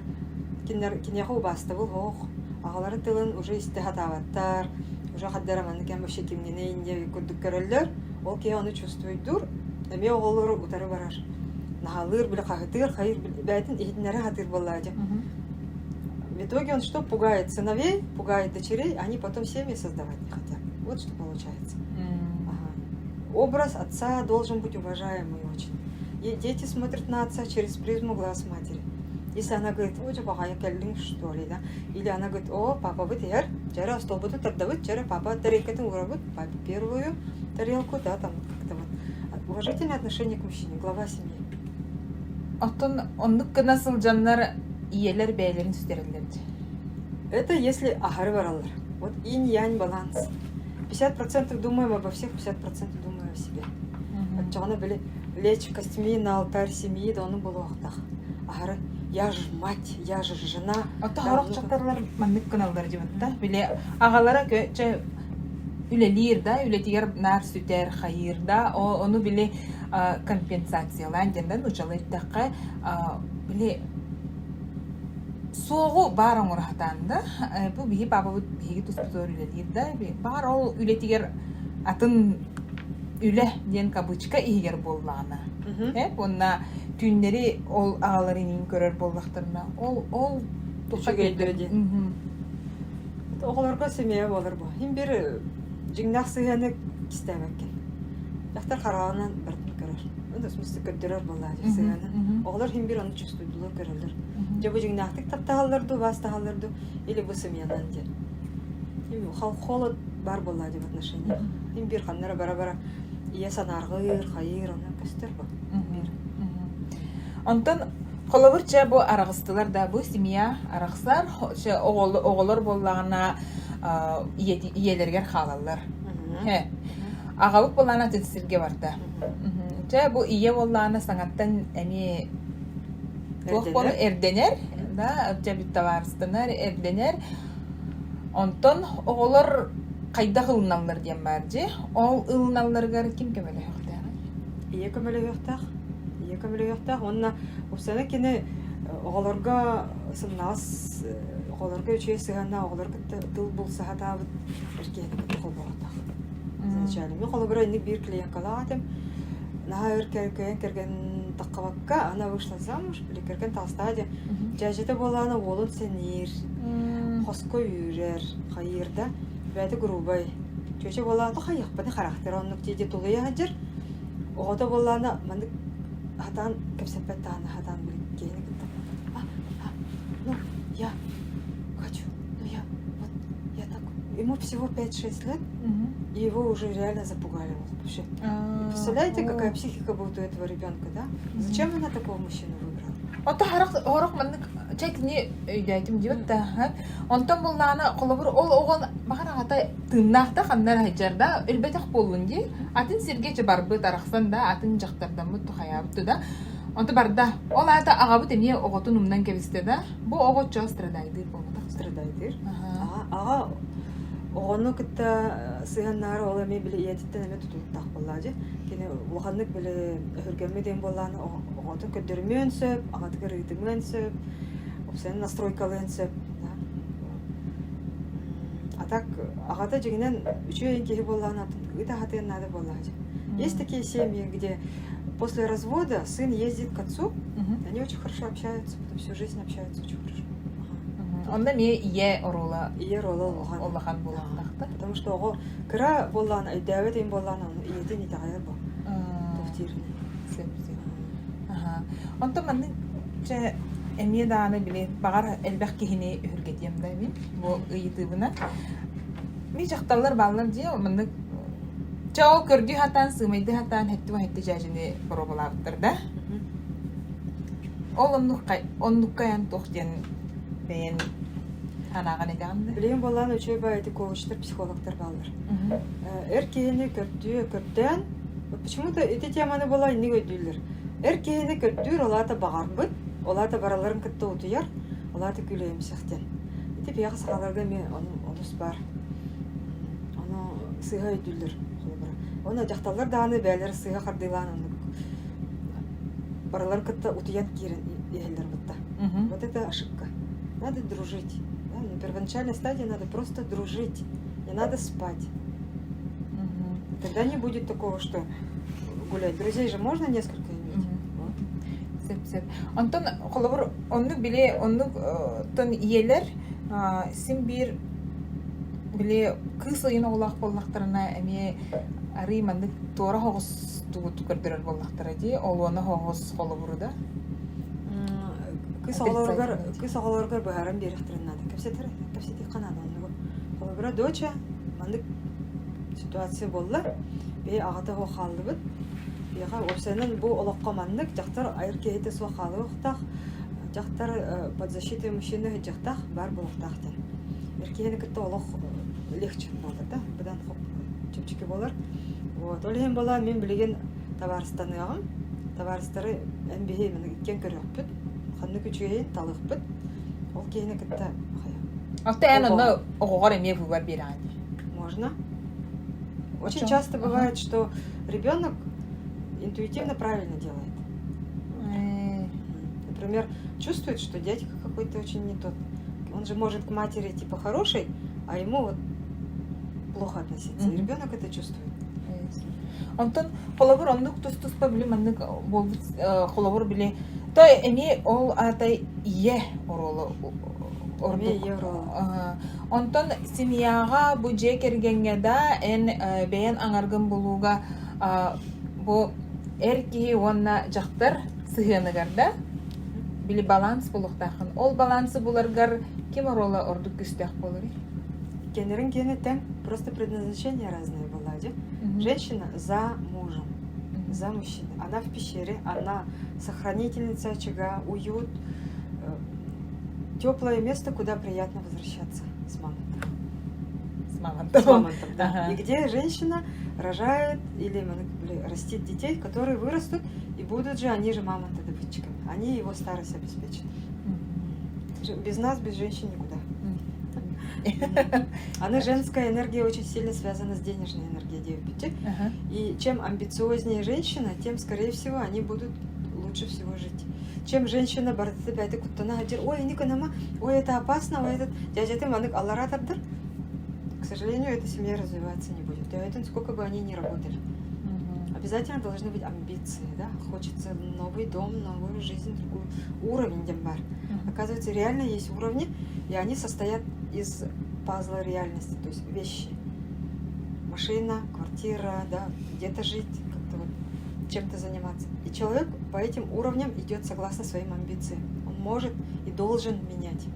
кинилэр киниэхэ убаастабыл суох. Аҕаларын тылын уже истэ сатаабаттар, уже хаддара маннык эн вообще кимҥиний диэн курдук көрөллөр. Ол киһи ону чувствуйдуур, эмиэ оҕолору утары барар. Наһаалыыр, били хаһытыыр, хайыр бэйэтин иһитиннэрэ сатыыр буоллаа дьэ. В итоге он что? Пугает сыновей, пугает дочерей, они потом семьи создавать не хотят. Вот что получается. Ага. Образ отца должен быть уважаемый очень. И дети смотрят на отца через призму глаз матери. Если она говорит, о, баҕайы кэллиҥ, что ли, да? Или она говорит, о, папабыт иһэр, дьэ остуолбутун тардабыт, дьэ папа тарелкатын уурабыт, папе первую тарелку, да, там как-то вот. Уважительное отношение к мужчине, глава семьи. Оттон оннук гына сылдьаннар ийэлэр бэйэлэрин сүтэрэллэр дии. Это если аһары бараллар. Вот инь-янь баланс. 50% думаем обо всех, 50% думаем о себе. Оччоҕуна били лечь костьми на алтарь семьи да ону буолуохтаах. Аһары я же мать, я же жена. Оттон сорох дьахталлар маннык гыналлар дьыбыт да. Били аҕалара чэ үлэлиир да, үлэтигэр наар сүтэр, хайыыр да, ону били компенсациялаан диэн да нуучалыы эттэххэ, били суоҕу баар оҥоро сатаан да, бу биһи паапабыт биһиги туспутугар үлэлиир да, баҕар ол үлэтигэр атын үлэ диэн кабычка иһигэр буоллаҕына, уонна түүннэри ол аҕаларын иҥин көрөр буоллахтарына, ол ол туха Үчүгэйдэрэ диэн. Оҕолорго семья буолар бу. Иһин бир дьиҥнээх сыһыаны кистээбэккин. Дьахтар хараҕынан барытын көрөр. Ну, в смысле көрдөрөр буоллаа дии сыһыаны. Оҕолор иһин бир ону чувствуйдулар, көрөллөр. Дьэ бу дьиҥнээхтик таптаһаллар дуу, убаастаһаллар дуу, или бу сымыйанан диэн. Холод баар буоллаа дии в отношениях. Иһин бир ханна эрэ бара-бара ийэ санаарҕыыр, хайыыр, онон көстөр бу. Бир. Онтон холобур чэ бу араҕыстылар да бу семья арахсар чэ оҕолор буоллаҕына ийэлэригэр хаалаллар. Аҕабыт буоллаҕына атын сиргэ барда. Чэ бу ийэ буоллаҕына саҥаттан эмиэ туох буолар эрдэнэр да чэ бүт табаарыстанар эрдэнэр. Онтон оҕолор хайдах ылыналлар диэн баар дии. Ол ылыналларыгар ким көмөлөһүөхтээҕий? Ийэ көмөлөһүөхтээх. Ийэ көмөлөһүөхтээх уонна уопсайынан кини оҕолорго сымнаҕас оҕолорго үчүгэй сыһыаннаах оҕолору кытта тыл булса сатаабыт эр киһини кытта холбоһуохтаах. Изначально. Мин холобура инник биир клиенткалаах этим. Наһаа өр кэргэн кэргэн таххыбакка, она вышла замуж, или кэргэн таҕыстаҕа диэн. Дьээдьэтэ буоллаҕына уолун сэниир, хоско үүрэр, хайыыр да, бэйэтэ грубай. Чүөчэ буоллаҕына хайыахпыный харахтара оннук дии дии тулуйа сылдьар. Оҕото буоллаҕына маннык хатаан кэпсэппэт даҕаны хатаан били киһини кытта а, а, ну я хочу, ну я вот я так ему всего 5-6 лет, и его уже реально запугали вот вообще. И представляете, какая психика будет у этого ребенка, да? Зачем она такого мужчину выбрала? Ото харах орох маннык чэ кини өйдөөтүм диэбит да онтон буллаҕына холобур ол оҕон баҕар аҕата тыыннаах да ханна эрэ сылдьар да өлбөтөх буоллун дии атын сиргэ чэ барбыт арахсан да атын дьахтардаммыт тухайаабыт да онто барда ол аата аҕабыт эмиэ оҕотун умнан кэбистэ да бу оҕо оччо страдайдыыр буолбатах Страдайдыыр. Аҕа, аҕа оҕону кытта сыһыаннаары ол эмиэ били ийэтиттэн эмиэ тутулуктаах буоллаа дии. Кини улаханнык били өһүргэммит диэн буоллаҕына оҕотун көрдөрүмүөн сөп, аҕатыгар ыытымыан сөп, уопсайынан настройкалыан сөп. Да. А так аҕата дьиҥинэн үчүгэй киһи буоллаҕына ыта сатыан наада буоллаҕа дии. Есть такие семьи, где после развода сын ездит к отцу, они очень хорошо общаются, потом всю жизнь общаются очень хорошо. Онно эмиэ ийэ оруола Ийэ оруола улахан. улахан буолуохтаах Потому что оҕо кыра буоллаҕына, өйдөөбөт им буоллаҕына, ону ийэтин итэҕэйэр бу. Туох диирин. Сөп сөп. Аха. Онтон маннык чэ эмиэ даҕаны били баҕар элбэх киһини өһүргэтиэм да мин бу ыйытыыбына. Ми дьахталлар бааллар дии маннык чэ ол көрдүү сатаан сыымайдыы сатаан хэттэ дьээдьини боруобалаабыттар да. Ол оннук оннукка эн туох диэн бэйэн санааҕын этэҕин да? Билигин буоллаҕына үчүгэй баҕайы коучтар, психологтар бааллар. Эр киһини көрдүү, көрдөөн, почему-то ити теманы буола инник өйдүүллэр. Эр киһини көрдүүр, ол аата баҕарбыт, ол аата бараларын кытта утуйар, ол аата күлэйимсэх диэн. Ити биһиэхэ сахаларга эмиэ онус баар. Ону сыыһа өйдүүллэр холобура. Уонна дьахталлар даҕаны бэйэлэрэ сыыһа хардыылаан оннук барыларын кытта утуйан киирэн иһэллэр бытта. Вот это ошибка. Надо дружить. Да? На первоначальной стадии надо просто дружить. Не надо спать. Тогда не будет такого, что гулять. Друзей же можно несколько иметь. Вот. Сөп-сөп. Онтон холобур оннук били оннук тон ийэлэр син биир били кыыс ыйын оҕолоох буоллахтарына эмиэ арыый маннык туора соҕус тугу көрдөрөр буоллахтара дии олуона соҕус холобуру да Кыыс оҕолоругар кыыс оҕолоругар быһааран биэриэхтэрин наада. Кэпсэтэр кэпсэтиэххэ наада оннугу. Холобура, доча маннык ситуация буолла. Биһи аҕата суох хааллыбыт. Биһиэхэ уопсайынан бу олоххо маннык дьахтар айар киһитэ суох хаалыахтаах, дьахтар под защитой мужчины сылдьыахтаах, баар буолуохтаах диэн. Эр киһини кытта олох легче буолар да, быдан чэпчэки буолар. Вот. Ол иһин буолан мин билигин табаарыстаныаҕым. Табаарыстары эн биһи иккиэн көрүөхпүт, ханнык үчүгэйин талыахпыт. Ол киһини кытта Алта эн онно оҕоҕор эмиэ выбор биэрэҕин дии. Можно. Очень часто бывает, что ребенок интуитивно правильно делает. Например, чувствует, что дядька какой-то очень не тот. Он же может к матери типа хороший, а ему вот плохо относиться. И ребенок это чувствует. Онтон холобур оннук тус-туспа били маннык буолбут холобур били то эмиэ ол аата ийэ оруола ордук. Онтон семьяҕа бу дьиэ кэргэҥҥэ да эн бэйэн аҥаргын булууга бу эр киһи уонна дьахтар сыһыаныгар да били баланс булуохтааххын. Ол балансы буларгар ким оруола ордук күүстээх буоларый? Кэннэрин киэнэ просто предназначение разное было. Женщина за мужем, за мужчиной. Она в пещере, она сохранительница очага, уют, теплое место, куда приятно возвращаться с мамонтом. С мамонтом. С мамонтом, да. Ага. И где женщина рожает или растит детей, которые вырастут и будут же, они же мамонтодобытчиками. Они его старость обеспечат. Без нас, без женщин никуда. Она женская энергия очень сильно связана с денежной энергией девять. И чем амбициознее женщина, тем, скорее всего, они будут лучше всего жить. Чем женщина барыта бэйэтэ куттана сылдьар, ой, никанама, ой, это опасно, ой, этот дядя маннык аллара тардар. К сожалению, эта семья развиваться не будет. Да это сколько бы они ни работали. Обязательно должны быть амбиции, да? Хочется новый дом, новую жизнь, другой уровень диэн баар. Оказывается, реально есть уровни, и они состоят из пазла реальности, то есть вещи. Машина, квартира, да, где-то жить, как-то вот чем-то заниматься. И человек по этим уровням идет согласно своим амбициям. Он может и должен менять.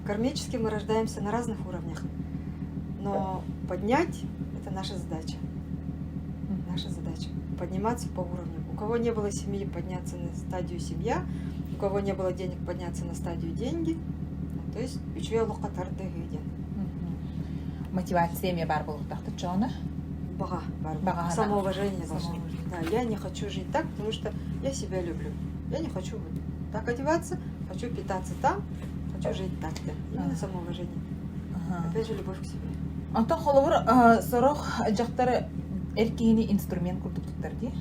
Кармически мы рождаемся на разных уровнях, но поднять – это наша задача. Наша задача – подниматься по уровням. У кого не было семьи, подняться на стадию семья, у кого не было денег, подняться на стадию деньги. То есть үчүгэй олоххо тардыһыы диэн. Мотивация эмиэ баар буолуохтаах чоҕуна? Баҕа баар. Баҕа Самоуважение должно быть. Да, я не хочу жить так, потому что я себя люблю. Я не хочу вот так одеваться, хочу питаться там, хочу жить так-то. Именно самоуважение. Опять же, любовь к себе. Онтон холобур сорох дьахтар эр киһини инструмент курдук туттар дии.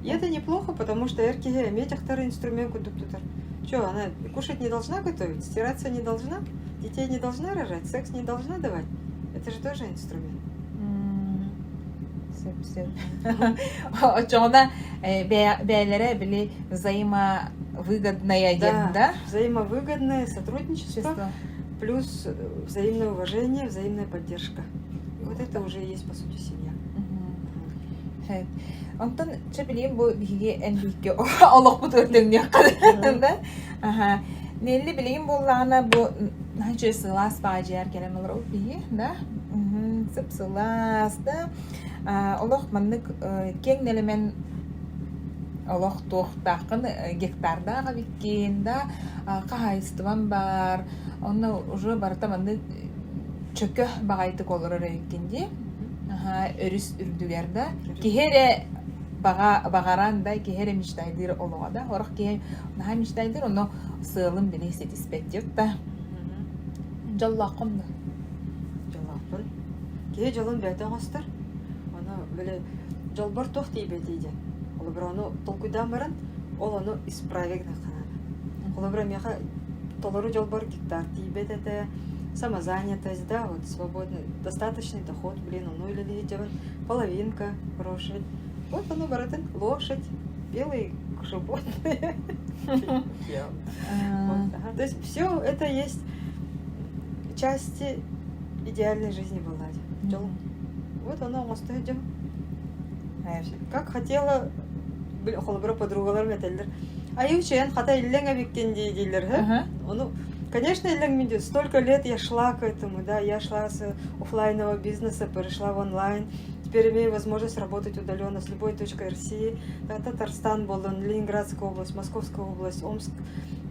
И это неплохо, потому что эр киһи эмиэ дьахтар инструмент курдук тутар. Че, она кушать не должна готовить, стираться не должна, детей не должна рожать, секс не должна давать. Это же тоже инструмент. Сөп сөп. Оччоҕуна бэйэлэрэ били взаимовыгодное диэн, да? Взаимовыгодное сотрудничество плюс взаимное уважение, взаимная поддержка. И вот это уже есть, по сути, семья. Онтон чэ билигин бу биһиги эн биһикки олохпут өртөҥнүөххэ да. Аха. Нелли билигин буоллаҕына бу наһаа үчүгэй сылаас баадьыйар кэлэн олоробут биһиги, да? Сып-сылаас да. Олох маннык киэҥ нэлэмэн олох туохтааххын гектардаах эбиккин да, хаһаайыстыбам баар, онно уже барыта маннык чөкө баҕайытык олорор эбиккин дии. Аһаа, өрүс үрдүгэр да. Киһи эрэ баҕа баҕаран да, киһи эрэ мечтайдыыр олоҕо да. Сорох киһи наһаа мечтайдыыр, ону сыалын били ситиспэт диэт да. Дьоллооххун да? Дьоллоохпун. Киһи дьолун бэйэтэ оҥостор. Ону били дьолбор туох тиийбэтий диэн. Холобура ону толкуйдаан баран, ол ону исправить гыныахха Холобура миэхэ толору дьолбор гектар тиийбэт этэ, самозанятость, да, вот свободный, достаточный доход, блин, ону үлэлиһи дьабын, половинка хорошая. Вот оно барытын лошадь, белый как животные. Вот, ага. То есть все это есть части идеальной жизни была. Вот оно оҥосто дьон. Как хотела, холобура подругаларым этэллэр. Айыы эн хата иллэҥ эбиккин дии дииллэр. Ону, конечно, иллэҥ столько лет я шла к этому, да, я шла с офлайнового бизнеса, перешла в онлайн. Теперь имею возможность работать удаленно с любой точкой России. Да, Татарстан был, Ленинградская область, Московская область, Омск.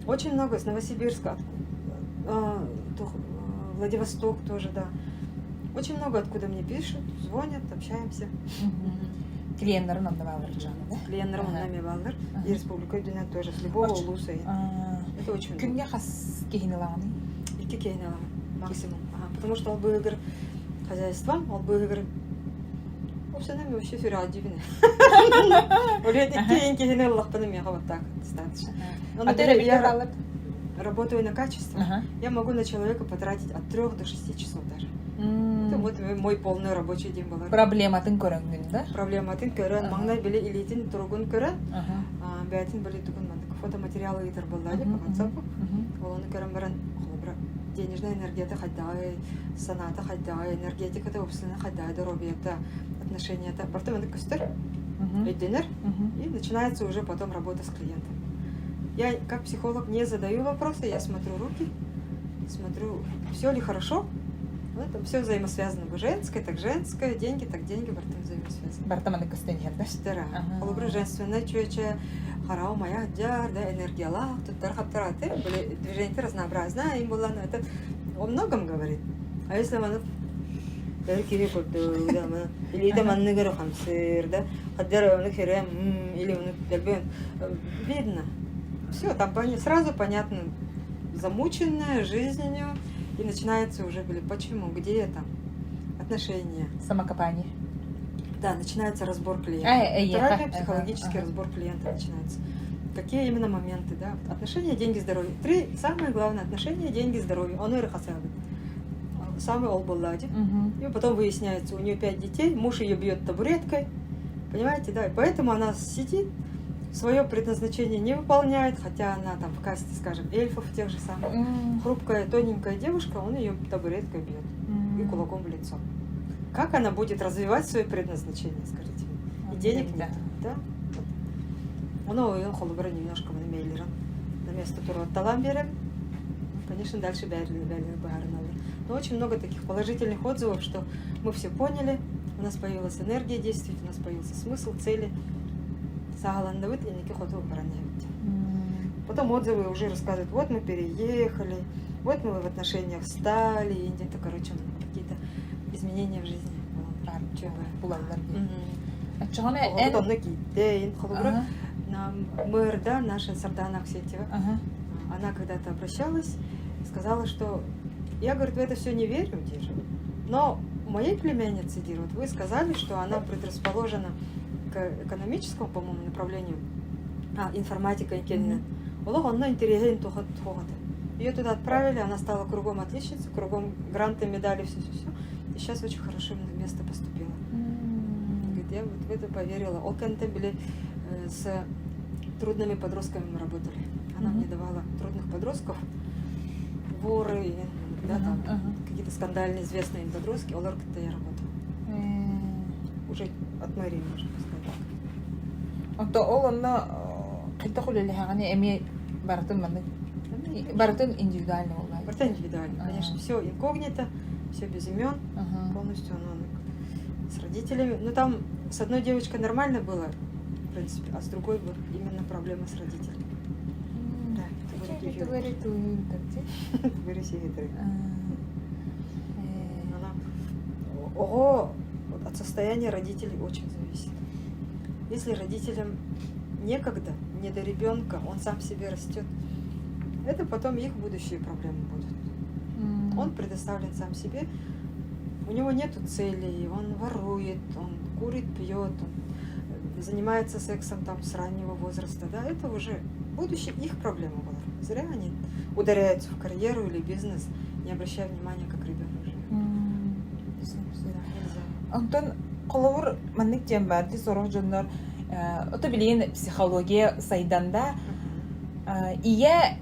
Очень много, с Новосибирска, Владивосток тоже, да. Очень много откуда мне пишут, звонят, общаемся. Клиеннарын онно баалар да? Клиеннарым онно баалар. И республика үрдүнэн тоже с любого улуса. Это очень Күҥҥэ хас киһини ылаҕыный? Икки киһини ылаҕын максимум. Потому что ол быыһыгар хозяйством, ол быыһыгар Вообще вообще сүрэҕэлдьиибин. Олет икки киһини ыллахпына миэхэ вот так достаточно. Но я работаю на качество. Я могу на человека потратить от 3 до 6 часов даже. Это вот мой полный рабочий день был. Проблематын көрөҥҥүн, да? Проблематын көрөн, маҥнай били илиитин туругун көрөн, бэйэтин били тугун маннык фотоматериалы ыытар буолла по WhatsApp. Ол ону көрөн баран, холобура, денежная энергията хайдаҕай, санаата хайдаҕай, энергетиката уопсайынан хайдаҕай, доруобуйата, отношенията, барыта маннык көстөр, өйдөнөр, и начинается уже потом работа с клиентом. Я как психолог не задаю вопросы, я смотрю руки, смотрю, все ли хорошо, ну, это все взаимосвязано. Женское, так женское, деньги, так деньги, барыта взаимосвязаны. Барыта маннык көстөн иһэр, да? Көстөр. Холобура, женственная чүөчэ, хараҕа умайа сылдьар, да, энергиялаах, туттар-хаптар аты, были движения разнообразные, им было, это о многом говорит. А если маннык эр киһи курдук, да, илиитэ манныгар хамсыыр, да, хаддар ону хирэм, или ону видно. Все, там сразу понятно, замученная жизнью, и начинается уже, были, почему, где это, отношения. Самокопание. Да, начинается разбор клиента. Натуральный психологический разбор клиента начинается. Какие именно моменты, да? Отношения, деньги, здоровье. Три самые главные отношения, деньги, здоровье. Он и Самый ол буолла дии. И потом выясняется, у нее пять детей, муж ее бьет табуреткой. Понимаете, да? И поэтому она сидит, свое предназначение не выполняет, хотя она там в касте, скажем, эльфов тех же самых. Хрупкая, тоненькая девушка, он ее табуреткой бьет и кулаком в лицо. Как она будет развивать свое предназначение, скажите мне? И денег нет. Да? Ону ойон холобура немножко мейлерин на место туруорталаан биэрэн. Конечно, дальше бэйэлэрэ быһаарыналлар. Но очень много таких положительных отзывов, что мы все поняли, у нас появилась энергия действовать, у нас появился смысл, цели. Саҕаланныбыт инники хоту баран Потом отзывы уже рассказывают, вот мы переехали, вот мы в отношениях стали, и где-то, короче, какие-то изменения в жизни. Булаллар. Эн киитте, холобура, мэр, да, наша Сардана Аксентьева, она когда-то обращалась, сказала, что я, говорит, в это все не верю, диир, но моей племяннице, диир, вот вы сказали, что она предрасположена к экономическому, по-моему, направлению, информатика mm Олох онно интэриэһэ Ее туда отправили, она стала кругом отличницей, кругом гранты, медали, все-все-все. И сейчас очень хорошо место поступила. Говорит, я вот в это поверила. Ол кэнниттэн били с трудными подростками мы работали. Она мне давала трудных подростков, воры, да, там, какие-то скандальные известные подростки. Олору кытта я работала. Уже от мэрии, можно сказать так. Онто ол онно хайдах үлэлэһэҕиний эмиэ барытын маннык барытын индивидуально буолла. Барыта индивидуально, конечно. Все инкогнито, все без имен, полностью оно с родителями. Ну там с одной девочкой нормально было, в принципе, а с другой вот именно проблема с родителями. Да, это говорит, говорит, Она Ого, от состояния родителей очень зависит. Если родителям некогда, не до ребенка, он сам себе растет, это потом их будущие проблемы будут. Он предоставлен сам себе, у него нету целей, он ворует, он курит, пьет, он занимается сексом там с раннего возраста, да, это уже будущее их проблема была. Зря они ударяются в карьеру или бизнес, не обращая внимания, как ребенок живет. Да, нельзя. Онтон холобур маннык диэн баар дии сорох дьоннор Ото билигин психология сайданда ийэ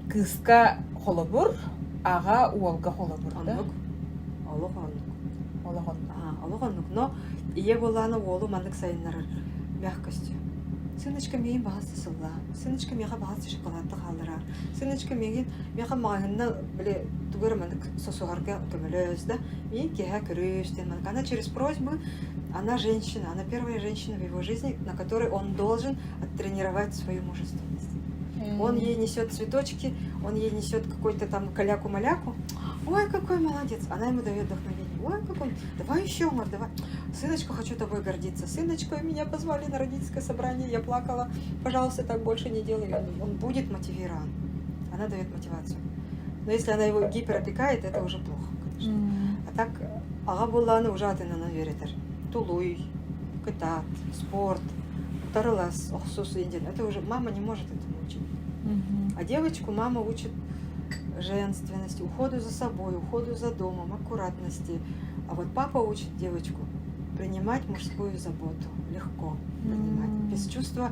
кыыска холобур, аҕа уолга холобур да? Оннук. Олох оннук. Олох оннук. Олох оннук. Но ийэ буоллаҕына уолу маннык сайыннарар мягкостью. Сыночка миигин баҕас сыллаа. Сыночка миэхэ баҕас шоколадта хааллараар. Сыночка миигин миэхэ маҕаһыынна били тугу эрэ маннык сосуһарга көмөлөс да. Миигин киэһэ көрүс диэн маннык. Она через просьбу, она женщина, она первая женщина в его жизни, на которой он должен оттренировать свою мужественность. Он ей несет цветочки, он ей несет какой-то там каляку-маляку. Ой, какой молодец! Она ему дает вдохновение. Ой, какой... Давай еще, Мар, давай. Сыночка, хочу тобой гордиться. Сыночка, меня позвали на родительское собрание, я плакала. Пожалуйста, так больше не делай. Он будет мотивирован. Она дает мотивацию. Но если она его гиперопекает, это уже плохо, конечно. А так, аҕа буоллаҕына уже атынынан үөрэтэр. Тулуй, кытаат, спорт, утарылас, охсус диэн. Это уже мама не может этому учить. А девочку мама учит женственности, уходу за собой, уходу за домом, аккуратности. А вот папа учит девочку принимать мужскую заботу, легко принимать, без чувства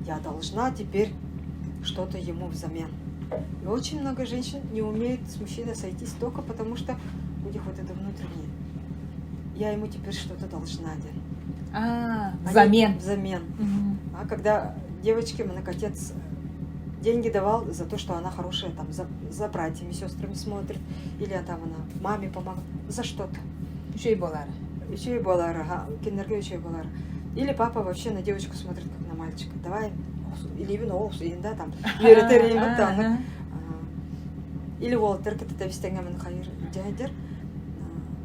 «я должна теперь что-то ему взамен». И очень много женщин не умеют с мужчиной сойтись только потому, что у них вот это внутреннее. Я ему теперь что-то должна диэн. А, Они взамен. Взамен. А когда девочке мой отец деньги давал за то, что она хорошая, там, за братьями, сестрами смотрит, или там она маме помогла, за что-то. Үчүгэй буолар. Үчүгэй буолар, ага, кинилэргэ үчүгэй буолар. Или папа вообще на девочку смотрит, как на мальчика. Давай, или именно да, там, там. Или уолаттар кытта тэбис-тэҥҥэ хайыр дьээдэр.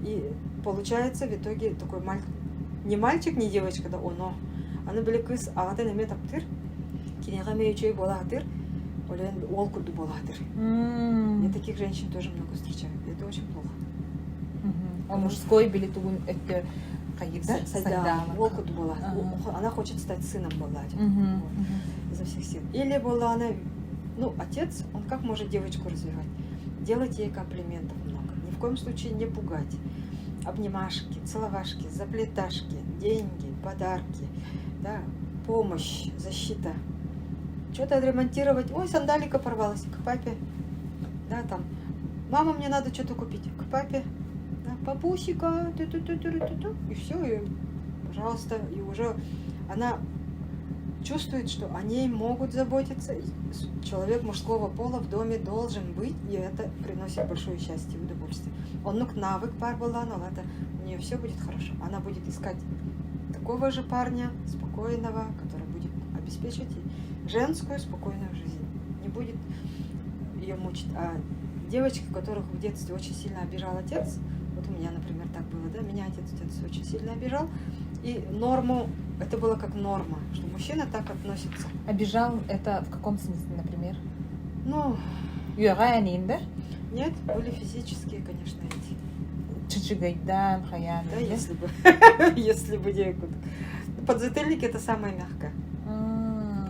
И получается в итоге такой маль... не мальчик, не девочка, да оно. Аны били кыыс аҕатын эмиэ таптыыр, киниэхэ эмиэ үчүгэй буолаатыр, ол уол курдук буолаатыр. Я таких женщин тоже много встречаю. Это очень плохо. А мужской били тугун өттө хайыда сайда уол курдук буолаат. Она хочет стать сыном буолаат. Изо всех сил. Или была она, ну, отец, он как может девочку развивать? Делать ей комплиментов много. Ни в коем случае не пугать. Обнимашки, целовашки, заплеташки, деньги, подарки, да, помощь, защита. Что-то отремонтировать. Ой, сандалика порвалась, к папе. Да, там. Мама, мне надо что-то купить. К папе. Да, папусика, ту ту ту ту ту ту И все, и, пожалуйста, и уже она чувствует, что о ней могут заботиться. И человек мужского пола в доме должен быть, и это приносит большое счастье и удовольствие. Оннук навык баар буоллаҕына, это у нее все будет хорошо. Она будет искать такого же парня, спокойного, который будет обеспечивать ей женскую спокойную жизнь. Не будет ее мучить. А девочки, которых в детстве очень сильно обижал отец, вот у меня, например, так было, да, меня отец в детстве очень сильно обижал, и норму, это было как норма, что мужчина так относится. Обижал это в каком смысле, например? Ну, Үөҕээн да? Нет, были физические, конечно, эти. Чычыгайдаан, хайаан. Да, если бы, если бы некуда. Подзатыльник это самое мягкое.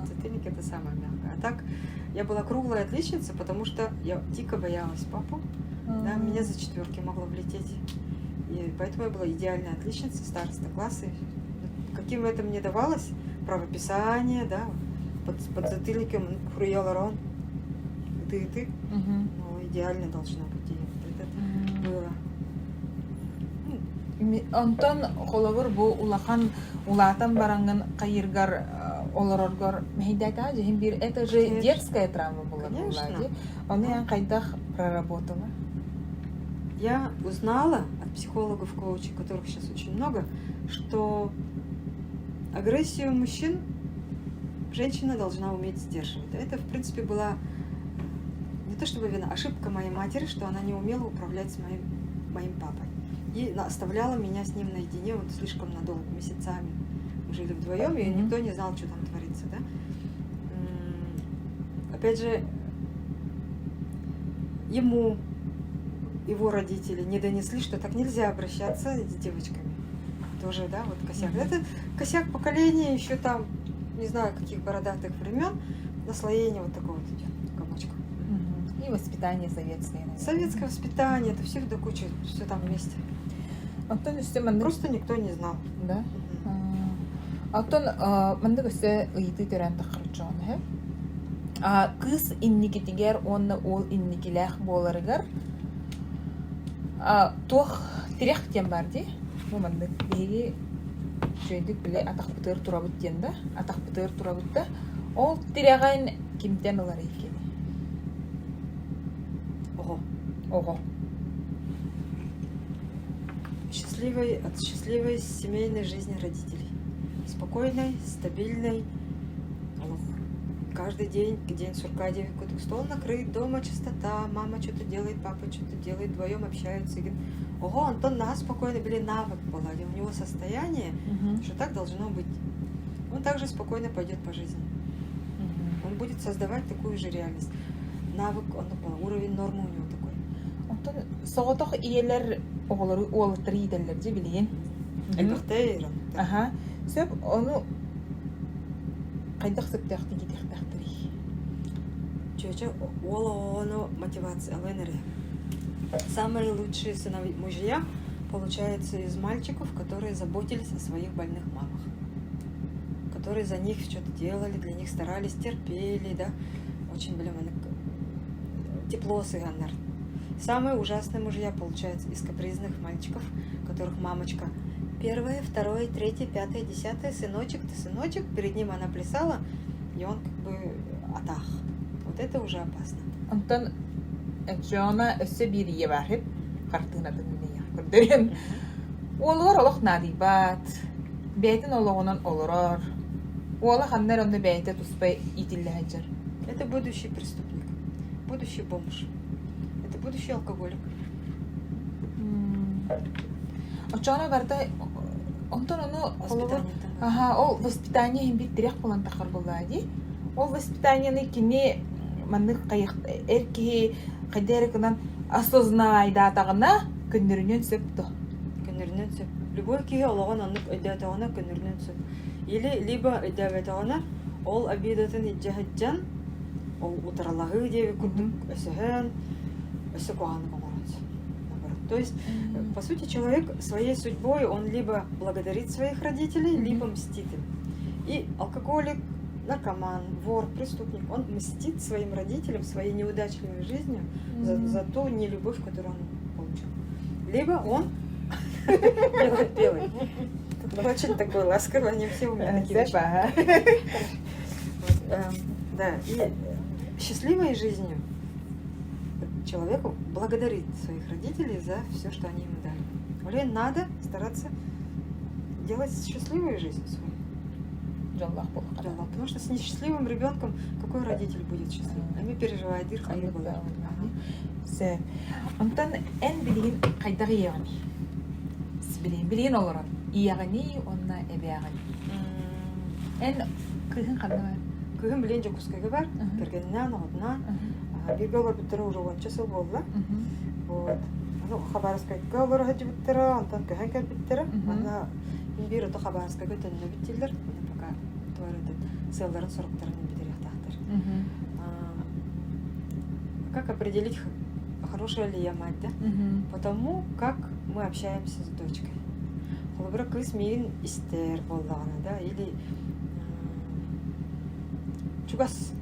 Подзатыльник это самое мягкое. А так я была круглая отличница, потому что я дико боялась папу. Да, меня за четверки могло влететь. И поэтому я была идеальная отличница, староста класса. Каким это мне давалось? Правописание, да, подзатыльником хуруйаллар ты и ты. Ну, идеально должно быть. И вот это было. Онтон холобур бу улахан улаатан бараҥҥын хайыыргар олороргор мэһэйдээтэ дьиһин биир это же Конечно. детская травма была Конечно. дии. Ону эн хайдах проработала? Я узнала от психологов, коучей, которых сейчас очень много, что агрессию мужчин женщина должна уметь сдерживать. Это, в принципе, была не то чтобы вина, ошибка моей матери, что она не умела управлять с моим папой. И оставляла меня с ним наедине вот слишком надолго, месяцами. Мы жили вдвоем, и Мгм. никто не знал, что там творится, да. Опять же, ему его родители не донесли, что так нельзя обращаться с девочками. Тоже, да, вот косяк. Мгм. Это косяк поколения еще там, не знаю, каких бородатых времен, наслоение вот такого вот идет, комочка. Мгм. И воспитание советское, наверное. Советское воспитание, это все до кучи, все там вместе. Онтон өссө маннык Просто никто не знал. да? Мгм. Оттон маннык өссө ыйытыы төрөөн таххар дьон үһү. Кыыс инникитигэр уонна уол инникилээх буоларыгар туох тирэх диэн баар дии. Бу маннык биһиги үчүгэйдик били атахпытыгар турабыт диэн да, атахпытыгар турабыт да, ол тирэҕин кимтэн ыларый кини? Оҕо. Оҕо. Счастливой, от счастливой семейной жизни родителей. Спокойной, стабильной. Каждый день, день сурка, стол накрыт, дома чистота, мама что-то делает, папа что-то делает, вдвоем общаются. И говорит, ого, Антон на спокойно, были навык была, у него состояние, что так должно быть. Он также спокойно пойдет по жизни. Он будет создавать такую же реальность. Навык, он уровень нормы у него такой. Онтон соҕотох ийэлэр оҕолору уолаттары иитэллэр дьэ билигин. Элбэхтэй Аха. Сөп ону хайдах сөптөөхтүк иитиэхтээхтэрий? Чүөчэ уол оҕону мотивациялыан эрэ. Самые лучшие сыновья мужья получаются из мальчиков, которые заботились о своих больных мамах, которые за них что-то делали, для них старались, терпели, да, очень, блин, тепло сыганнар. Самые ужасные мужья получаются из капризных мальчиков, которых мамочка первое, второе, третье, пятое, десятое, сыночек, ты сыночек, перед ним она плясала, и он как бы атах. Вот это уже опасно. Онтон Джона өссө биир ийэ баар хартыынатын көрдөрүөн. Уолугар олох наадыйбат, бэйэтин олоҕунан олорор. Уола ханна эрэ онно бэйэтэ туспа иитиллэ сылдьар. Это будущий преступник, будущий бомж, это будущий алкоголик. Оччоҕуна барыта онтон ону холобур аха ол воспитание иһин биир тирэх буолан таххар буоллаҕа дии. Ол воспитаниены кини маннык хайых эр киһи хайдах эрэ гынан осознайдаатаҕына көннөрүнүөн сөп дуо? Көннөрүнүөн сөп. Любой киһи олоҕун оннук өйдөөтөҕүнэ көннөрүнүөн сөп. Или либо өйдөөбөтөҕүнэ ол обидатын илдьэ сылдьан ол утарылаһыы диэбит курдук өсөһөн өссө куһаҕаннык оҥорон сөп. Наоборот. То есть, по сути, человек своей судьбой, он либо благодарит своих родителей, либо мстит им. И алкоголик, наркоман, вор, преступник, он мстит своим родителям, своей неудачливой жизнью за ту нелюбовь, которую он получил. Либо он белый, белый. Тут очень такой ласковый, они все у меня такие. Очень. Вот, да, и счастливой жизнью человеку благодарит своих родителей за все, что они ему дали. Блин, надо стараться делать счастливую жизнь свою. Дьоллоох буолуохха. Дьоллоох. Потому что с несчастливым ребенком какой родитель будет счастливым? Они переживают, дир хайы буолар. Сөп. Онтон эн билигин хайдах ийэҕиний? Билигин билигин олорон ийэҕиний уонна эбээҕиний? Эн кыыһыҥ ханна бар? Кыыһым билигин Дьокуускайга бар, кэргэнинээн, оҕотунаан. Бииргэ олорбуттара уже уонча сыл буолла. Вот. Аны Хабаровскайга олоро сылдьыбыттара, онтон көһөн кэлбиттэрэ. Манна биир ото Хабаровскайга төннөбүт дииллэр. Ону пока туора сыалларын-соруктарын бүтэриэхтээхтэр. Как определить, хорошая ли я мать, да? Потому как мы общаемся с дочкой. Холобура кыыс миигин истэр буоллаҕына, да, или чугас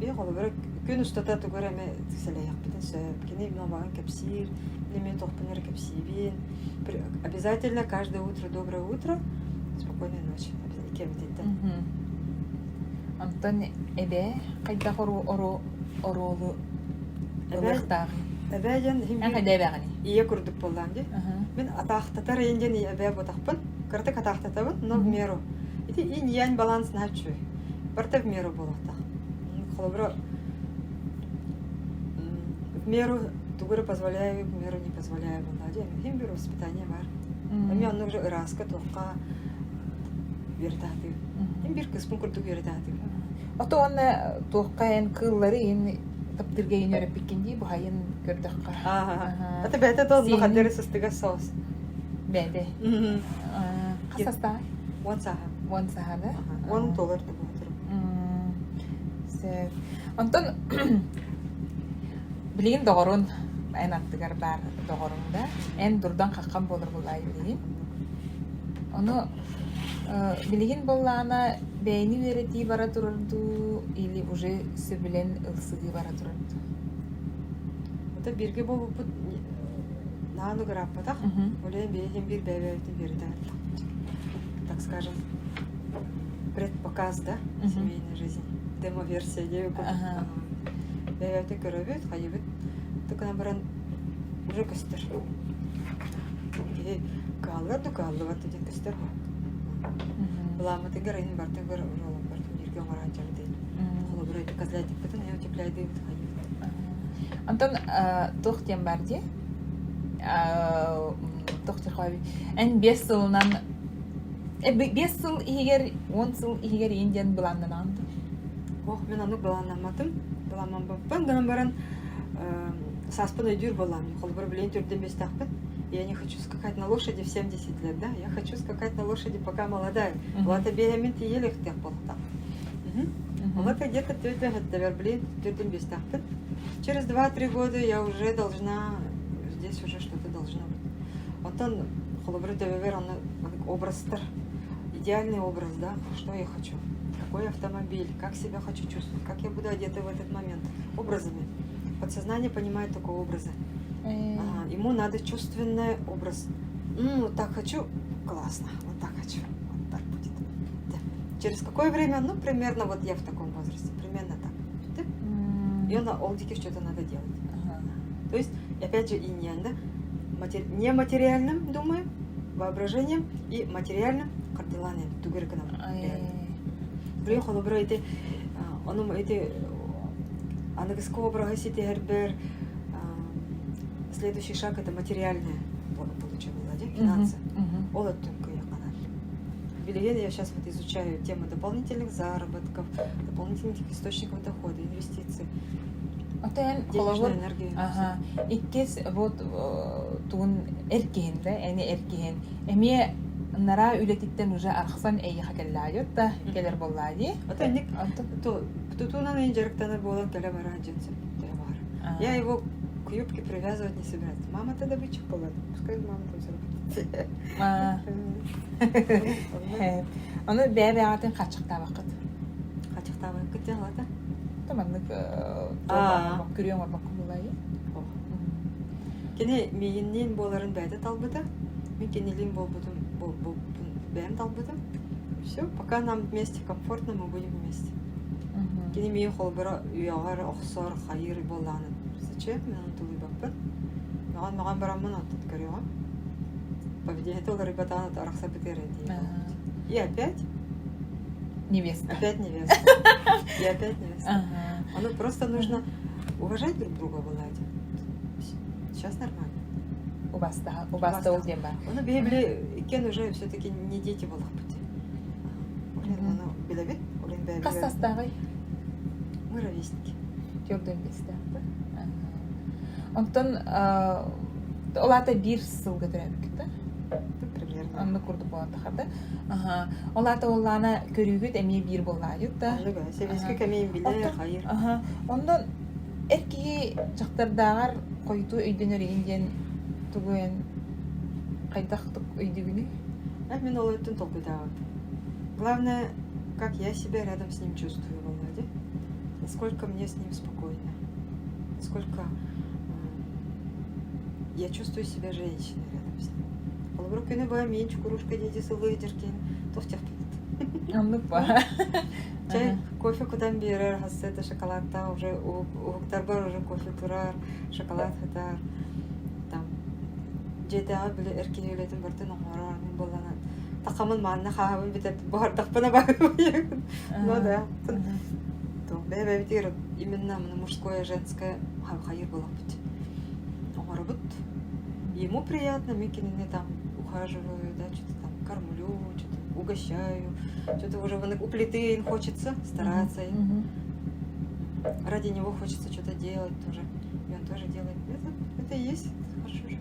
и холобура күн устата тугу эрэ эмэ сэлэйэхпитин сөп. Кини мин кэпсиир, мин эмиэ туохпун эрэ кэпсиибин. Обязательно каждое утро доброе утро, спокойной ночи. Иккиэбититтэн. Онтон эбээ хайдах оруолу ылыахтааҕый? Эбээ диэн Эн хайда эбээҕиний? ийэ курдук буоллаҕым дии. Мин атаахтатар ийин диэн эбээ буотахпын. Кыратык атаахтатабын, но в меру. Ити инь-янь баланс наһаа үчүгэй. Барыта в меру буолуохтаах. Холобура, в меру тугу эрэ позволяю, в меру не позволяю буоллаҕа дии. Иһин биир воспитание баар. Эмиэ онно уже ырааска туохха үөрэтэ Мин биир кыыспын курдук үөрэтэ Ото уонна туохха эн кыыллары ин таптыырга ин үөрэппиккин дии буһайын көрдөххө. Ата бэйэтэ да онно ханна сыстыгас соҕус. Бэйэтэ. Хас састааҕый? 10 сааһа. 10 сааһа да? 10 туолар да буолар. Сөп. Онтон билигин доҕорун эн аттыгар баар доҕоруҥ да эн дурдан хаххан буолар буолаай билигин. Ону. Билигин буоллаҕына бэйэни үөрэтии бара турар дуу или уже сөбүлэн ылсыһыы бара турар дуу? Это бииргэ буолбуппут нааны ырааппатах. Ол иһин бэйэһин биир бэйэ-бэйэбитин үөрэтэ так скажем, предпоказ, да, семейной жизни. Демо-версия диэбит Бэйэбитин көрөбүт, хайыбыт. Тукунан баран уже көстөр. Киһи кыһаллар да кыһаллыбат диэн көстөр Былааммытыгар иһин бартыгар барытын бииргэ оҥорон дьарыдыйын. Холобура ити козлятикпытын я утепляйдыыбыт хайыбыт. Онтон туох диэн баар дии? Туох диэн Эн 5 сылынан 5 сыл иһигэр 10 сыл иһигэр иин диэн былааннанаҕын дуо? Ох, мин ону былааннамматым. Былааннаммаппын гынан баран сааспын өйдүүр буоллаҕым. Холобура, билигин төрдүн биэстээхпин. Я не хочу скакать на лошади в 70 лет, да? Я хочу скакать на лошади, пока молодая. Улата биэһэмин тиийэ иликтэх буолта. Улата где-то төрдүн блин, төрдүн биэстээхпин. Через 2-3 года я уже должна, здесь уже что-то должно быть. Оттон холобура төбөбөр аны образтар, идеальный образ, да, что я хочу, какой автомобиль, как себя хочу чувствовать, как я буду одета в этот момент, образами. Подсознание понимает только образы. Ага, ему надо чувственный образ. Вот так хочу, классно, вот так хочу, вот так будет. Да. Через какое время? Ну, примерно вот я в таком возрасте, примерно так. Да? И он ол диэки что-то надо делать. То есть, опять же, инь да? Нематериальным, думаю, воображением и материальным хардылаан тугу эрэ гынан. Билигин холобура ити ону ити аныгыскы обраһы ситиһэрбэр следующий шаг это материальное благополучие было, да, финансы. Ол өттүн кыйаханар. Билигин я сейчас вот изучаю тему дополнительных заработков, дополнительных источников дохода, инвестиций. Оттон Денежную холобур энергию. аха иккис вот тугун эр киһин да эни эр киһин эмиэ нараа үлэтиттэн уже арахсан эйиэхэ кэллаайот да кэлэр буоллаа дии. Это ник Онтон тутуунан эн дьарыктанар буолан кэлэ бара дьон бар. Я его к юбке привязывать не собираюсь. Мама тогда добытчик была. Пускай мама там заработает. Ону бэйэ-бэйэҕитин хааччахтаабаккыт. Хааччахтаабаккыт диэн ата. Маннык Аа. күрүө оҥорбокко буолайы. Кини миигинниин буоларын бэйэтэ талбыта. Мин кинилиин буолбутум бэйэм талбытым. Все, пока нам вместе комфортно, мы будем вместе. Кини миигин холобура үөҕэр, охсор, хайыыр буоллаҕына зачем? Мин ону тулуйбаппын. Мөҕөн мөҕөн бараммын оттон көрүөҕүм. Поведение уларыйбатаҕын арахсарбытыгар дии. И опять? Невеста. Опять невеста. И опять невеста. Оно просто нужно уважать друг друга бывает. Сейчас нормально. Убаста, убаста ол диэн баар. Ону биһи били иккиэн уже все-таки не дети буоллахпыт. Блин, ону билэбит. Олен бэйэ Хас саастааҕый? Мы ровесники. Төрдүөн биэстээх. Онтон ол аата биир сылга төрөөбүккүт да? Примерно. Оннук курдук буолан тахар да? Аха. Ол аата буоллаҕына көрүүгүт эмиэ биир буоллаайыт да? Оннук сэбиэскэй кэмиин билэр, хайыр. Аха. Онон эр киһи дьахтардааҕар хойутуу өйдөнөр игин диэн тугу эн хайдах өйдүүгүнүй? Мин ол өттүн толкуйдаабаппын. Главное, как я себя рядом с ним чувствую, Володя. Насколько мне с ним спокойно. Насколько я чувствую себя женщиной рядом с ним. Холобур күнү быһа миин чукурушка диэти сыллыы туох диэхпит. Оннук ба. Чай, кофе кутан биэрэр, хассета шоколадтаах уже уһуктарбар уже кофе турар, шоколад сытар. Там дьиэтээҕи били эр киһи үлэтин барытын оҥорор, мин буоллаҕына тахамын маанна хааһабын бүтэр буһардахпына баҕайы. Ну да. Бэйэ-бэйэбитигэр именно мужское, женское хайыр буолахпыт. Оҥоробут. Ему приятно, мин кинини там ухаживаю, да, что-то там кормлю, что-то угощаю, что-то уже у плиты хочется стараться. Ради него хочется что-то делать тоже. И он тоже делает. Это и есть хорошо же.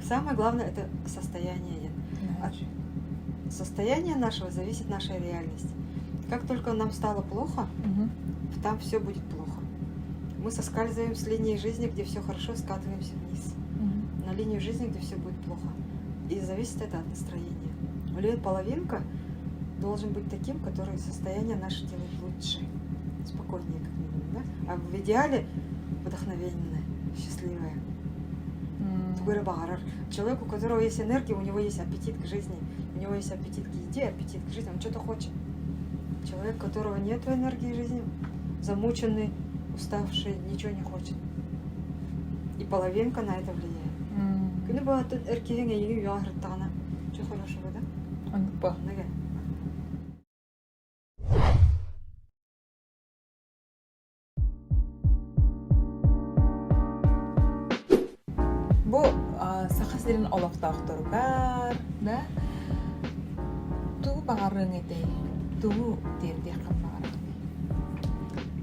Самое главное – это состояние. От состояния нашего зависит наша реальность. Как только нам стало плохо, там все будет плохо. Мы соскальзываем с линии жизни, где все хорошо, скатываемся вниз. На линию жизни, где все будет плохо. И зависит это от настроения. Или половинка должен быть таким, который состояние наше делает лучше, спокойнее как минимум, да? А в идеале вдохновенное, счастливое. Человек, у которого есть энергия, у него есть аппетит к жизни, у него есть аппетит к еде, аппетит к жизни, он что-то хочет. Человек, у которого нет энергии жизни, замученный, уставший, ничего не хочет. И половинка на это влияет. Күнү баҕатын эр киһиҥ эйигин үөҕэ сырыттаҕына, чё хорошего, да? Оннук бо. Оннук Бу Саха сирин олохтоохторугар да тугу баҕарыаҥ этэй? Тугу тиэрдиэххин баҕараҕыный?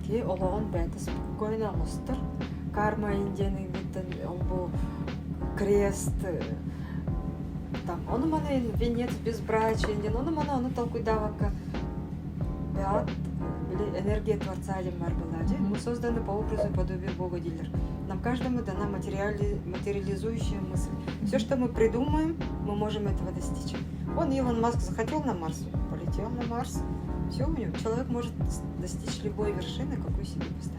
Киһи олоҕун бэйэтэ спокойно оҥостор. Карма диэн ыйбыттан ол бу крест там ону-маны венец безбрачия диэн ону-маны ону толкуйдаабакка бэйэҕит били энергия творца диэн баар буоллаҕа дии. Мы созданы по образу и подобию Бога дииллэр. Нам каждому дана материализующая мысль. Все, что мы придумаем, мы можем этого достичь. Он, Илон Маск, захотел на Марс, полетел на Марс. Все у него. Человек может достичь любой вершины, какую себе поставит.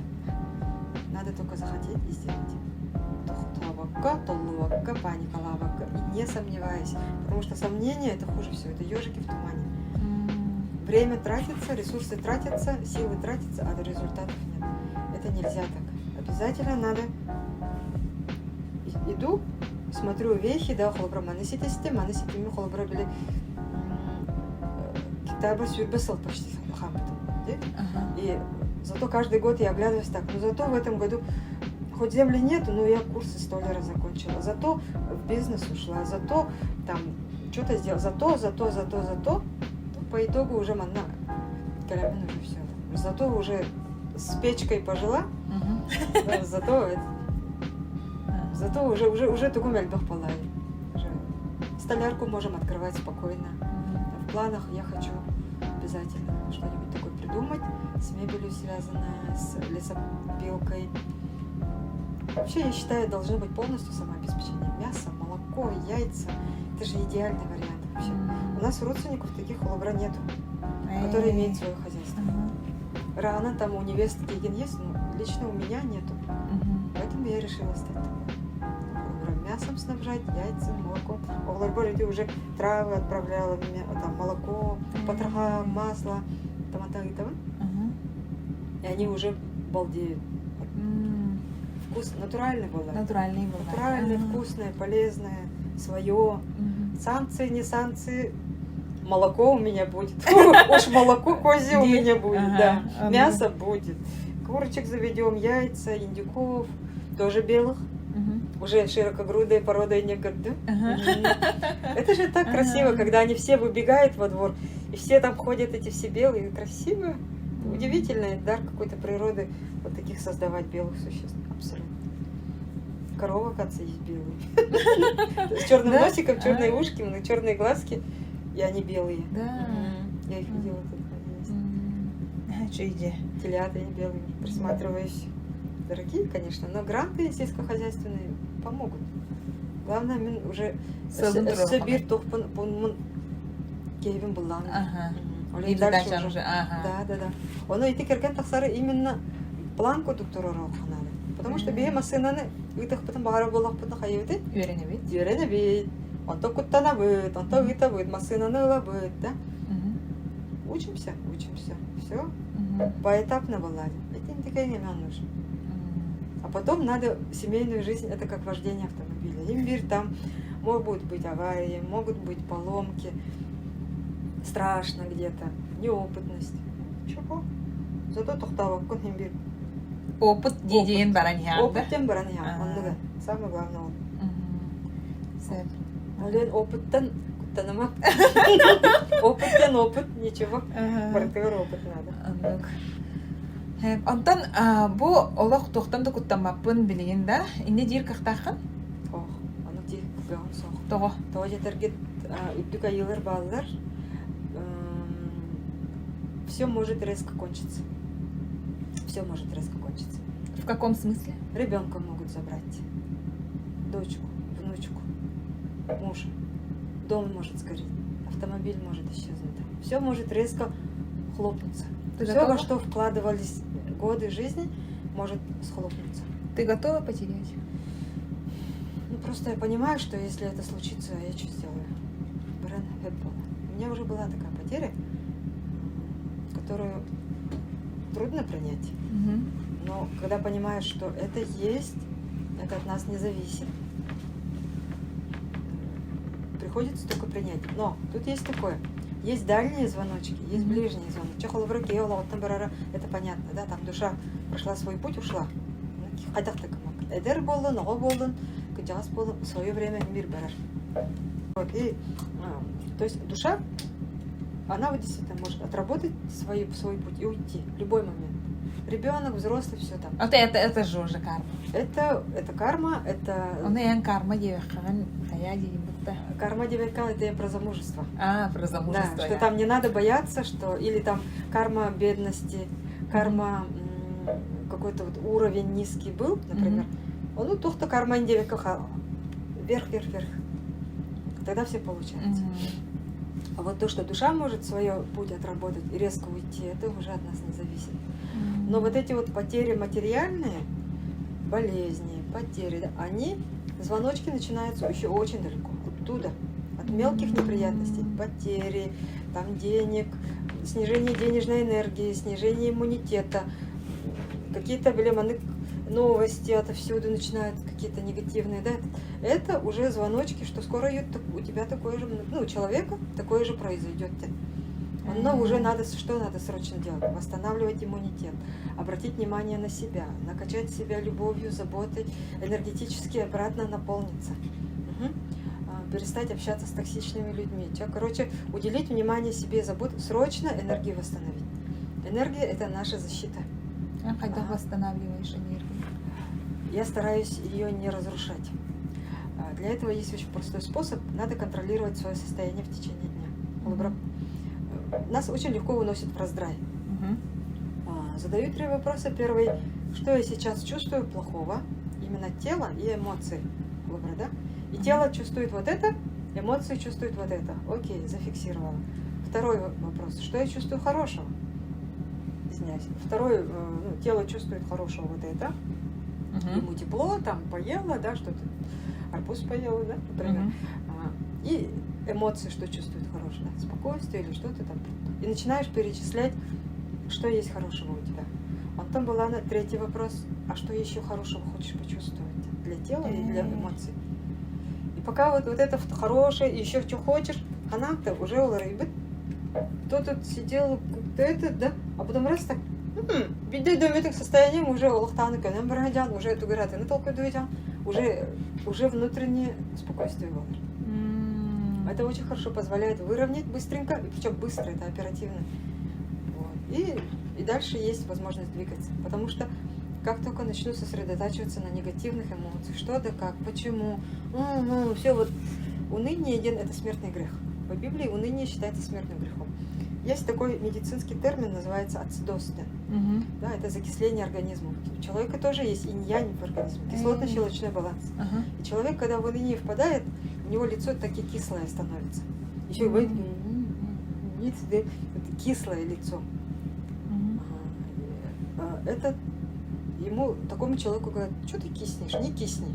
Надо только захотеть и сделать. Тохтообокко, толлубакка, паникалаабакка. И не сомневаясь. Потому что сомнения это хуже всего. Это ежики в тумане. Время тратится, ресурсы тратятся, силы тратятся, а результатов нет. Это нельзя так. Обязательно надо иду, смотрю вехи, да, холобура маны ситистим, маны ситими холобура били китабы сүүрбэ сыл почти хаампытым. И зато каждый год я оглядываюсь так, но зато в этом году хоть земли нету, но я курсы столяра закончила, зато в бизнес ушла, зато там что-то сделала, зато, зато, зато, зато, ну, по итогу уже манна кэлэммин уже все. Зато уже с печкой пожила, зато зато уже уже уже тугум элбэх буолла. Уже столярку можем открывать спокойно. В планах я хочу обязательно что-нибудь такое придумать с мебелью связанное, с лесопилкой. Вообще, я считаю, должно быть полностью самообеспечение. Мясо, молоко, яйца. Это же идеальный вариант вообще. У нас у родственников таких холобура нету, которые имеют свое хозяйство. Рано там у невестки ген есть, но лично у меня нету. Поэтому я решила стать такой. Мясом снабжать, яйцами, молоком. Оҕолорбор эти уже травы отправляла, там молоко, потроха, масло, там и того. И они уже балдеют. Вкус натуральный был. Натуральный был. Натуральное, вкусное, полезное, свое. Санкции, не санкции, молоко у меня будет. Уж молоко козье у меня будет, да. Мясо будет. Курочек заведем, яйца, индюков, тоже белых. Уже широкогрудые породы не да? Это же так красиво, когда они все выбегают во двор, и все там ходят, эти все белые, красивые. Удивительный дар какой-то природы вот таких создавать белых существ. Абсолютно. Корова, кажется, есть белые. С черным носиком, черные ушки, черные глазки, и они белые. Да. Я их видела тут. Иди. Телята белые. Присматриваюсь. Дорогие, конечно, но гранты сельскохозяйственные помогут. Главное, мин уже өссө биир туохпун пуунмун киһибин буллаҕым. Ага. Ол И дальше задача уже. уже. Ага. Да, да, да. Ону ити кэргэн тахсары именно план курдук туруоруохха наада. Потому что биһи массыынаны ыытыахпытын баҕарар буоллахпытына хайыыбытый? Үөрэнэбит. Үөрэнэбит, онтон куттанабыт, онтон ыытабыт, массыынаны ылабыт, да? Учимся, учимся. Все поэтапно выладим. Это не нужно. А потом надо семейную жизнь, это как вождение автомобиля. Имбирь там могут быть аварии, могут быть поломки, страшно где-то, неопытность. Чего? Зато тохтообоккун имбирь. Опыт диэн баран иһэҕин да? Опыт диэн баран иһэҕин. Оннуга. Самое главное ол. Сөп. Ол опыттан куттаныма. Опыт диэн опыт, ничего. Барытыгар опыт надо. Оннук. Онтон бу олох туохтан да куттаммаппын билигин да. Инньэ диир кыахтааххын? Ох, ону диир кыаҕым суох. Тоҕо? Тоҕо диэтэргит үрдүк айыылар бааллар. Все может резко кончиться. Все может резко кончиться. В каком смысле? Ребенка могут забрать. Дочку, внучку, мужа. Дом может сгореть. Автомобиль может исчезнуть. Все может резко хлопнуться. Ты Все, готова? во что вкладывались годы жизни, может схлопнуться. Ты готова потерять? Ну, просто я понимаю, что если это случится, я что сделаю? Баран У меня уже была такая потеря, которую трудно принять. Но когда понимаешь, что это есть, это от нас не зависит, приходится только принять. Но тут есть такое. Есть дальние звоночки, есть Мгм. Ближние звоночки. Это понятно, да, там душа прошла свой путь, ушла. Эдэр буоллун, оҕо буоллун, кырдьаҕас буоллун, в свое время мир барар. Вот, и, то есть душа, она вот действительно может отработать свой путь и уйти в любой момент. Ребенок, взрослый, все там. А это же уже карма. Это карма, это... Ону эн карма диэххин хайа диин бутта. Карма диэтэххэ, это я про замужество. А, про замужество. Да, что там не надо бояться, что... Или там карма бедности, карма какой-то вот уровень низкий был, например. Он туох да карма диэбэккэ вверх, вверх, вверх. Тогда все получается. А вот то, что душа может свой путь отработать и резко уйти, это уже от нас не зависит. Но вот эти вот потери материальные, болезни, потери, да, они, звоночки начинаются еще очень далеко, оттуда, от мелких неприятностей, потери, там денег, снижение денежной энергии, снижение иммунитета, какие-то, блин, новости отовсюду начинают какие-то негативные, да, это уже звоночки, что скоро у тебя такое же, ну, у человека такое же произойдет. Но уже надо, что надо срочно делать? Восстанавливать иммунитет, обратить внимание на себя, накачать себя любовью, заботой, энергетически обратно наполниться. Угу. Перестать общаться с токсичными людьми. Короче, уделить внимание себе, заботу, срочно энергию восстановить. Энергия – это наша защита. А когда восстанавливаешь энергию? Я стараюсь ее не разрушать. Для этого есть очень простой способ. Надо контролировать свое состояние в течение дня. Нас очень легко выносит в раздрай. Задаю три вопроса. Первый: что я сейчас чувствую плохого? Именно тело и эмоции. Да? И тело чувствует вот это, эмоции чувствуют вот это. Окей, зафиксировала. Второй вопрос: что я чувствую хорошего? Извиняюсь. Второй, ну, тело чувствует хорошего вот это. Ему тепло, там поела, да, что-то, арбуз поела, да, например. И эмоции, что чувствует хорошее, да, спокойствие или что-то там. И начинаешь перечислять, что есть хорошего у тебя. Потом была на третий вопрос: а что еще хорошего хочешь почувствовать для тела и для эмоций? И пока вот это хорошее, еще что хочешь, она-то уже уларыйбыт. Кто тут сидел, кто это, да? А потом раз так, биирдэ состоянием уже олохтон көнөн уже тугу эрэ толкуйдуйдьан, уже внутреннее спокойствие было. Это очень хорошо позволяет выровнять быстренько, и причем быстро, это оперативно. Вот. И дальше есть возможность двигаться. Потому что как только начну сосредотачиваться на негативных эмоциях, что да как, почему, ну, все вот, уныние один – это смертный грех. По Библии уныние считается смертным грехом. Есть такой медицинский термин, называется ацидоз. Да? Да, это закисление организма. У человека тоже есть инь-янь в организме, кислотно-щелочной баланс. И человек, когда в уныние впадает, у него лицо таки кислое становится. Еще бывает, это кислое лицо. Это ему, такому человеку говорят: что ты киснешь, не кисни.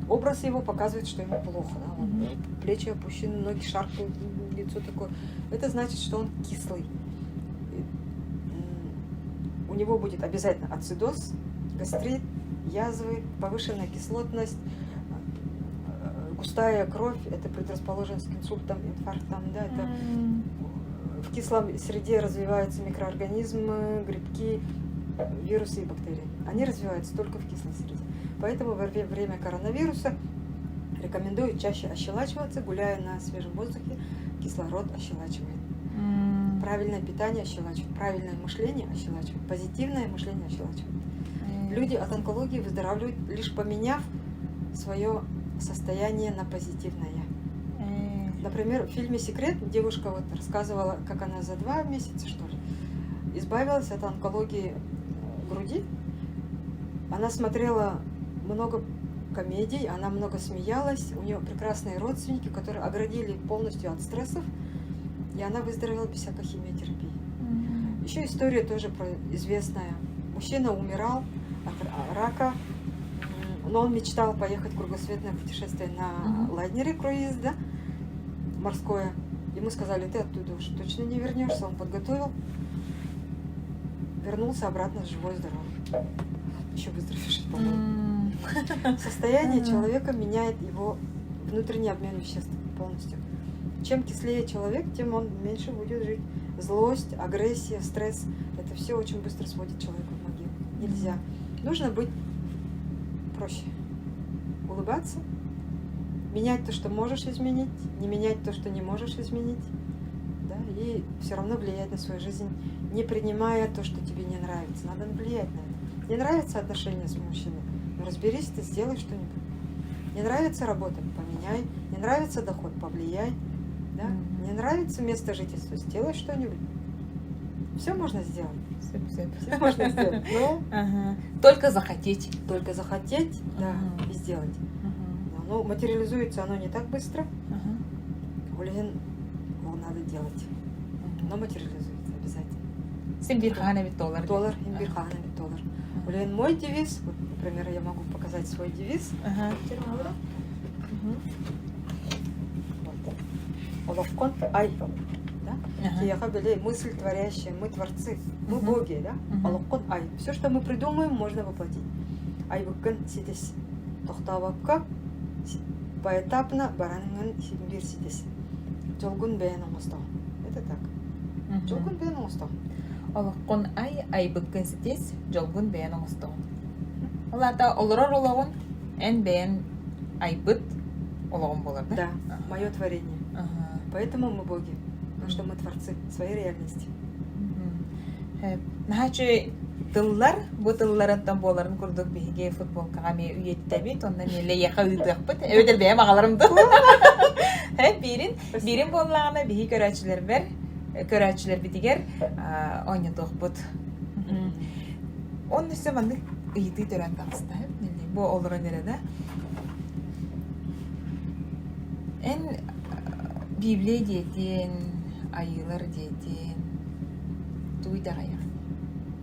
Образ его показывает, что ему плохо. Да? Он, плечи опущены, ноги шаркают, лицо такое. Это значит, что он кислый. У него будет обязательно ацидоз, гастрит, язвы, повышенная кислотность, густая кровь, это предрасположенность к инсультам, инфарктам, да, это в кислом среде развиваются микроорганизмы, грибки, вирусы и бактерии. Они развиваются только в кислой среде. Поэтому во время коронавируса рекомендую чаще ощелачиваться, гуляя на свежем воздухе, кислород ощелачивает. Правильное питание ощелачивает, правильное мышление ощелачивает, позитивное мышление ощелачивает. Люди от онкологии выздоравливают, лишь поменяв свое состояние на позитивное. Например, в фильме «Секрет» девушка вот рассказывала, как она за 2 месяца, что ли, избавилась от онкологии груди. Она смотрела много комедий, она много смеялась, у нее прекрасные родственники, которые оградили полностью от стрессов. И она выздоровела без всякой химиотерапии. Еще история тоже про известная. Мужчина умирал от рака, но он мечтал поехать в кругосветное путешествие на лайнере круиз, да, морское. Ему сказали, ты оттуда уж точно не вернешься. Он подготовил, вернулся обратно живой, здоровый. Еще выздоровевший, по-моему. Состояние человека меняет его внутренний обмен веществ полностью. Чем кислее человек, тем он меньше будет жить. Злость, агрессия, стресс – это все очень быстро сводит человека в могилу. Нельзя. Нужно быть проще. Улыбаться, менять то, что можешь изменить, не менять то, что не можешь изменить, да, и все равно влиять на свою жизнь, не принимая то, что тебе не нравится. Надо влиять на это. Не нравится отношения с мужчиной, ну разберись ты, сделай что-нибудь. Не нравится работа, поменяй. Не нравится доход, повлияй. Да? Не нравится место жительства, сделай что-нибудь. Все можно сделать. Все, все. Все можно сделать. Но Только захотеть. Только захотеть, да, и сделать. Да, но материализуется оно не так быстро. Блин, его надо делать. Но материализуется обязательно. Син биир хаһан эмит туолар. Туолар, син биир хаһан эмит туолар. Блин, мой девиз, вот, например, я могу показать свой девиз. Вот. Олоххун ай. Да? Киһиэхэ били мысль творящая, мы творцы, мы боги, да? Олоххун ай. Все, что мы придумаем, можно воплотить. Айбыккын ситис. Тохтообокко поэтапно баран иһэҕин син биир ситис. Дьолгун бэйэн оҥостоҕун. Это так. Дьолгун бэйэн оҥостоҕун. Олоххун ай, айбыккын ситис, дьолгун бэйэн оҥостоҕун. Ол аата олорор олоҕун эн бэйэн айбыт олоҕун буолар да? Да, мое творение. Поэтому мы боги, потому что мы творцы своей реальности. Наһаа үчүгэй тыллар, бу тылларыттан буоларын курдук биһиги футболкаҕа эмиэ үйэттэбит, онно эмиэ лэйиэхэ ыытыахпыт. Эбэтэр бэйэм аҕаларым дуу. Биирин, биирин буоллаҕына биһи көрөөччүлэрбэр, көрөөччүлэрбитигэр оонньотуохпут. Он өссө маннык ыйытыы төрөөн таҕыста. Бу олорон эрэ да. Эн Библия диэтиэн, айыылар диэтиэн, тугу итэҕэйэҕин?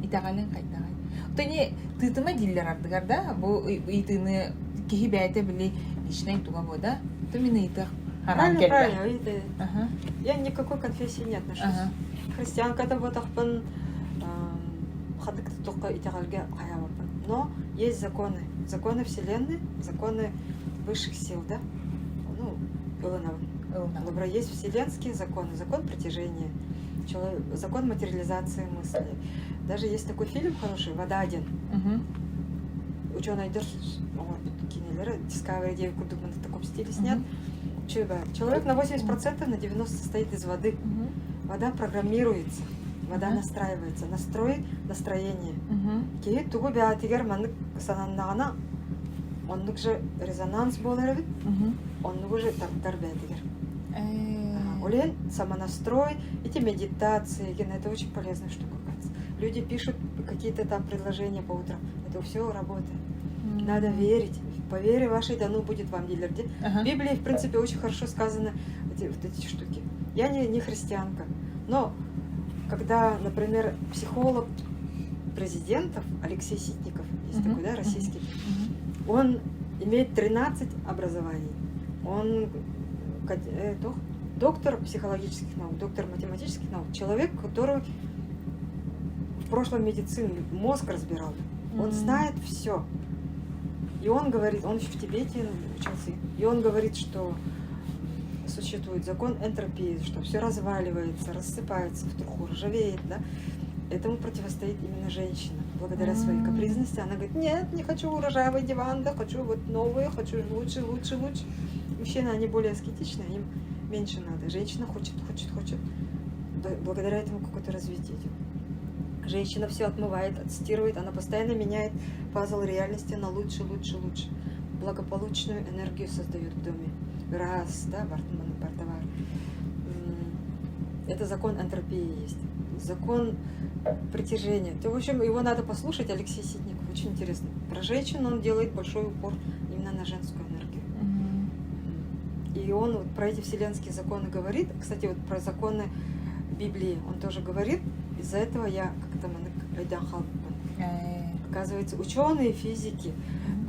Итэҕэлиҥ хайдаҕый? Оттон ини тыытыма дииллэр ардыгар да, бу ыйытыыны киһи бэйэтэ били личнэй туга буо да, то мин ыйытыах хараан Правильно, кэллэ. правильно. Это... Я ни к какой конфессии не отношусь. Христианка да буолбатахпын, ханнык да итэҕэлгэ хайаабаппын. Но есть законы. Законы Вселенной, законы высших сил, да? Ну, ылынабын. Добро, есть вселенские законы, закон притяжения, закон материализации мысли. Даже есть такой фильм хороший «Вода один». Ученый кинилэри Discovery диэбит курдук в таком стиле снят. Человек на 80%, на 90% состоит из воды. Вода программируется, вода настраивается, настрой, настроение. Киһи тугу бэйэтигэр маннык сананнаҕына, оннук же резонанс буолар эбит, оннук уже тардар бэйэтигэр. Ол иһин самонастрой, эти медитации, это очень полезная штука. Люди пишут какие-то там предложения по утрам. Это все работает. Надо верить. По вере вашей дано будет вам дииллэр дии. В Библии, в принципе, очень хорошо сказано вот эти штуки. Я не христианка, но когда, например, психолог президентов Алексей Ситников, есть такой, да, российский, он имеет 13 образований. Он доктор психологических наук, доктор математических наук, человек, который в прошлом медицину, мозг разбирал. Он знает все. И он говорит, он еще в Тибете учился, и он говорит, что существует закон энтропии, что все разваливается, рассыпается в труху, ржавеет, да? Этому противостоит именно женщина. Благодаря своей капризности она говорит, нет, не хочу ржавый диван, да, хочу вот новый, хочу лучше, лучше, лучше. Мужчины, они более аскетичны, им меньше надо. Женщина хочет, хочет, хочет. Благодаря этому какое-то развитие идет. Женщина все отмывает, отстирывает, она постоянно меняет пазл реальности на лучше, лучше, лучше. Благополучную энергию создает в доме. Раз, да, бартовар. Это закон энтропии есть. Закон притяжения. То, в общем, его надо послушать, Алексей Ситников, очень интересно. Про женщину он делает большой упор именно на женскую энергию. И он вот про эти вселенские законы говорит. Кстати, вот про законы Библии он тоже говорит. Из-за этого я как-то Оказывается, ученые физики,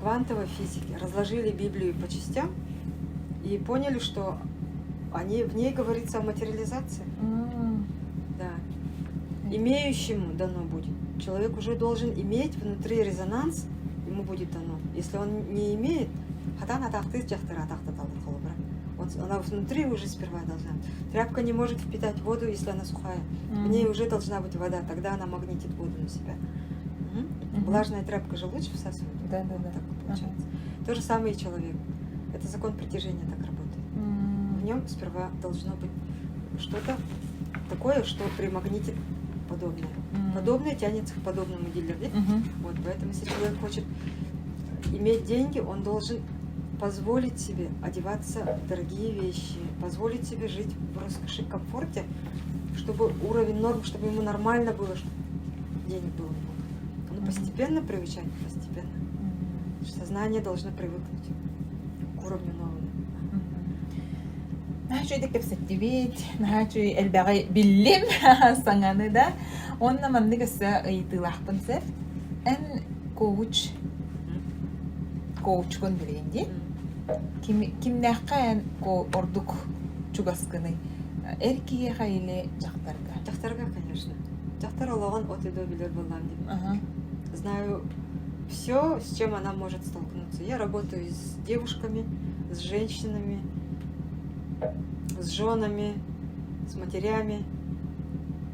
квантовой физики разложили Библию по частям и поняли, что они, в ней говорится о материализации. Да. Имеющему дано будет. Человек уже должен иметь внутри резонанс, ему будет дано. Если он не имеет, хатан атахты Вот она внутри уже сперва должна. Тряпка не может впитать воду, если она сухая. В ней уже должна быть вода, тогда она магнитит воду на себя. Угу. Влажная тряпка же лучше всасывает. Да, да, да. Так получается. Ага. То же самое и человек. Это закон притяжения так работает. В нем сперва должно быть что-то такое, что примагнитит подобное. Подобное тянется к подобному дилеру. Вот, поэтому если человек хочет иметь деньги, он должен позволить себе одеваться в дорогие вещи, позволить себе жить в роскоши, комфорте, чтобы уровень норм, чтобы ему нормально было, чтобы денег было много. Ну, постепенно привычать, постепенно. Сознание должно привыкнуть к уровню новому. Наһаа үчүгэйдик кэпсэттибит, наһаа үчүгэй элбэҕи биллим саҥаны да. Уонна маннык өссө ыйытыылаахпын сөп. Эн коуч коучкун билигин дии. Ким, кимнээххэ эн ордук чугаскыный? Эр киһиэхэ или дьахтарга? Дьахтарга, конечно. Дьахтар олоҕун от и до билэр буоллаҕым дии. Ага. Знаю все, с чем она может столкнуться. Я работаю с девушками, с женщинами, с женами, с матерями.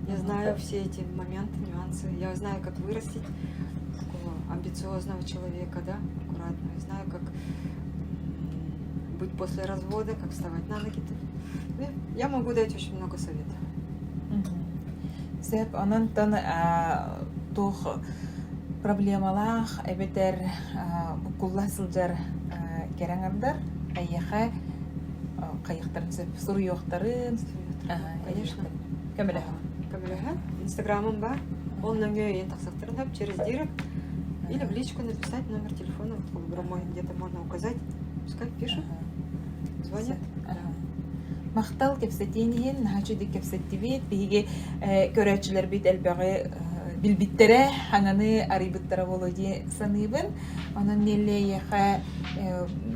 Я знаю все эти моменты, нюансы. Я знаю, как вырастить такого амбициозного человека, да, аккуратно. Я знаю, как быть после развода, как вставать на ноги. Я могу дать очень много советов. Сөп, онон туох проблемалаах эбэтэр буккулла сылдьар кэрэ аҥардар эйиэхэ хайыахтарын сөп суруйуохтарын Конечно. Көмөлөһө. Көмөлөһө. Инстаграмым бар. Ол нөҥүө ийэн тахсахтарын через директ или в личку написать номер телефона, мой где-то можно указать. Пускай пишут, звонят. Махтал кэпсэтиин иһин, наһаа үчүгэй кэпсэттибит. Биһиги көрөөччүлэрбит элбэҕи билбиттэрэ, хаҥаны арыйбыттара буолуо дии саныыбын. Онон Нелли эйиэхэ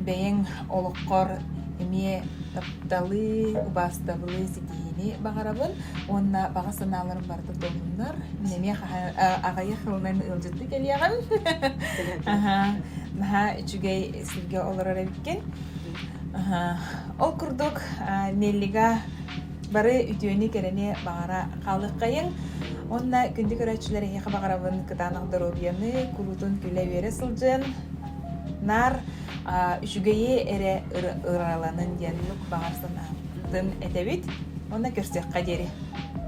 бэйэҥ олоххор эмиэ тапталы, убаастабылы ситиһиини баҕарабын уонна баҕа санааларым барыта туоллуннар. Мин эмиэ аҕыйах сылынан ыалдьыттыы кэлиэҕим. Наһаа үчүгэй сиргэ олорор эбиккин. Ол курдук Неллига бары үтүөнү-кэрэни баҕара хаалыаххайыҥ. Уонна күндү көрөөччүлэр эһиэхэ баҕарабын кытаанах доруобуйаны, куруутун күлэ-үөрэ сылдьын. Наар үчүгэйи эрэ ыраланын диэн баҕар санаатын этэбит. Уонна көрсүөххэ диэри.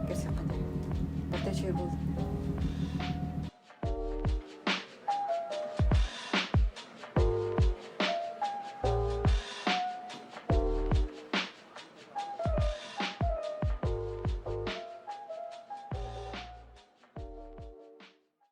Көрсүөххэ диэри. Барыта үчүгэй буоллун.